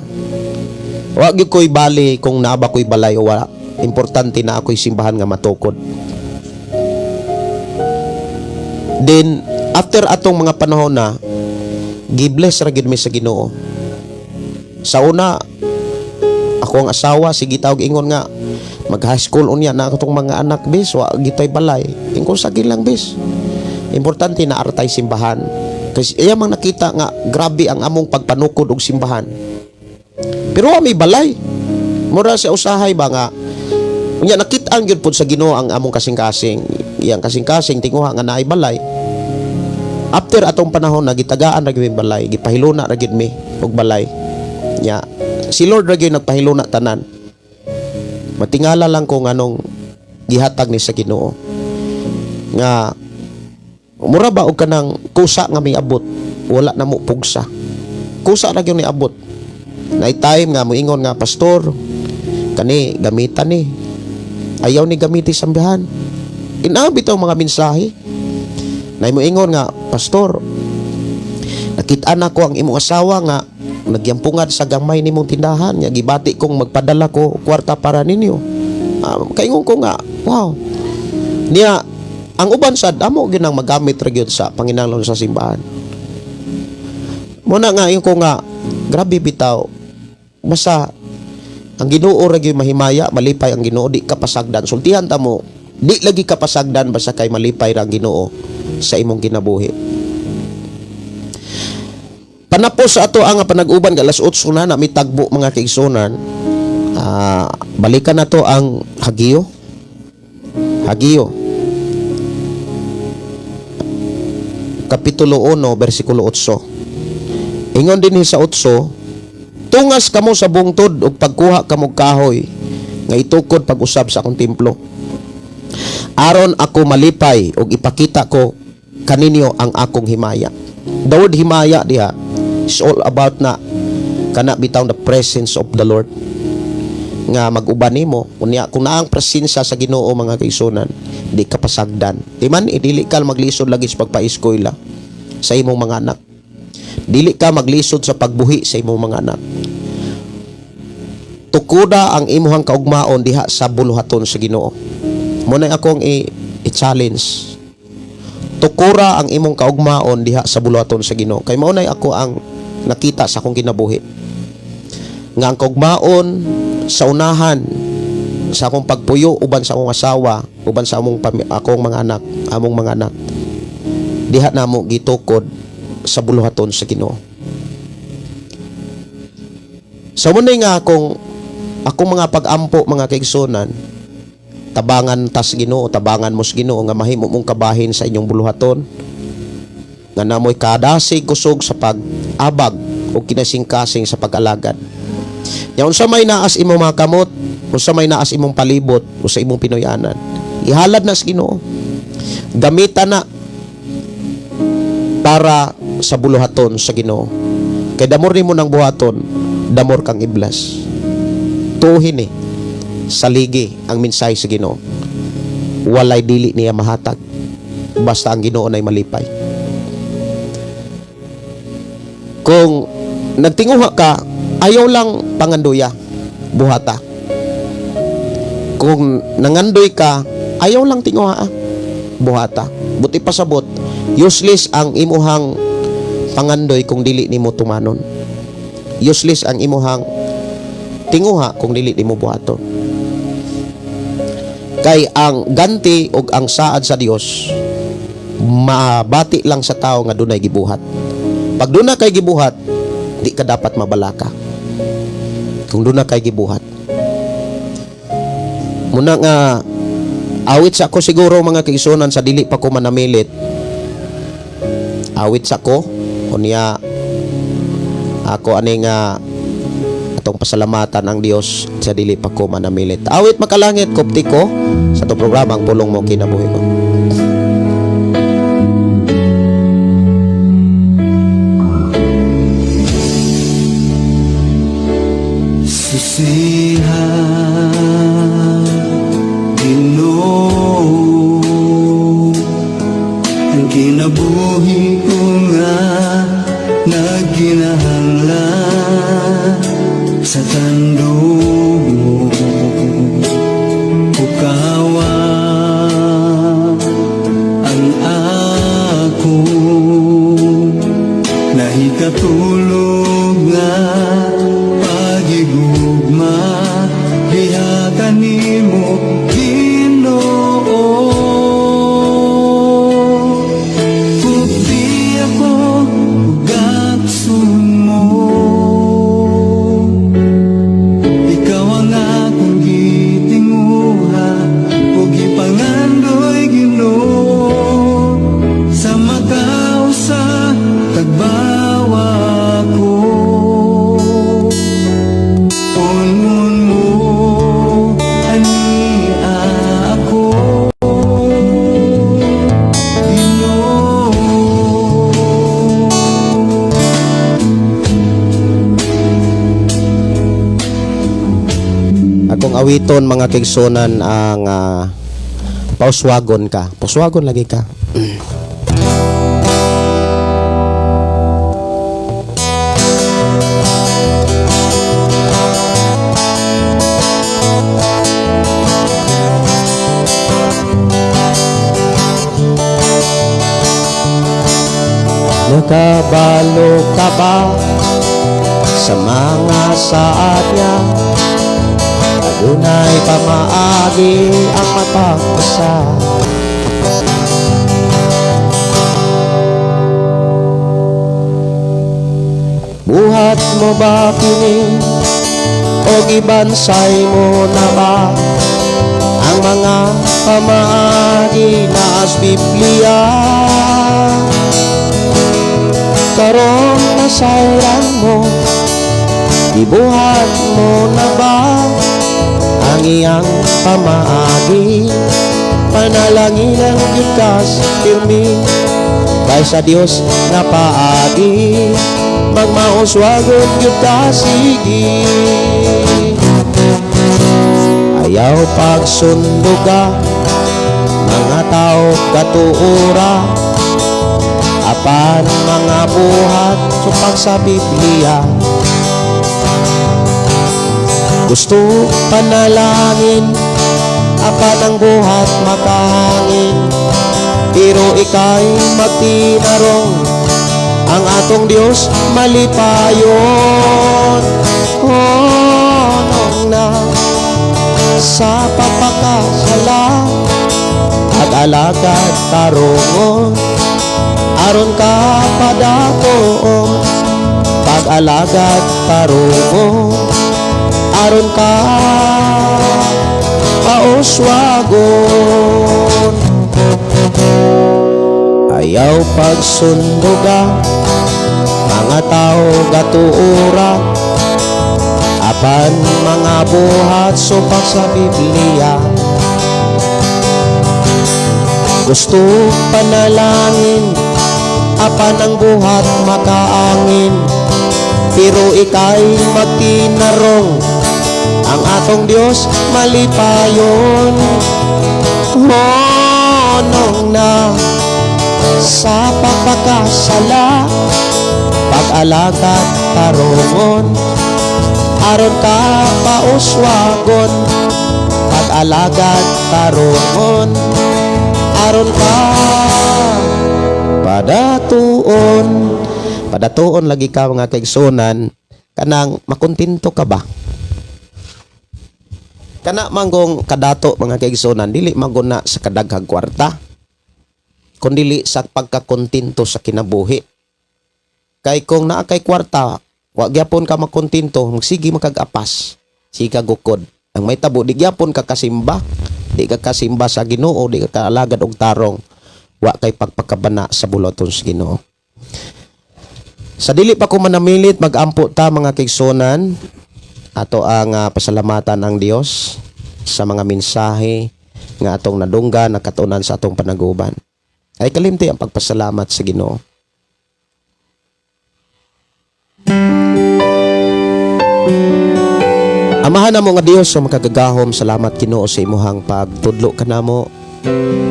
Wa gyud ko'y bali kung naa ba ko'y balay o wala. Importante na ako'y simbahan nga matukod. Then after atong mga panahon na gibless ra gyud mi sa Ginoo. Sa una, ako ang asawa sige tawag ingon nga mag high school unya na akong mga anak bis, wa gitay balay. Ingkon sige lang bis. Importante na artay simbahan. Kasi iya mang nakita nga grabe ang among pagpanukod og simbahan. Pero wa may balay. Mura sa usahay ba nga unya nakit-an gyud pod sa Ginoo ang among kasing-kasing. Iyang kasing-kasing tinguha nga naay balay. After atong panahon na gitagaan ra gyud mi balay, gipahiluna ra gyud mi og balay. Nya si Lord ra gyud nagpahiluna tanan. Matingala lang ko nganong gihatag ni sa Ginoo. Nga mura ba og kanang kusa nga may abot, wala na mo pugsa. Kusa ra gyud ni abot. Nay time nga moingon nga, "Pastor, kani gamitan ni. Ayaw ni gamiti sambahan." Inabi mga mensahe. Nay mo ingon nga, "Pastor, nakita na ko ang imong asawa nga nagyampungad sa gamay nimong tindahan nga gibati kong magpadala ko kwarta para ninyo." Kaingon ko nga, "Wow." Niya ang uban sad amo gyud ang magamit ra gyud sa panginahanglan sa simbahan. Muna nga ingon ko nga grabe bitaw, basta ang Ginoo ra gyud mahimaya, malipay ang Ginoo, di ka pasagdan. Sultihan ta mo, di lagi ka pasagdan basta kay malipay ra ang Ginoo sa imong kinabuhi. Panapos sa ato ang panag-uban, alas 8 na na mitagbo, mga kaigsunan. Balikan na to ang Hageo. Hageo. Kapitulo 1, versikulo 8. Ingon din sa 8, "Tungas kamo sa bungtod ug pagkuha kamo kahoy nga itukod pag-usab sa akong templo. Aron ako malipay ug ipakita ko kaninyo ang akong himaya." The word "himaya" diha is all about na kana bitaw the presence of the Lord nga mag-uban nimo. Unya kung naa ang presensya sa Ginoo, mga kaigsunan, di ka pasagdan. Di man dili ka maglisod lagi sa pagpaeskwela sa imong mga anak, dili ka maglisod sa pagbuhi sa imong mga anak. Tukoda ang imuhang kaugmaon diha sa buluhaton sa Ginoo. Mo na akong i-challenge, tukura ang imong kaugmaon diha sa buluhaton sa Ginoo, kay mao nay ako ang nakita sa akong kinabuhi nga ang kaugmaon sa unahan sa akong pagpuyo uban sa akong asawa, uban sa among akong mga anak, among mga anak, diha namo gitukod sa buluhaton sa Ginoo. Sa muna nga akong akong mga pag-ampo, mga kaigsunan, tabangan tas Ginoo, tabangan mo sa Ginoo nga mahimo mong kabahin sa inyong buluhaton, nga namoy kadasig kusog sa pag-abag o kinasingkasing sa pag-alagad. Ya unsa may naas imong mga kamot, unsa may naas imong palibot o sa imong Pinoyanan, ihalad na sa Ginoo. Gamitan na para sa buluhaton sa Ginoo. Kay damor nimo ng buhaton, damor kang i-bless. Tuhin ni saligi ang mensahe sa Ginoo. Walay dili niya mahatag basta ang Ginoo nay malipay. Kung nagtinguha ka, ayaw lang panganduya, buhata. Kung nangandoy ka, ayaw lang tinguha, buhata. Buti pasabot, useless ang imuhang pangandoy kung dili nimo tumanon. Useless ang imuhang tinguha kung dili nimo buhaton. Kay ang ganti ug ang saad sa Dios mabati lang sa tao nga dunay gibuhat. Pag duna kay gibuhat, di ka dapat mabalaka. Kung duna kay gibuhat. Muna nga awit sa ako siguro, mga kaigsunan, sa dili pa ko manamilit. Awit sa ko unya ako ani nga atong pasalamatan ang Dios sa dili pa ko manamilit. Awit "Makalangit", Kopti ko sa atong programa, Ang Pulong Mo Kinabuhi Ko. Susiha, Ginoo, ang kinabuhi ko nga nagkinahanglan sa tandog mo. Pukawa ang ako nahikatulog nga pagigugma diha kanimo, Ginoo. Kupti ako ug gakson mo. Ikaw ang akong gitinguha ug gipangandoy, Ginoo, sa makausa tagbawa ko. Ungon mo ani ako, Ginoo. Akong awiton, mga kaigsunan, ang "Pauswagon Ka". Pauswagon lagi ka. Kahibalo ka ba sa mga saad niya? Adunay pamaagi ang matag usa. Buhat mo ba kini o gibansay mo na ba ang mga pamaagi na sa Biblia? Karon nasayran mo, gibuhat mo na ba ang iyang pamaagi? Panalangin ang gyud ka pirmi kay sa Dios nga paagi magmauswagon gyud ka sige. Ayaw pagsunduga mga tao katuura, apan mga buhat supak sa Biblia. Gusto panalangin, apan ang buhat makahangin. Pero ika'y magtinarong, ang atong Diyos malipayon. Honong na sa pagpakasala at alagad tarungon, aron ka padatoon. Pag-alagad tarungon, aron ka pauswagon. Ayaw pagsunduga mga tao gatuura, apan mga buhat supak sa Biblia. Gusto panalangin, apan ang buhat makaangin. Pero ika'y magtinarong, ang atong Diyos malipayon. Honong na sa pagpakasala, pag-alagad tarungon, aron ka pauswagon. Pag-alagad tarungon, aron ka padatuon. Padatuon lagi ka, mga kaigsunan. Kanang makontento ka ba? Kana manggong kadato, mga kaigsunan, dili mangguna sa kadaghang kwarta kundili sa pagkakontento sa kinabuhi. Kay kung naa kay kwarta, wa gyapon ka makontento, magsige makag-apas, sige ka gukod. Ang may tabo, di gyapon ka kasimba, di ka kasimba sa Ginoo, di ka kaalagad og tarong, wa kay pagpakabana sa buluhaton sa Ginoo. Sa dili pa ko manamilit, magampo ta, mga kaigsunan. Ato ang pasalamatan ang Dios sa mga mensahe nga atong nadunggan, nakatunan sa atong panaguban. Ay kalimti ang pagpasalamat sa Ginoo. Amahan namo nga Dios sa makagagahom, salamat, Ginoo, sa imuhang pagtudlo kanamo,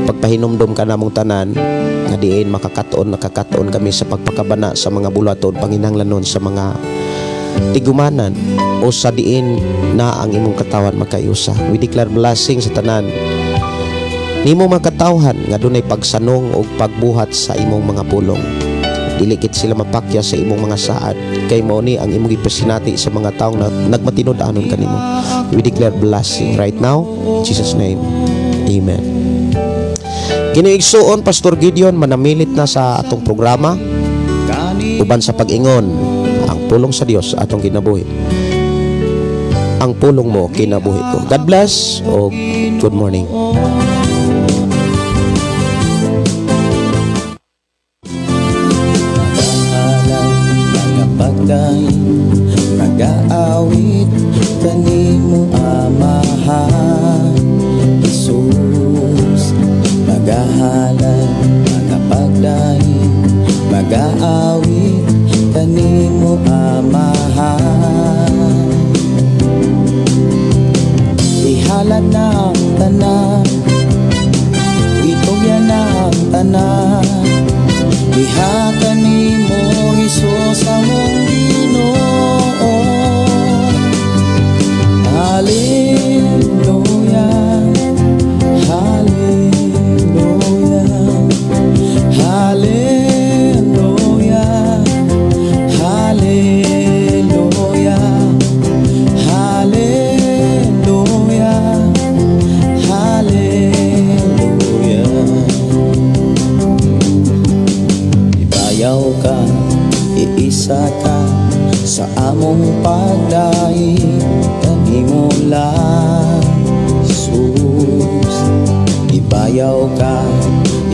pagpahinumdom kanamong tanan nga diin makakatuon, nakakatuon kami sa pagpakabana sa mga buluhaton, panginahanglanon sa mga tigumanan o sa diin na ang imong katawan makayusa. We declare blessing sa tanan nimo mga katawhan nga dunay pagsanong og pagbuhat sa imong mga pulong. Dili kit sila mapakya sa imong mga saad kay mao ni ang imong gipasinati sa mga taong nagmatinud-anon kanimo. We declare blessing right now in Jesus' name. Amen. Ginoigsuon, Pastor Gideon manamilit na sa atong programa uban sa pag-ingon ang pulong sa Dios atong kinabuhi. Ang pulong mo, kinabuhi ko. God bless o good morning. Magahalad, magapagdaing, magaawit kanimo, Amahan Jesus. Magahalad, magapagdaing, magaawit kanimo, Amahan. Ihalad na ang tanan, itugyan na ang tanan. Diha kanimo, Hesus, among Ginoo. Hallelujah, Hallelujah, Hallelujah. Iisa ka sa among pagdaig kanimo lang, Jesus. Ibayaw ka,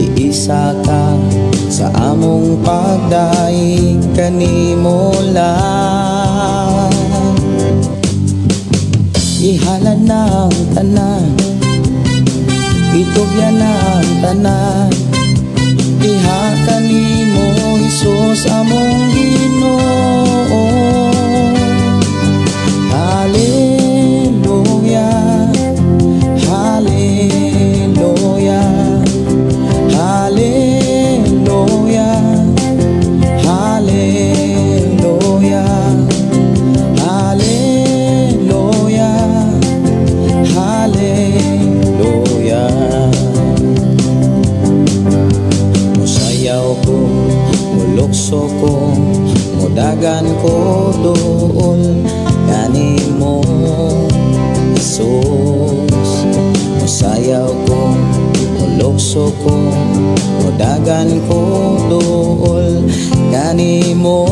iisa ka sa among pagdaig kanimo lang. Ihalad na ang tanan, itugyan na ang tanan diha kanimo, Hesus among Ginoo. Hallelujah, Hallelujah, Hallelujah, Hallelujah, Hallelujah, Hallelujah. Musayaw ko, mulukso ko, mudagan ko duol kanimo, Jesus. Musayaw ko, mulukso ko, mudagan ko duol kanimo.